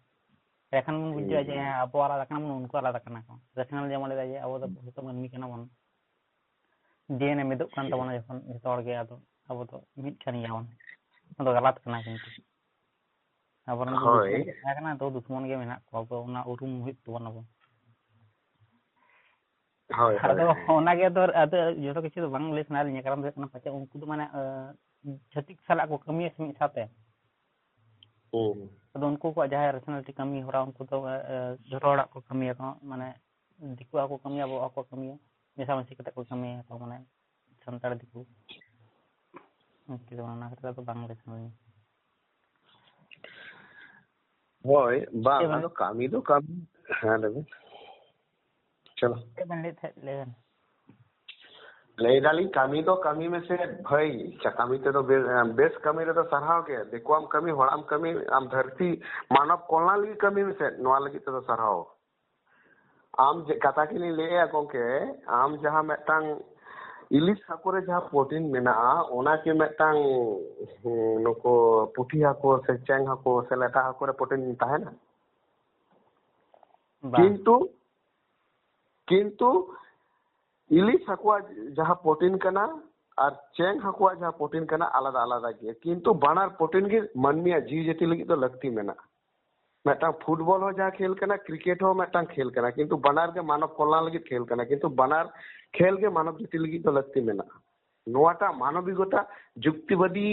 ᱮᱸᱰᱮᱠᱷᱟᱱ ᱵᱚᱱ ᱵᱩᱡᱷᱟᱹᱣᱟ ᱡᱮ ᱦᱮᱸ, ᱟᱵᱚ ᱟᱞᱟᱫᱟ ᱠᱟᱱᱟ ᱵᱚᱱ, ᱩᱱᱠᱩ ᱟᱞᱟᱫᱟ ᱠᱟᱱᱟ ᱠᱚ᱾ ᱨᱮᱥᱚᱱᱟᱞ ᱡᱮᱢᱚᱱ ᱞᱟᱹᱭᱫᱟ ᱡᱮ ᱟᱵᱚ ᱫᱚ ᱡᱚᱛᱚ ᱢᱟᱹᱱᱢᱤ ᱠᱟᱱᱟ ᱵᱚᱱ, ᱰᱤ ᱮᱱ ᱮ ᱢᱤᱫᱚᱜ ᱠᱟᱱ ᱛᱟᱵᱚᱱᱟ ᱡᱚᱠᱷᱚᱱ ᱡᱚᱛᱚ ᱦᱚᱲ ᱜᱮ, ᱟᱫᱚ ᱟᱵᱚ ᱫᱚ ᱢᱤᱫ ᱠᱟᱱ ᱜᱮᱭᱟ ᱵᱚᱱ᱾ ᱚᱱᱟ ᱫᱚ ᱜᱟᱞᱟᱛ ᱠᱟᱱᱟ ᱠᱤᱱᱛᱩ᱾ ᱟᱵᱚᱨᱮᱱ ᱫᱚ ᱦᱳᱭ᱾ ᱫᱩᱥᱢᱚᱱ ᱠᱚ ᱛᱟᱦᱮᱸ ᱠᱟᱱᱟ, ᱱᱤᱛᱚᱜ ᱫᱩᱥᱢᱚᱱ ᱜᱮ ᱢᱮᱱᱟᱜ ᱠᱚᱣᱟ᱾ ᱟᱵᱚ ᱚᱱᱟ ᱩᱨᱩᱢ ᱦᱩᱭᱩᱜ ᱛᱟᱵᱚᱱᱟ ᱟᱵᱚ᱾ ᱦᱳᱭ, ᱦᱳᱭ, ᱟᱫᱚ ᱦᱳᱭ᱾ ᱚᱱᱟᱜᱮ ᱟᱫᱚ, ᱟᱫᱚ ᱡᱚᱛᱚ ᱠᱤᱪᱷᱩ ᱫᱚ ᱵᱟᱝ ᱞᱟᱹᱭ ᱥᱟᱱᱟᱭᱮᱫ ᱞᱤᱧᱟ, ᱠᱟᱨᱚᱱ ᱫᱚ ᱦᱩᱭᱩᱜ ᱠᱟᱱᱟ ᱯᱟᱪᱮᱫ ᱩᱱᱠᱩ ᱫᱚ ᱢᱟᱱᱮ, ᱟᱸ, ᱪᱷᱟᱹᱛᱤᱠ ᱥᱟᱞᱟᱜ ᱠᱚ ᱠᱟᱹᱢᱤᱭᱟ ᱥᱮ ᱢᱤᱫ ᱥᱟᱶᱛᱮ᱾ ᱦᱩᱸ᱾ ᱟᱫᱚ ᱩᱱᱠᱩ ᱠᱚᱣᱟᱜ ᱡᱟᱦᱟᱸ ᱨᱮᱥᱚᱱᱟᱞᱤᱴᱤ ᱠᱟᱹᱢᱤ ᱦᱚᱨᱟ, ᱩᱱᱠᱩ ᱫᱚ, ᱟᱸ, ᱡᱚᱛᱚ ᱦᱚᱲᱟᱜ ᱠᱚ ᱠᱟᱹᱢᱤᱭᱟᱠᱚ, ᱢᱟᱱᱮ ᱫᱤᱠᱩᱣᱟᱜ ᱦᱚᱸᱠᱚ ᱠᱟᱹᱢᱤᱭᱟ, ᱟᱵᱚᱣᱟᱜ ᱦᱚᱸᱠᱚ ᱠᱟᱹᱢᱤᱭᱟ, ᱢᱮᱥᱟᱢᱤᱥᱤ ᱠᱟᱛᱮ ᱠᱚ ᱠᱟᱹᱢᱤᱭᱟ ᱠᱚ, ᱢᱟᱱᱮ ᱥᱟᱱᱛᱟᱲ ᱫᱤᱠᱩ᱾ ᱩᱱᱠᱩ ᱫᱚ ᱚᱱᱟ ᱠᱷᱟᱹᱛᱤᱨ ᱟᱫᱚ ᱵᱟᱝ ᱞᱟᱹᱭ ᱥᱟᱱᱟᱧᱟ᱾ ᱦᱳᱭ, ᱵᱟᱝ, ᱪᱮᱫ ᱵᱮᱱ ᱟᱫᱚ ᱠᱟᱹᱢᱤ ᱫᱚ ᱠᱟᱹᱢᱤ, ᱦᱮᱸ, ᱞᱟᱹᱭ ᱵᱮᱱ᱾ ᱪᱚᱞᱚ᱾ ᱪᱮᱫ ᱵᱮᱱ ᱞᱟᱹᱭᱮᱫ ᱛᱟᱦᱮᱸᱫ? ᱞᱟᱹᱭ ᱵᱮᱱ᱾ ᱞᱟᱹᱭ ᱫᱟᱞᱤᱧ, ᱠᱟᱹᱢᱤ ᱫᱚ ᱠᱟᱹᱢᱤ ᱢᱮᱥᱮ ᱵᱷᱟᱹᱭ, ᱪᱟ-, ᱠᱟᱹᱢᱤ ᱛᱮᱫᱚ ᱵᱮ-, ᱵᱮᱥ ᱠᱟᱹᱢᱤ ᱨᱮᱫᱚ ᱥᱟᱨᱦᱟᱣ ᱜᱮ, ᱫᱤᱠᱩᱣᱟᱜ ᱠᱟᱹᱢᱤ, ᱦᱚᱲᱟᱜ ᱠᱟᱹᱢᱤ, ᱟᱢ ᱫᱷᱟᱹᱨᱛᱤ ᱢᱟᱱᱚᱵ ᱠᱚᱞᱭᱟᱱ ᱞᱟᱹᱜᱤᱫ ᱠᱟᱹᱢᱤ ᱢᱮᱥᱮ, ᱱᱚᱣᱟ ᱞᱟᱹᱜᱤᱫ ᱛᱮᱫᱚ ᱥᱟᱨᱦᱟᱣ᱾ ᱟᱢ ᱡᱮ ᱠᱟᱛᱷᱟ ᱜᱮᱞᱤᱧ ᱞᱟᱹᱭᱮᱜᱼᱟ ᱜᱚᱝᱠᱮ, ᱟᱢ ᱡᱟᱦᱟᱸ ᱢᱤᱫᱴᱟᱝ ᱤᱞᱤᱥ ᱦᱟᱹᱠᱩ ᱨᱮ ᱡᱟᱦᱟᱸ ᱯᱨᱳᱴᱤᱱ ᱢᱮᱱᱟᱜᱼᱟ, ᱚᱱᱟ ᱠᱤ ᱢᱤᱫᱴᱟᱝ, ᱦᱩᱸ, ᱱᱩᱠᱩ ᱯᱩᱴᱷᱤ ᱦᱟᱹᱠᱩ ᱥᱮ ᱪᱮᱝ ᱦᱟᱹᱠᱩ ᱥᱮ ᱞᱮᱴᱟ ᱦᱟᱹᱠᱩ ᱨᱮ ᱯᱨᱳᱴᱤᱱ ᱛᱟᱦᱮᱱᱟ? ᱵᱟᱝ᱾ ᱠᱤᱱᱛᱩ, ᱠᱤᱱᱛᱩ ᱤᱞᱤᱥ ᱦᱟᱹᱠᱩᱣᱟᱜ ᱡᱟᱦᱟᱸ ᱯᱨᱳᱴᱤᱱ ᱠᱟᱱᱟ ᱟᱨ ᱪᱮᱝ ᱦᱟᱹᱠᱩᱣᱟᱜ ᱡᱟᱦᱟᱸ ᱯᱨᱳᱴᱤᱱ ᱠᱟᱱᱟ, ᱟᱞᱟᱫᱟ ᱟᱞᱟᱫᱟ ᱜᱮᱭᱟ, ᱠᱤᱱᱛᱩ ᱵᱟᱱᱟᱨ ᱯᱨᱳᱴᱤᱱ ᱜᱮ ᱢᱟᱹᱱᱢᱤᱭᱟᱜ ᱡᱤᱣᱤ ᱡᱟᱹᱛᱤ ᱞᱟᱹᱜᱤᱫ ᱫᱚ ᱞᱟᱹᱠᱛᱤ ᱢᱮᱱᱟᱜᱼᱟ᱾ ᱢᱤᱫᱴᱟᱝ ᱯᱷᱩᱴᱵᱚᱞ ᱦᱚᱸ ᱡᱟᱦᱟᱸ ᱠᱷᱮᱞ ᱠᱟᱱᱟ, ᱠᱨᱤᱠᱮᱴ ᱦᱚᱸ ᱢᱤᱫᱴᱟᱝ ᱠᱷᱮᱞ ᱠᱟᱱᱟ, ᱠᱤᱱᱛᱩ ᱵᱟᱱᱟᱨ ᱜᱮ ᱢᱟᱱᱚᱵ ᱠᱚᱞᱭᱟᱱ ᱞᱟᱹᱜᱤᱫ ᱠᱷᱮᱞ ᱠᱟᱱᱟ, ᱠᱤᱱᱛᱩ ᱵᱟᱱᱟᱨ ᱠᱷᱮᱞ ᱜᱮ ᱢᱟᱱᱚᱵ ᱡᱟᱹᱛᱤ ᱞᱟᱹᱜᱤᱫ ᱫᱚ ᱞᱟᱹᱠᱛᱤ ᱢᱮᱱᱟᱜᱼᱟ᱾ ᱱᱚᱣᱟᱴᱟᱜ ᱢᱟᱱᱚᱵᱤᱠᱚᱛᱟ ᱡᱩᱠᱛᱤᱵᱟᱫᱤ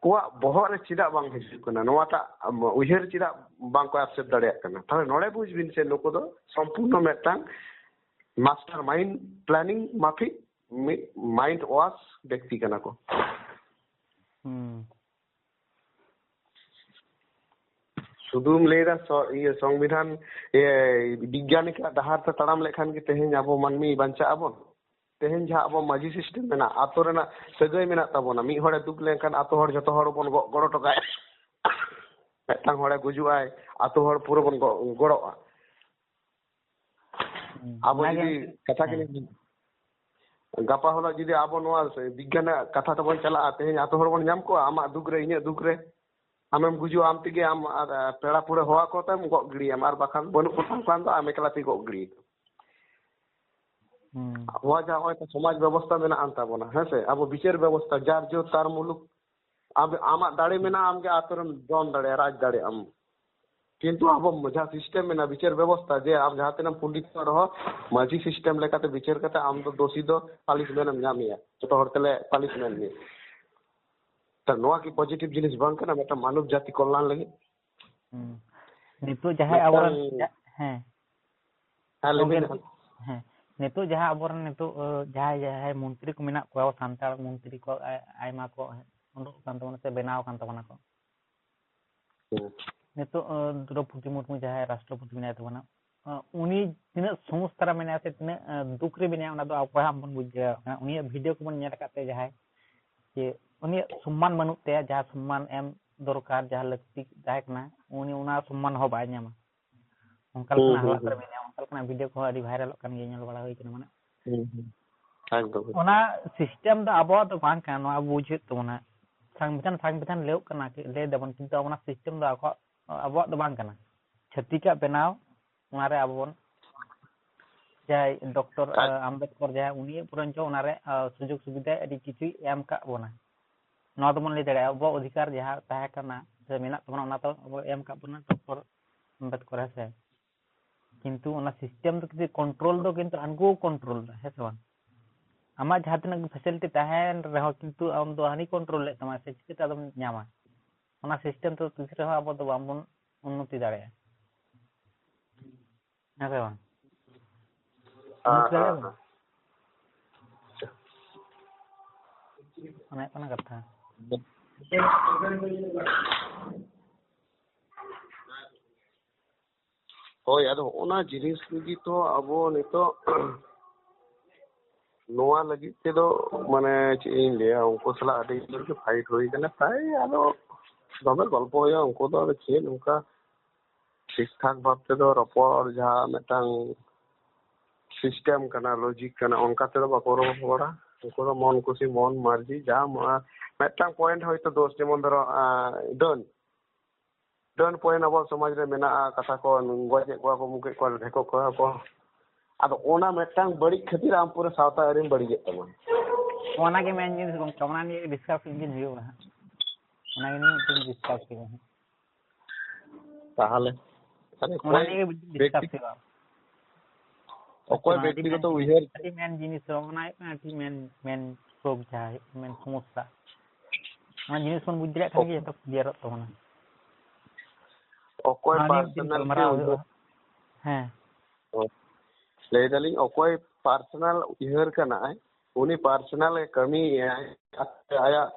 ᱠᱚᱣᱟᱜ ᱵᱚᱦᱚᱜ ᱨᱮ ᱪᱮᱫᱟᱜ ᱵᱟᱝ ᱦᱤᱡᱩᱜ ᱠᱟᱱᱟ? ᱱᱚᱣᱟᱴᱟᱜ, ᱟᱢ, ᱩᱭᱦᱟᱹᱨ ᱪᱮᱫᱟᱜ ᱵᱟᱝ ᱠᱚ accept ᱫᱟᱲᱮᱭᱟᱜ ᱠᱟᱱᱟ? ᱛᱟᱦᱞᱮ ᱱᱚᱰᱮ ᱵᱩᱡᱽ ᱵᱤᱱ ᱥᱮ, ᱱᱩᱠᱩ ᱫᱚ ᱥᱚᱢᱯᱩᱨᱱᱚ ᱢᱤᱫᱴᱟᱝ master mind planning ᱢᱟᱯᱷᱤᱠ ᱢᱤᱫ mind wash ᱵᱮᱠᱛᱤ ᱠᱟᱱᱟ ᱠᱚ᱾ ᱦᱩᱸ᱾ ᱥᱩᱫᱷᱩᱢ ᱞᱟᱹᱭᱫᱟ ᱥᱚ-, ᱤᱭᱟᱹ, ᱥᱚᱝᱵᱤᱫᱷᱟᱱ, ᱤᱭᱟᱹ, ᱵᱤᱜᱽᱜᱟᱱᱤᱠ ᱟᱜ ᱰᱟᱦᱟᱨ ᱛᱮ ᱛᱟᱲᱟᱢ ᱞᱮᱠᱷᱟᱱ ᱜᱮ ᱛᱮᱦᱮᱧ ᱟᱵᱚ ᱢᱟᱹᱱᱢᱤ ᱵᱟᱧᱪᱟᱜ ᱟᱵᱚᱱ? ᱛᱮᱦᱮᱧ ᱡᱟᱦᱟᱸ ᱟᱵᱚ ᱢᱟᱹᱡᱷᱤ system ᱢᱮᱱᱟᱜ, ᱟᱛᱳ ᱨᱮᱱᱟᱜ ᱥᱟᱹᱜᱟᱹᱭ ᱢᱮᱱᱟᱜ ᱛᱟᱵᱚᱱᱟ, ᱢᱤᱫ ᱦᱚᱲᱮ ᱫᱩᱠ ᱞᱮᱱᱠᱷᱟᱱ ᱟᱛᱳ ᱦᱚᱲ ᱡᱚᱛᱚ ᱦᱚᱲ ᱵᱚᱱ ᱜᱚ-, ᱜᱚᱲᱚ ᱦᱚᱴᱚ ᱠᱟᱭᱟ᱾ ᱢᱤᱫᱴᱟᱝ ᱦᱚᱲᱮ ᱜᱩᱡᱩᱜ ᱟᱭ, ᱟᱛᱳ ᱦᱚᱲ ᱯᱩᱨᱟᱹ ᱵᱚᱱ ᱜᱚ-, ᱜᱚᱲᱚᱜᱼᱟ᱾ ᱦᱩᱸ, ᱟᱵᱚ ᱚᱱᱟᱜᱮ ᱡᱩᱫᱤ ᱢᱤᱫᱴᱮᱱ, ᱠᱟᱛᱷᱟ ᱦᱮᱸ᱾ ᱜᱮᱞᱤᱧ, ᱜᱟᱯᱟ ᱦᱤᱞᱳᱜ ᱡᱩᱫᱤ ᱟᱵᱚ ᱱᱚᱣᱟ ᱵᱤᱜᱽᱜᱟᱱᱟᱜ ᱠᱟᱛᱷᱟ ᱛᱮᱵᱚᱱ ᱪᱟᱞᱟᱜᱼᱟ, ᱛᱮᱦᱮᱧ ᱟᱛᱳ ᱦᱚᱲ ᱵᱚᱱ ᱧᱟᱢ ᱠᱚᱣᱟ, ᱟᱢᱟᱜ ᱫᱩᱠ ᱨᱮ ᱤᱧᱟᱹᱜ ᱫᱩᱠ ᱨᱮ, ᱟᱢᱮᱢ ᱜᱩᱡᱩᱜᱼᱟ ᱟᱢ ᱛᱮᱜᱮ, ᱟᱢ ᱟᱨ ᱯᱮᱲᱟ ᱯᱩᱲᱟᱹ ᱦᱚᱦᱚ ᱟᱠᱚ ᱛᱮᱢ ᱜᱚᱜ ᱜᱤᱰᱤᱭᱟᱢ, ᱟᱨ ᱵᱟᱠᱷᱟᱱ ᱵᱟᱹᱱᱩᱜ ᱠᱚ ᱛᱟᱢ ᱠᱷᱟᱱ ᱫᱚ ᱟᱢ ᱮᱠᱞᱟ ᱛᱮᱜᱮ ᱜᱚᱜ ᱜᱤᱰᱤ ᱠᱟᱢ᱾ ᱦᱩᱸ ᱟᱵᱚᱣᱟᱜ ᱡᱟᱦᱟᱸ ᱱᱚᱜᱼᱚᱭ ᱥᱚᱢᱟᱡᱽ ᱵᱮᱵᱚᱥᱛᱷᱟ ᱢᱮᱱᱟᱜ ᱟᱱ ᱛᱟᱵᱚᱱᱟ, ᱦᱮᱸ ᱥᱮ, ᱟᱵᱚ ᱵᱤᱪᱟᱹᱨ ᱵᱮᱵᱚᱥᱛᱷᱟ ᱡᱟᱨ ᱡᱳᱨ ᱛᱟᱨ ᱢᱩᱞᱩᱠ, ᱟᱢ ᱟᱢᱟᱜ ᱫᱟᱲᱮ ᱢᱮᱱᱟᱜᱼᱟ, ᱟᱢᱜᱮ ᱟᱛᱳ ᱨᱮᱢ ᱫᱚᱱ ᱫᱟᱲᱮᱭᱟᱜᱼᱟ, ᱨᱟᱡᱽ ᱫᱟᱲᱮᱭᱟᱜ ᱟᱢ᱾ ᱠᱤᱱᱛᱩ ᱟᱵᱚ ᱡᱟᱦᱟᱸ ᱥᱤᱥᱴᱮᱢ ᱢᱮᱱᱟᱜᱼᱟ, ᱵᱤᱪᱟᱹᱨ ᱵᱮᱵᱚᱥᱛᱷᱟ, ᱡᱮ ᱟᱢ ᱡᱟᱦᱟᱸ ᱛᱤᱱᱟᱹᱜ ᱯᱚᱱᱰᱤᱛ ᱠᱟᱱ ᱨᱮᱦᱚᱸ ᱢᱟᱹᱡᱷᱤ ᱥᱤᱥᱴᱮᱢ ᱞᱮᱠᱟᱛᱮ ᱵᱤᱪᱟᱹᱨ ᱠᱟᱛᱮ ᱟᱢ ᱫᱚ ᱫᱳᱥᱤ ᱫᱚ ᱯᱟᱱᱤᱥᱢᱮᱱᱴ ᱮᱢ ᱧᱟᱢᱮᱭᱟ, ᱡᱚᱛᱚ ᱦᱚᱲ ᱛᱮᱞᱮ ᱯᱟᱱᱤᱥᱢᱮᱱᱴ ᱢᱮᱭᱟ᱾ ᱛᱚ ᱱᱚᱣᱟ ᱠᱤ ᱯᱚᱡᱤᱴᱤᱵᱷ ᱡᱤᱱᱤᱥ ᱵᱟᱝ ᱠᱟᱱᱟ ᱢᱤᱫᱴᱟᱝ ᱢᱟᱱᱚᱵ ᱡᱟᱹᱛᱤ ᱠᱚᱞᱭᱟᱱ ᱞᱟᱹᱜᱤᱫ? ᱦᱩᱸ᱾ ᱱᱤᱛᱚᱜ ᱡᱟᱦᱟᱸᱭ ᱟᱵᱚᱨᱮᱱ ᱢᱤᱫᱴᱟᱝ ᱡᱟ-, ᱦᱮᱸ ᱦᱮᱸ, ᱞᱟᱹᱭ ᱜᱚᱝᱠᱮ, ᱵᱤᱱ᱾ ᱱᱤᱛᱚᱜ, ᱦᱮᱸ, ᱱᱤᱛᱚᱜ ᱡᱟᱦᱟᱸ ᱟᱵᱚᱨᱮᱱ ᱱᱤᱛᱚᱜ, ᱚ, ᱡᱟᱦᱟᱸᱭ ᱡᱟᱦᱟᱸᱭ ᱢᱚᱱᱛᱨᱤ ᱠᱚ ᱢᱮᱱᱟᱜ ᱠᱚᱣᱟ, ᱥᱟᱱᱛᱟᱲ ᱢᱚᱱᱛᱨᱤ ᱠᱚ ᱟᱭ-, ᱟᱭᱢᱟ ᱠᱚ ᱩᱰᱩᱠ ᱟᱠᱟᱱ ᱛᱟᱵᱚᱱᱟ ᱥᱮ ᱵᱮᱱᱟᱣ ᱟᱠᱟᱱ ᱛᱟᱵᱚᱱᱟ ᱠᱚ᱾ ᱦᱩᱸ᱾ ᱱᱤᱛᱚᱜ, ᱚ, ᱫᱨᱚᱯᱚᱫᱤ ᱢᱩᱨᱢᱩ ᱡᱟᱦᱟᱸᱭ ᱨᱟᱥᱴᱨᱚᱯᱚᱛᱤ ᱢᱮᱱᱟᱭ ᱛᱟᱵᱚᱱᱟ, ᱚ, ᱩᱱᱤ ᱛᱤᱱᱟᱹᱜ ᱥᱚᱝᱥᱛᱷᱟ ᱨᱮ ᱢᱮᱱᱟᱭᱟ ᱥᱮ ᱛᱤᱱᱟᱹᱜ, ᱚ, ᱫᱩᱠ ᱨᱮ ᱢᱮᱱᱟᱭᱟ, ᱚᱱᱟ ᱫᱚ ᱚᱠᱚᱭ ᱦᱚᱸ ᱵᱚᱱ ᱵᱩᱡᱽ ᱫᱟᱲᱮᱭᱟᱜ ᱠᱟᱱᱟ᱾ ᱩᱱᱤᱭᱟᱜ ᱵᱷᱤᱰᱤᱭᱳ ᱠᱚᱵᱚᱱ ᱧᱮᱞ ᱟᱠᱟᱫ ᱛᱮ ᱡᱟᱦᱟᱸᱭ, ᱡᱮ ᱩᱱᱤᱭᱟᱜ ᱥᱚᱢᱢᱟᱱ ᱵᱟᱹᱱᱩᱜ ᱛᱟᱭᱟ, ᱡᱟᱦᱟᱸ ᱥᱚᱢᱢᱟᱱ ᱮᱢ ᱫᱚᱨᱠᱟᱨ, ᱡᱟᱦᱟᱸ ᱞᱟᱹᱠᱛᱤ ᱛᱟᱦᱮᱸ ᱠᱟᱱᱟ, ᱩᱱᱤ ᱚᱱᱟ ᱥᱚᱢᱢᱟᱱ ᱦᱚᱸ ᱵᱟᱭ ᱧᱟᱢᱟ᱾ ᱚᱱᱠᱟ ᱦᱩᱸ, ᱞᱮᱠᱟᱱᱟᱜ ᱦᱩᱸ, ᱦᱟᱞᱚᱛ ᱨᱮ ᱦᱩᱸ᱾ ᱢᱮᱱᱟᱭᱟ, ᱚᱱᱠᱟ ᱞᱮᱠᱟᱱᱟᱜ ᱵᱷᱤᱰᱤᱭᱳ ᱠᱚᱦᱚᱸ ᱟᱹᱰᱤ ᱵᱷᱟᱭᱨᱟᱞᱚᱜ ᱠᱟᱱ ᱜᱮᱭᱟ, ᱧᱮᱞ ᱵᱟᱲᱟ ᱦᱩᱭ ᱠᱟᱱᱟ᱾ ᱢᱟᱱᱮ ᱦᱩᱸ, ᱦᱩᱸ᱾ ᱮᱠᱫᱚᱢ᱾ ᱚᱱᱟ ᱥᱤᱥᱴᱮᱢ ᱫᱚ ᱟᱵᱚᱣᱟᱜ ᱫᱚ ᱵᱟᱝ ᱠᱟᱱᱟ, ᱱᱚᱣᱟ ᱵᱩᱡᱽ ᱦᱩᱭᱩᱜ ᱛᱟᱵᱚᱱᱟ᱾ ᱥᱚᱝᱵᱤᱫᱷᱟᱱ, ᱥᱚᱝᱵᱤᱫᱷᱟᱱ ᱞᱟᱹᱭᱚᱜ ᱠᱟᱱᱟ, ᱞᱟᱹᱭ ᱫᱟᱵᱚᱱ, ᱠᱤᱱᱛᱩ ᱚᱱᱟ ᱥᱤᱥᱴᱮᱢ ᱫᱚ ᱟᱠᱚᱣᱟᱜ, ᱟᱵᱚᱣᱟᱜ ᱫᱚ ᱵᱟᱝ ᱠᱟᱱᱟ᱾ ᱪᱷᱟᱹᱛᱤᱠᱟᱜ ᱵᱮᱱᱟᱣ, ᱚᱱᱟᱨᱮ ᱟᱵᱚ ᱵᱚᱱ, ᱡᱟᱦᱟᱸᱭ ᱰᱚᱠᱴᱚᱨ, ᱟᱡ- ᱟᱢᱵᱮᱫᱠᱚᱨ ᱡᱟᱦᱟᱸᱭ, ᱩᱱᱤ ᱵᱚᱨᱚᱱᱪᱚ ᱚᱱᱟᱨᱮ, ᱟ, ᱥᱩᱡᱳᱜᱽ ᱥᱩᱵᱤᱫᱷᱟ ᱟᱹᱰᱤ ᱠᱤᱪᱷᱩᱭ ᱮᱢ ᱠᱟᱜ ᱵᱚᱱᱟ᱾ ᱱᱚᱣᱟ ᱫᱚᱵᱚᱱ ᱞᱟᱹᱭ ᱫᱟᱲᱮᱭᱟᱜᱼᱟ, ᱟᱵᱚᱣᱟᱜ ᱚᱫᱷᱤᱠᱟᱨ ᱡᱟᱦᱟᱸ ᱛᱟᱦᱮᱸ ᱠᱟᱱᱟ ᱥᱮ ᱢᱮᱱᱟᱜ ᱛᱟᱵᱚᱱᱟ, ᱚᱱᱟ ᱫᱚ ᱟᱵᱚ ᱮᱢ ᱠᱟᱜ ᱵᱚᱱᱟ ᱰᱚᱠᱴᱚᱨ ᱟᱢᱵᱮᱫᱠᱚᱨ, ᱦᱮᱸ ᱥᱮ᱾ ᱠᱤᱱᱛᱩ ᱚᱱᱟ ᱥᱤᱥᱴᱮᱢ ᱫᱚ ᱠᱤᱱᱛᱩ ᱠᱚᱱᱴᱨᱳᱞ ᱫᱚ ᱠᱤᱱᱛᱩ ᱦᱟᱱᱠᱩ ᱠᱚ ᱠᱚᱱᱴᱨᱳᱞ ᱫᱟ, ᱦᱮᱸ ᱥᱮ ᱵᱟᱝ? ᱟᱢᱟᱜ ᱡᱟᱦᱟᱸ ᱛᱤᱱᱟᱹᱜ ᱯᱷᱮᱥᱤᱞᱤᱴᱤ ᱛᱟᱦᱮᱱ ᱨᱮᱦᱚᱸ ᱠᱤᱱᱛᱩ ᱟᱢ ᱫᱚ ᱦᱟᱹᱱᱤ ᱠᱚᱱᱴᱨᱳᱞ ᱞᱮᱫ ᱛᱟᱢᱟ, ᱥᱮ ᱪᱤᱠᱟᱹᱛᱮ ᱟᱫᱚᱢ ᱧᱟᱢᱟ? ᱚᱱᱟ ᱥᱤᱥᱴᱮᱢ ᱫᱚ ᱛᱤᱥ ᱨᱮᱦᱚᱸ ᱟᱵᱚ ᱫᱚ ᱵᱟᱝᱵᱚᱱ ᱩᱱᱱᱚᱛᱤ ᱫᱟᱲᱮᱭᱟᱜᱼᱟ, ᱦᱮᱸ ᱥᱮ ᱵᱟᱝ? ᱦᱮᱸ, ᱩᱱᱱᱚᱛᱤ ᱦᱮᱸ, ᱫᱟᱲᱮᱭᱟᱜᱼᱟ ᱵᱚᱱ? ᱦᱮᱸ᱾ ᱚᱱᱟ ᱦᱩᱭᱩᱜ ᱠᱟᱱᱟ ᱠᱟᱛᱷᱟ᱾ ᱦᱳᱭ, ᱟᱫᱚ ᱦᱚᱸᱜᱼᱚ ᱱᱟ ᱡᱤᱱᱤᱥ ᱞᱟᱹᱜᱤᱫ ᱛᱚ ᱟᱵᱚ ᱱᱤᱛᱚᱜ ᱱᱚᱣᱟ ᱞᱟᱹᱜᱤᱫ ᱛᱮᱫᱚ, ᱢᱟᱱᱮ, ᱪᱮᱫ ᱤᱧ ᱞᱟᱹᱭᱟ, ᱩᱱᱠᱩ ᱥᱟᱞᱟᱜ ᱟᱹᱰᱤ ᱡᱳᱨ ᱜᱮ ᱯᱷᱟᱭᱤᱴ ᱦᱩᱭ ᱠᱟᱱᱟ᱾ ᱛᱟᱭ ᱟᱫᱚ ᱫᱚᱢᱮ ᱜᱚᱞᱯᱚ ᱦᱩᱭᱩᱜᱼᱟ, ᱩᱱᱠᱩ ᱫᱚ ᱟᱫᱚ ᱪᱮᱫ ᱚᱱᱠᱟ ᱴᱷᱤᱠ ᱴᱷᱟᱠ ᱵᱷᱟᱵ ᱛᱮᱫᱚ ᱨᱚᱯᱚᱲ ᱡᱟᱦᱟᱸ ᱢᱤᱫᱴᱟᱝ ᱥᱤᱥᱴᱮᱢ ᱠᱟᱱᱟ, ᱞᱚᱡᱤᱠ ᱠᱟᱱᱟ, ᱚᱱᱠᱟ ᱛᱮᱫᱚ ᱵᱟᱠᱚ ᱨᱚᱲᱟ᱾ ᱩᱱᱠᱩ ᱫᱚ ᱢᱚᱱ ᱠᱩᱥᱤ, ᱢᱚᱱ ᱢᱟᱨᱡᱤ, ᱡᱟ ᱢᱚ-, ᱢᱤᱫᱴᱟᱝ ᱯᱚᱭᱮᱱᱴ ᱦᱚᱭᱛᱳ ᱫᱳᱥ, ᱡᱮᱢᱚᱱ ᱫᱷᱚᱨᱚ, ᱟᱸ, ᱰᱟᱹᱱ, ᱰᱟᱹᱱ ᱯᱚᱭᱮᱱᱴ ᱟᱵᱚᱣᱟᱜ ᱥᱚᱢᱟᱡᱽ ᱨᱮ ᱢᱮᱱᱟᱜᱼᱟ, ᱠᱟᱛᱷᱟ ᱠᱚ ᱜᱚᱡᱮᱫ ᱠᱚᱣᱟ ᱠᱚ, ᱢᱩᱠᱮᱫ ᱠᱚᱣᱟ, ᱰᱷᱮᱠᱚᱜ ᱠᱚᱣᱟ ᱠᱚ᱾ ᱟᱫᱚ ᱚᱱᱟ ᱢᱤᱫᱴᱟᱝ ᱵᱟᱹᱲᱤᱡ ᱠᱷᱟᱹᱛᱤᱨ ᱟᱢ ᱯᱩᱨᱟᱹ ᱥᱟᱶᱛᱟ ᱟᱹᱨᱤᱢ ᱵᱟᱹᱲᱤᱡᱮᱫ ᱛᱟᱵᱚᱱᱟ᱾ ᱚᱱᱟᱜᱮ ᱢᱮᱱ ᱡᱤᱱᱤᱥ ᱜᱚᱢᱠᱮ, ᱚᱱᱟ ᱱᱤᱭᱮ ᱰᱤᱥᱠᱟᱥ ᱢᱤᱫ ᱫᱤᱱ ᱦᱩᱭᱩᱜᱼᱟ ᱦᱟᱸᱜ᱾ ᱚᱱᱟᱜᱮ ᱢᱤᱫ ᱫᱤᱱ ᱰᱤᱥᱠᱟᱥ ᱦᱩᱭᱩᱜᱼᱟ ᱦᱟᱸᱜ᱾ ᱛᱟᱦᱚᱞᱮ, ᱛᱟᱦᱚᱞᱮ ᱚᱱᱟ ᱚᱠᱚᱭ ᱱᱤᱭᱮ ᱜᱮ ᱵᱮᱠᱛᱤ-, ᱰᱤᱥᱠᱟᱥ ᱦᱩᱭᱩᱜᱼᱟ᱾ ᱚᱠᱚᱭ ᱟᱹᱰᱤ ᱢᱮᱱ ᱵᱮᱠᱛᱤᱜᱚᱛᱚ ᱡᱤᱱᱤᱥ, ᱩᱭᱦᱟᱹᱨ ᱟᱹᱰᱤ ᱢᱮᱱ ᱡᱤᱱᱤᱥ ᱫᱚ ᱚᱱᱟ ᱦᱩᱭᱩᱜ ᱠᱟᱱᱟ, ᱟᱹᱰᱤ ᱢᱮᱱ, ᱢᱮᱱ ᱨᱳᱜᱽ ᱡᱟᱦᱟᱸ ᱦᱩᱭᱩᱜ ᱠᱟᱱᱟ, ᱢᱮᱱ ᱥᱚᱢᱚᱥᱥᱟ᱾ ᱚᱱᱟ ᱡᱤᱱᱤᱥ ᱵᱚᱱ ᱵᱩᱡᱽ ᱫᱟᱲᱮᱭᱟᱜ ᱠᱷᱟᱱ ᱜᱮ ᱚᱠ-, ᱡᱚᱛᱚ ᱠᱞᱤᱭᱟᱨᱚᱜ ᱛᱟᱵᱚᱱᱟ᱾ ᱚᱠᱚᱭ ᱚᱱᱟ ᱱᱤᱭᱮ ᱢᱤᱫ ᱫᱤᱱ ᱯᱟᱨᱥᱚᱱᱟᱞ ᱜᱮ ᱜᱟᱞᱢᱟᱨᱟᱣ ᱩᱭᱦᱟᱹᱨ᱾ ᱦᱩᱭᱩᱜᱼᱟ᱾ ᱦᱮᱸ᱾ ᱚ᱾ ᱞᱟᱹᱭ ᱫᱟᱞᱤᱧ, ᱚᱠᱚᱭ ᱯᱟᱨᱥᱚᱱᱟᱞ ᱩᱭᱦᱟᱹᱨ ᱠᱟᱱᱟᱭ, ᱩᱱᱤ ᱯᱟᱨᱥᱚᱱᱟᱞ ᱮ ᱠᱟᱹᱢᱤᱭᱮᱫᱟᱭ, ᱟᱭᱟᱜ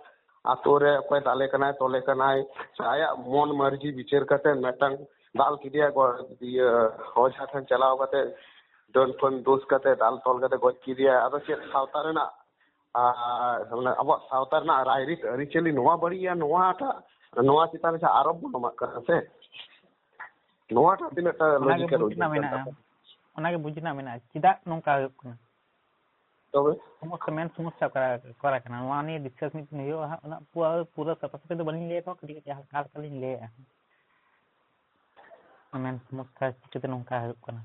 ᱟᱛᱳ ᱨᱮ ᱚᱠᱚᱭ ᱫᱟᱞᱮ ᱠᱟᱱᱟᱭ, ᱛᱚᱞᱮ ᱠᱟᱱᱟᱭ, ᱥᱮ ᱟᱭᱟᱜ ᱢᱚᱱ ᱢᱟᱹᱨᱡᱤ ᱵᱤᱪᱟᱹᱨ ᱠᱟᱛᱮ ᱢᱤᱫᱴᱟᱝ ᱫᱟᱞ ᱠᱮᱫᱮᱭᱟ, ᱜᱚ-, ᱤᱭᱟᱹ, ᱚᱡᱷᱟ ᱴᱷᱮᱱ ᱪᱟᱞᱟᱣ ᱠᱟᱛᱮ ᱰᱟᱹᱱ ᱯᱷᱟᱹᱱ ᱫᱳᱥ ᱠᱟᱛᱮ ᱫᱟᱞ ᱛᱚᱞ ᱠᱟᱛᱮ ᱜᱚᱡ ᱠᱮᱫᱮᱭᱟ᱾ ᱟᱫᱚ ᱪᱮᱫ ᱥᱟᱶᱛᱟ ᱨᱮᱱᱟᱜ, ᱟᱨ, ᱢᱟᱱᱮ, ᱟᱵᱚᱣᱟᱜ ᱥᱟᱶᱛᱟ ᱨᱮᱱᱟᱜ ᱨᱟᱭᱨᱤᱛ ᱟᱹᱨᱤᱪᱟᱹᱞᱤ ᱱᱚᱣᱟ ᱵᱟᱹᱲᱤᱡᱼᱟ, ᱱᱚᱣᱟᱴᱟᱜ, ᱱᱚᱣᱟ ᱪᱮᱛᱟᱱ ᱨᱮ ᱡᱟᱦᱟᱸ ᱟᱨᱳᱯ ᱵᱚᱱ ᱮᱢᱟᱜ ᱠᱟᱱᱟ ᱥᱮ, ᱱᱚᱣᱟᱴᱟᱜ ᱛᱤᱱᱟᱹᱜ ᱴᱟ ᱚᱱᱟᱜᱮ ᱞᱚᱡᱤᱠᱟᱞ ᱵᱩᱡᱽ ᱩᱭᱦᱟᱹᱨ ᱨᱮᱱᱟᱜ ᱠᱟᱱ ᱢᱮᱱᱟᱜᱼᱟ᱾ ᱛᱟᱵᱚᱱᱟ? ᱚᱱᱟᱜᱮ ᱵᱩᱡᱽ ᱨᱮᱱᱟᱜ ᱢᱮᱱᱟᱜᱼᱟ, ᱪᱮᱫᱟᱜ ᱱᱚᱝᱠᱟ ᱦᱩᱭᱩᱜ ᱠᱟᱱᱟ? ᱛᱚᱵᱮ? ᱥᱚᱢᱚᱥᱥᱟ, ᱢᱮᱱ ᱥᱚᱢᱚᱥᱥᱟ ᱚᱠᱟ, ᱚᱠᱟᱨᱮ ᱠᱟᱱᱟ? ᱱᱚᱣᱟ ᱱᱤᱭᱮ ᱰᱤᱥᱠᱟᱥ ᱢᱤᱫᱴᱮᱱ ᱦᱩᱭᱩᱜᱼᱟ ᱦᱟᱸᱜ᱾ ᱚᱱᱟ ᱯᱩᱨᱟᱹ, ᱯᱩᱨᱟᱹ ᱥᱟᱯᱷᱟ ᱥᱟᱹᱯᱷᱤ ᱫᱚ ᱵᱟᱹᱞᱤᱧ ᱞᱟᱹᱭ ᱨᱮᱦᱚᱸ, ᱠᱟᱹᱴᱤᱡ ᱠᱟᱹᱴᱤᱡ ᱦᱟᱞᱠᱟ ᱦᱟᱞᱠᱟ ᱞᱤᱧ ᱞᱟᱹᱭᱮᱫᱼᱟ᱾ ᱢᱮᱱ ᱥᱚᱢᱚᱥᱥᱟ ᱪᱤᱠᱟᱹᱛᱮ ᱱᱚᱝᱠᱟ ᱦᱩᱭᱩᱜ ᱠᱟᱱᱟ?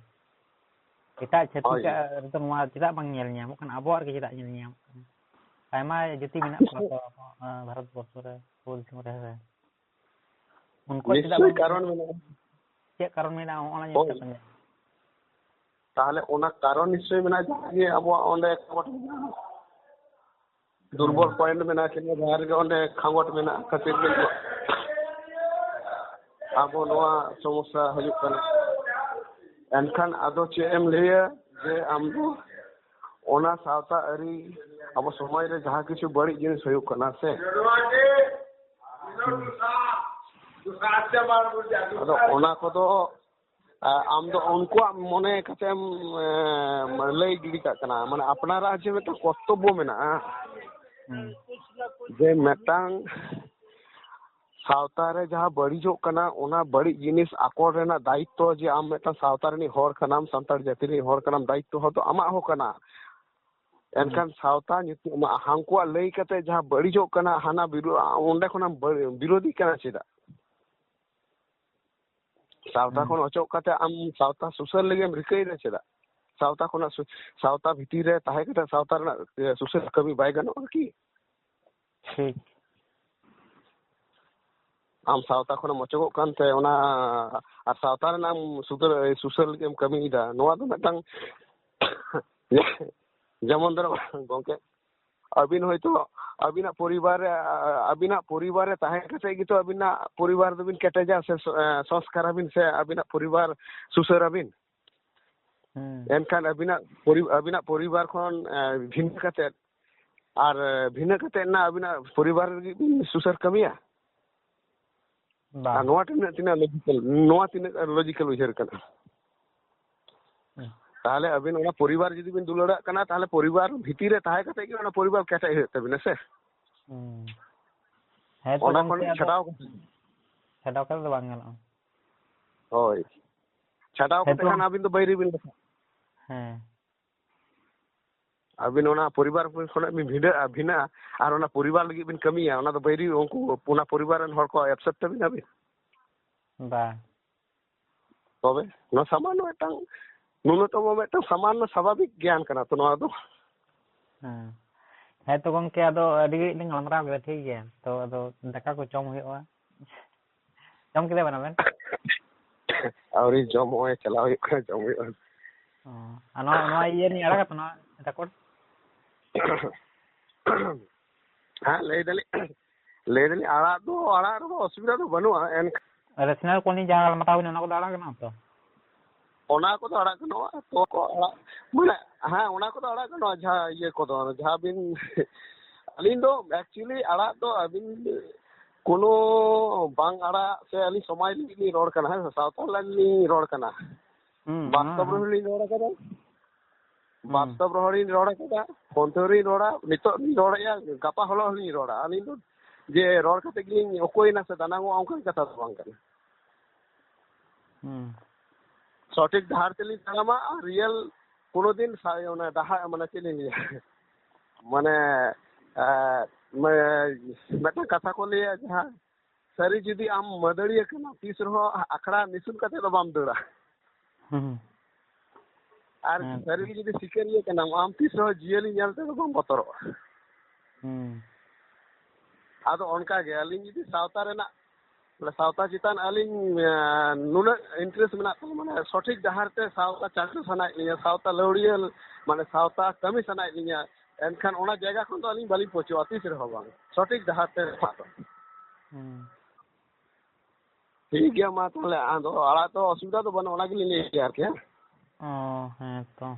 ᱮᱴᱟᱜ ᱦᱳᱭ᱾ ᱪᱷᱟᱹᱛᱤᱠᱟᱜ ᱨᱮᱫᱚ ᱱᱚᱣᱟ ᱪᱮᱫᱟᱜ ᱵᱟᱝ ᱧᱮᱞ ᱧᱟᱢᱚᱜ ᱠᱟᱱᱟ? ᱟᱵᱚᱣᱟᱜ ᱨᱮᱜᱮ ᱪᱮᱫᱟᱜ ᱧᱮᱞ ᱧᱟᱢᱚᱜ ᱠᱟᱱᱟ? ᱟᱭᱢᱟ ᱡᱟᱹᱛᱤ ᱢᱮᱱᱟᱜ ᱠᱚᱣᱟ ᱛᱚ, ᱟᱵᱚ, ᱟᱸ, ᱵᱷᱟᱨᱚᱛ ᱵᱚᱨᱥᱚ ᱨᱮ, ᱟᱵᱚ ᱫᱤᱥᱚᱢ ᱨᱮ, ᱦᱮᱸ ᱥᱮ? ᱩᱱᱠᱩᱣᱟᱜ ᱪᱮᱫᱟᱜ ᱱᱤᱥᱪᱳᱭ ᱵᱟᱝ ᱠᱟᱨᱚᱱ ᱧᱮᱞ-, ᱢᱮᱱᱟᱜᱼᱟ᱾ ᱪᱮᱫ ᱠᱟᱨᱚᱱ ᱢᱮᱱᱟᱜᱼᱟ, ᱚᱱᱟ ᱡᱤᱱᱤᱥ ᱦᱳᱭ᱾ ᱴᱟᱜ ᱵᱟᱝ ᱧᱮᱞ-, ᱛᱟᱦᱚᱞᱮ ᱚᱱᱟ ᱠᱟᱨᱚᱱ ᱱᱤᱥᱪᱳᱭ ᱢᱮᱱᱟᱜᱼᱟ, ᱡᱟᱦᱟᱸ ᱜᱮ ᱟᱵᱚᱣᱟᱜ ᱚᱸᱰᱮ ᱠᱷᱚᱵᱚᱨ ᱢᱮᱱᱟᱜᱼᱟ᱾ ᱫᱩᱨᱵᱚᱞ ᱦᱩᱸ᱾ ᱯᱚᱭᱮᱱᱴ ᱢᱮᱱᱟᱜᱼᱟ, ᱠᱤᱝᱵᱟ ᱡᱟᱦᱟᱸ ᱨᱮᱜᱮ ᱚᱸᱰᱮ ᱠᱷᱟᱸᱜᱚᱴ ᱢᱮᱱᱟᱜᱼᱟ, ᱠᱷᱟᱹᱛᱤᱨ ᱜᱮ ᱟᱵᱚ ᱱᱚᱣᱟ ᱥᱚᱢᱚᱥᱥᱟ ᱦᱩᱭᱩᱜ ᱠᱟᱱᱟ᱾ ᱮᱱᱠᱷᱟᱱ ᱟᱫᱚ ᱪᱮᱫ ᱮᱢ ᱞᱟᱹᱭᱟ ᱡᱮ ᱟᱢ ᱫᱚ ᱚᱱᱟ ᱥᱟᱶᱛᱟ ᱟᱹᱨᱤ, ᱟᱵᱚ ᱥᱚᱢᱟᱡᱽ ᱨᱮ ᱡᱟᱦᱟᱸ ᱠᱤᱪᱷᱩ ᱵᱟᱹᱲᱤᱡ ᱡᱤᱱᱤᱥ ᱦᱩᱭᱩᱜ ᱠᱟᱱᱟ ᱥᱮ, ᱦᱩᱸ᱾ ᱟᱫᱚ ᱚᱱᱟ ᱠᱚᱫᱚ ᱟ-, ᱟᱢ ᱫᱚ ᱩᱱᱠᱩᱣᱟᱜ ᱢᱚᱱᱮ ᱠᱟᱛᱮᱢ, ᱮ, ᱞᱟᱹᱭ ᱜᱤᱰᱤ ᱠᱟᱜ ᱠᱟᱱᱟ, ᱢᱟᱱᱮ ᱟᱯᱱᱟᱨᱟᱜ ᱡᱮ ᱢᱤᱫᱴᱟᱝ ᱠᱚᱨᱛᱚᱵᱵᱚ ᱢᱮᱱᱟᱜᱼᱟ, ᱦᱩᱸ᱾ ᱡᱮ ᱢᱤᱫᱴᱟᱝ ᱥᱟᱶᱛᱟ ᱨᱮ ᱡᱟᱦᱟᱸ ᱵᱟᱹᱲᱤᱡᱚᱜ ᱠᱟᱱᱟ, ᱚᱱᱟ ᱵᱟᱹᱲᱤᱡ ᱡᱤᱱᱤᱥ ᱟᱠᱚᱴ ᱨᱮᱱᱟᱜ ᱫᱟᱭᱤᱛᱛᱚ, ᱡᱮ ᱟᱢ ᱢᱤᱫᱴᱟᱝ ᱥᱟᱶᱛᱟ ᱨᱤᱱᱤᱡ ᱦᱚᱲ ᱠᱟᱱᱟᱢ, ᱥᱟᱱᱛᱟᱲ ᱡᱟᱹᱛᱤ ᱨᱤᱱᱤᱡ ᱦᱚᱲ ᱠᱟᱱᱟᱢ, ᱫᱟᱭᱤᱛᱛᱚ ᱦᱚᱸ ᱫᱚ ᱟᱢᱟᱜ ᱦᱚᱸ ᱠᱟᱱᱟ᱾ ᱮᱱᱠᱷᱟᱱ ᱥᱟᱶᱛᱟ ᱧᱩᱛᱩᱢ, ᱦᱟᱹᱱᱠᱩᱣᱟᱜ ᱞᱟᱹᱭ ᱠᱟᱛᱮ ᱡᱟᱦᱟᱸ ᱵᱟᱹᱲᱤᱡᱚᱜ ᱠᱟᱱᱟ, ᱦᱟᱱᱟ ᱵᱤᱨᱳ-, ᱚᱸᱰᱮ ᱠᱷᱚᱱᱮᱢ ᱵᱟᱹ-, ᱵᱤᱨᱳᱫᱷᱤ ᱠᱟᱱᱟ ᱪᱮᱫᱟᱜ? ᱥᱟᱶᱛᱟ ᱦᱩᱸ᱾ ᱠᱷᱚᱱ ᱚᱪᱚᱜ ᱠᱟᱛᱮ ᱟᱢ ᱥᱟᱶᱛᱟ ᱥᱩᱥᱟᱹᱨ ᱞᱟᱹᱜᱤᱫ ᱮᱢ ᱨᱤᱠᱟᱹᱭᱮᱫᱟ ᱪᱮᱫᱟᱜ? ᱥᱟᱶᱛᱟ ᱠᱷᱚᱱᱟᱜ ᱥᱩ-, ᱥᱟᱶᱛᱟ ᱵᱷᱤᱛᱤᱨ ᱨᱮ ᱛᱟᱦᱮᱸ ᱠᱟᱛᱮ ᱥᱟᱶᱛᱟ ᱨᱮᱱᱟᱜ, ᱮ, ᱥᱩᱥᱟᱹᱨ ᱠᱟᱹᱢᱤ ᱵᱟᱭ ᱜᱟᱱᱚᱜᱼᱟ ᱠᱤ? ᱴᱷᱤᱠ᱾ ᱟᱢ ᱥᱟᱶᱛᱟ ᱠᱷᱚᱱᱮᱢ ᱚᱪᱚᱜᱚᱜ ᱠᱟᱱᱛᱮ ᱚᱱᱟ, ᱟᱨ ᱥᱟᱶᱛᱟ ᱨᱮᱱᱟᱜ ᱮᱢ ᱥᱩᱫᱷᱟᱹᱨ, ᱥᱩᱥᱟᱹᱨ ᱞᱟᱹᱜᱤᱫ ᱮᱢ ᱠᱟᱹᱢᱤᱭᱮᱫᱟ, ᱱᱚᱣᱟ ᱫᱚ ᱢᱤᱫᱴᱟᱝ ᱡᱮᱢᱚᱱ ᱫᱷᱚᱨᱚ ᱜᱚᱝᱠᱮ, ᱟᱹᱵᱤᱱ ᱦᱚᱭᱛᱳ ᱟᱹᱵᱤᱱᱟᱜ ᱯᱚᱨᱤᱵᱟᱨ ᱨᱮ, ᱟᱹᱵᱤᱱᱟᱜ ᱯᱚᱨᱤᱵᱟᱨ ᱨᱮ ᱛᱟᱦᱮᱸ ᱠᱟᱛᱮ ᱜᱮᱛᱚ ᱟᱹᱵᱤᱱᱟᱜ ᱯᱚᱨᱤᱵᱟᱨ ᱫᱚᱵᱤᱱ ᱠᱮᱴᱮᱡᱟ ᱥᱮ ᱥᱚ-, ᱮ, ᱥᱚᱝᱥᱠᱟᱨᱟᱵᱤᱱ ᱥᱮ ᱟᱹᱵᱤᱱᱟᱜ ᱯᱚᱨᱤᱵᱟᱨ ᱥᱩᱥᱟᱹᱨᱟᱵᱤᱱ᱾ ᱦᱩᱸ᱾ ᱮᱱᱠᱷᱟᱱ ᱟᱹᱵᱤᱱᱟᱜ ᱯᱚᱨᱤ-, ᱟᱹᱵᱤᱱᱟᱜ ᱯᱚᱨᱤᱵᱟᱨ ᱠᱷᱚᱱ, ᱮ, ᱵᱷᱤᱱᱟᱹ ᱠᱟᱛᱮ, ᱟᱨ, ᱮ, ᱵᱷᱤᱱᱟᱹ ᱠᱟᱛᱮ ᱱᱟ ᱟᱹᱵᱤᱱᱟᱜ ᱯᱚᱨᱤᱵᱟᱨ ᱞᱟᱹᱜᱤᱫ ᱵᱤᱱ ᱥᱩᱥᱟᱹᱨ ᱠᱟᱹᱢᱤᱭᱟ? ᱵᱟᱝ᱾ ᱟᱨ ᱱᱚᱣᱟ ᱛᱤᱱᱟᱹᱜ, ᱛᱤᱱᱟᱹᱜ ᱞᱚᱡᱤᱠᱟᱞ, ᱱᱚᱣᱟ ᱛᱤᱱᱟᱹᱜ ᱞᱚᱡᱤᱠᱟᱞ ᱩᱭᱦᱟᱹᱨ ᱠᱟᱱᱟ? ᱦᱩᱸ᱾ ᱛᱟᱦᱚᱞᱮ ᱟᱹᱵᱤᱱ ᱚᱱᱟ ᱯᱚᱨᱤᱵᱟᱨ ᱡᱩᱫᱤ ᱵᱤᱱ ᱫᱩᱞᱟᱹᱲᱟᱜ ᱠᱟᱱᱟ, ᱛᱟᱦᱚᱞᱮ ᱯᱚᱨᱤᱵᱟᱨ ᱵᱷᱤᱛᱤᱨ ᱨᱮ ᱛᱟᱦᱮᱸ ᱠᱟᱛᱮ ᱜᱮ ᱚᱱᱟ ᱯᱚᱨᱤᱵᱟᱨ ᱠᱮᱴᱮᱡ ᱦᱩᱭᱩᱜ ᱛᱟᱵᱤᱱᱟ ᱥᱮ? ᱦᱩᱸ᱾ ᱦᱮᱸ ᱛᱚ ᱚᱱᱟ ᱠᱷᱚᱱ ᱜᱚᱝᱠᱮ, ᱟᱫᱚ ᱪᱷᱟᱰᱟᱣ ᱠᱟᱛᱮ᱾ ᱪᱷᱟᱰᱟᱣ ᱠᱟᱛᱮ ᱫᱚ ᱵᱟᱝ ᱜᱟᱱᱚᱜᱼᱟ᱾ ᱦᱳᱭ᱾ ᱪᱷᱟᱰᱟᱣ ᱦᱮᱸ ᱠᱟᱛᱮ ᱛᱚ᱾ ᱠᱷᱟᱱ ᱟᱹᱵᱤᱱ ᱫᱚ ᱵᱟᱹᱭᱨᱤ ᱵᱤᱱ ᱫᱮᱠᱷᱟᱜᱼᱟ᱾ ᱦᱮᱸ᱾ ᱟᱹᱵᱤᱱ ᱚᱱᱟ ᱯᱚᱨᱤᱵᱟᱨ ᱠᱷᱚᱱᱟᱜ ᱵᱤᱱ ᱵᱷᱤᱸᱰᱟᱹᱜᱼᱟ, ᱵᱷᱤᱱᱟᱹᱜᱼᱟ, ᱟᱨ ᱚᱱᱟ ᱯᱚᱨᱤᱵᱟᱨ ᱞᱟᱹᱜᱤᱫ ᱵᱤᱱ ᱠᱟᱹᱢᱤᱭᱟ, ᱚᱱᱟ ᱫᱚ ᱵᱟᱹᱭᱨᱤ ᱩᱱᱠᱩ, ᱚᱱᱟ ᱯᱚᱨᱤᱵᱟᱨ ᱨᱮᱱ ᱦᱚᱲ ᱠᱚ accept ᱛᱟᱹᱵᱤᱱᱟ ᱵᱤᱱ? ᱵᱟᱝ᱾ ᱛᱚᱵᱮ ᱱᱚᱣᱟ ᱥᱟᱢᱟᱱᱱᱚ ᱢᱤᱫᱴᱟᱝ, ᱱᱩᱱᱚᱛᱚᱢᱚ ᱢᱤᱫᱴᱟᱝ ᱥᱟᱢᱟᱱᱱᱚ ᱥᱟᱵᱷᱟᱵᱤᱠ ᱜᱮᱭᱟᱱ ᱠᱟᱱᱟ ᱛᱚ ᱱᱚᱣᱟ ᱫᱚ᱾ ᱦᱮᱸ᱾ ᱦᱮᱸ ᱛᱚ ᱜᱚᱝᱠᱮ, ᱟᱫᱚ ᱟᱹᱰᱤ ᱜᱷᱟᱹᱲᱤᱡ ᱞᱤᱧ ᱜᱟᱞᱢᱟᱨᱟᱣ ᱠᱮᱫᱟ, ᱴᱷᱤᱠ ᱜᱮᱭᱟ᱾ ᱛᱚ ᱟᱫᱚ ᱫᱟᱠᱟ ᱠᱚ ᱡᱚᱢ ᱦᱩᱭᱩᱜᱼᱟ᱾ ᱡᱚᱢ ᱠᱮᱫᱟ ᱵᱮᱱ ᱟᱵᱮᱱ? ᱟᱹᱣᱨᱤ ᱡᱚᱢ, ᱱᱚᱜᱼᱚᱭ ᱪᱟᱞᱟᱣ ᱦᱩᱭᱩᱜ ᱠᱟᱱᱟ, ᱡᱚᱢ ᱦᱩᱭᱩᱜᱼᱟ᱾ ᱚ, ᱟᱨ ᱱᱚᱣᱟ, ᱱᱚᱣᱟ ᱤᱭᱟᱹ ᱞᱤᱧ ᱟᱲᱟᱜᱟ ᱛᱚ, ᱱᱚᱣᱟ record? ᱦᱮᱸ, ᱞᱟᱹᱭ ᱫᱟᱞᱤᱧ, ᱞᱟᱹᱭ ᱫᱟᱞᱤᱧ ᱟᱲᱟᱜ ᱫᱚ, ᱟᱲᱟᱜ ᱨᱮᱫᱚ ᱚᱥᱩᱵᱤᱫᱷᱟ ᱫᱚ ᱵᱟᱹᱱᱩᱜᱼᱟ᱾ ᱮᱱᱠᱷᱟᱱ ᱨᱮᱥᱱᱟᱞ ᱠᱚ ᱱᱤᱭᱮ ᱡᱟᱦᱟᱸ ᱜᱟᱞᱢᱟᱨᱟᱣ ᱦᱩᱭᱱᱟ, ᱚᱱᱟ ᱠᱚᱫᱚ ᱟᱲᱟᱜ ᱜᱟᱱᱚᱜᱼᱟ ᱛᱚ? ᱚᱱᱟ ᱠᱚᱫᱚ ᱟᱲᱟᱜ ᱜᱟᱱᱚᱜᱼᱟ, ᱛᱚ ᱠᱚ ᱟᱲᱟᱜ, ᱢᱟᱱᱮ, ᱦᱮᱸ, ᱚᱱᱟ ᱠᱚᱫᱚ ᱟᱲᱟᱜ ᱜᱟᱱᱚᱜᱼᱟ, ᱡᱟᱦᱟᱸ ᱤᱭᱟᱹ ᱠᱚᱫᱚ, ᱡᱟᱦᱟᱸ ᱵᱤᱱ, ᱟᱹᱞᱤᱧ ᱫᱚ actually ᱟᱲᱟᱜ ᱫᱚ ᱟᱹᱵᱤᱱ ᱠᱳᱱᱳ ᱵᱟᱝ ᱟᱲᱟᱜ ᱥᱮ ᱟᱹᱞᱤᱧ ᱥᱚᱢᱟᱡᱽ ᱞᱟᱹᱜᱤᱫ ᱞᱤᱧ ᱨᱚᱲ ᱠᱟᱱᱟ, ᱦᱮᱸ, ᱥᱟᱶᱛᱟ ᱞᱟᱹᱜᱤᱫ ᱞᱤᱧ ᱨᱚᱲ ᱠᱟᱱᱟ᱾ ᱦᱩᱸ, ᱵᱟᱥᱛᱚᱵ ᱦᱩᱸ, ᱨᱮᱦᱚᱸ ᱞᱤᱧ ᱨᱚᱲ ᱠᱟᱫᱟ, ᱦᱩᱸ᱾ ᱵᱟᱥᱛᱚᱵ ᱨᱮᱦᱚᱸ ᱞᱤᱧ ᱨᱚᱲ ᱠᱟᱫᱟ, ᱯᱷᱳᱱ ᱛᱮᱦᱚᱸ ᱞᱤᱧ ᱨᱚᱲᱟ, ᱱᱤᱛᱚᱜ ᱞᱤᱧ ᱨᱚᱲᱮᱫᱼᱟ, ᱜᱟᱯᱟ ᱦᱤᱞᱳᱜ ᱦᱚᱸᱞᱤᱧ ᱨᱚᱲᱟ᱾ ᱟᱹᱞᱤᱧ ᱫᱚ ᱡᱮ ᱨᱚᱲ ᱠᱟᱛᱮ ᱜᱮᱞᱤᱧ ᱚᱠᱚᱭᱮᱱᱟ ᱥᱮ ᱫᱟᱱᱟᱝᱚᱜᱼᱟ, ᱚᱱᱠᱟᱱ ᱠᱟᱛᱷᱟ ᱫᱚ ᱵᱟᱝ ᱠᱟᱱᱟ᱾ ᱦᱩᱸ᱾ ᱥᱚᱴᱷᱤᱠ ᱰᱟᱦᱟᱨ ᱛᱮᱞᱤᱧ ᱛᱟᱲᱟᱢᱟ ᱟᱨ ᱨᱤᱭᱮᱞ ᱠᱳᱱᱳ ᱫᱤᱱ ᱥᱟ-, ᱚᱱᱟ ᱰᱟᱦᱟᱨ, ᱢᱟᱱᱮ ᱪᱮᱫ ᱞᱤᱧ ᱞᱟᱹᱭᱟ? ᱢᱟᱱᱮ, ᱮ, ᱢᱟᱱᱮ, ᱢᱤᱫᱴᱟᱝ ᱠᱟᱛᱷᱟ ᱠᱚ ᱞᱟᱹᱭᱟ, ᱡᱟᱦᱟᱸ ᱥᱟᱹᱨᱤ ᱡᱩᱫᱤ ᱟᱢ ᱢᱟᱹᱫᱟᱹᱲᱤᱭᱟᱹ ᱠᱟᱱᱟᱢ, ᱛᱤᱥ ᱨᱮᱦᱚᱸ ᱟᱠᱷᱲᱟ ᱱᱤᱥᱩᱱ ᱠᱟᱛᱮ ᱫᱚ ᱵᱟᱢ ᱫᱟᱹᱲᱟ᱾ ᱦᱩᱸ᱾ ᱟᱨ ᱦᱮᱸ᱾ ᱥᱟᱹᱨᱤ ᱜᱮ ᱡᱩᱫᱤ ᱥᱤᱠᱟᱹᱨᱤᱭᱟᱹ ᱠᱟᱱᱟᱢ, ᱟᱢ ᱛᱤᱥ ᱨᱮᱦᱚᱸ ᱡᱤᱭᱟᱹᱞᱤ ᱧᱮᱞ ᱛᱮᱫᱚ ᱵᱟᱢ ᱵᱚᱛᱚᱨᱚᱜᱼᱟ᱾ ᱦᱩᱸ᱾ ᱟᱫᱚ ᱚᱱᱠᱟ ᱜᱮ ᱟᱹᱞᱤᱧ ᱡᱩᱫᱤ ᱥᱟᱶᱛᱟ ᱨᱮᱱᱟᱜ, ᱢᱟᱱᱮ ᱥᱟᱶᱛᱟ ᱪᱮᱛᱟᱱ ᱟᱹᱞᱤᱧ, ᱮᱸ, ᱱᱩᱱᱟᱹᱜ interest ᱢᱮᱱᱟᱜ ᱛᱟᱹᱞᱤᱧᱟ, ᱢᱟᱱᱮ ᱥᱚᱴᱷᱤᱠ ᱰᱟᱦᱟᱨ ᱛᱮ ᱥᱟᱶᱛᱟ ᱪᱟᱪᱞᱟᱣ ᱥᱟᱱᱟᱭᱮᱫ ᱞᱤᱧᱟ, ᱥᱟᱶᱛᱟ ᱞᱟᱹᱣᱲᱤᱭᱟᱹ, ᱢᱟᱱᱮ ᱥᱟᱶᱛᱟ ᱠᱟᱹᱢᱤ ᱥᱟᱱᱟᱭᱮᱫ ᱞᱤᱧᱟ, ᱮᱱᱠᱷᱟᱱ ᱚᱱᱟ ᱡᱟᱭᱜᱟ ᱠᱷᱚᱱ ᱫᱚ ᱟᱹᱞᱤᱧ ᱵᱟᱹᱞᱤᱧ ᱯᱟᱹᱪᱚᱜᱼᱟ ᱛᱤᱥ ᱨᱮᱦᱚᱸ ᱵᱟᱝ, ᱥᱚᱴᱷᱤᱠ ᱰᱟᱦᱟᱨ ᱛᱮ ᱨᱮᱱᱟᱜ ᱫᱚ᱾ ᱦᱩᱸ᱾ ᱴᱷᱤᱠ ᱜᱮᱭᱟ, ᱢᱟ ᱛᱟᱦᱚᱞᱮ ᱟᱫᱚ ᱟᱲᱟᱜ ᱫᱚ ᱚᱥᱩᱵᱤᱫᱷᱟ ᱫᱚ ᱵᱟᱹᱱᱩᱜᱼᱟ, ᱚᱱᱟ ᱜᱮᱞᱤᱧ ᱞᱟᱹᱭ ᱠᱮᱭᱟ ᱟᱨᱠᱤ, ᱦᱮᱸ᱾ ᱚ, ᱦᱮᱸ ᱛᱚ᱾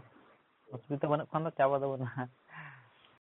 ᱚᱥᱩᱵᱤᱫᱷᱟ ᱵᱟᱹᱱᱩᱜ ᱠᱷᱟᱱ ᱫᱚ ᱪᱟᱵᱟ ᱫᱚ ᱵᱟᱹᱱᱩᱜᱼᱟ᱾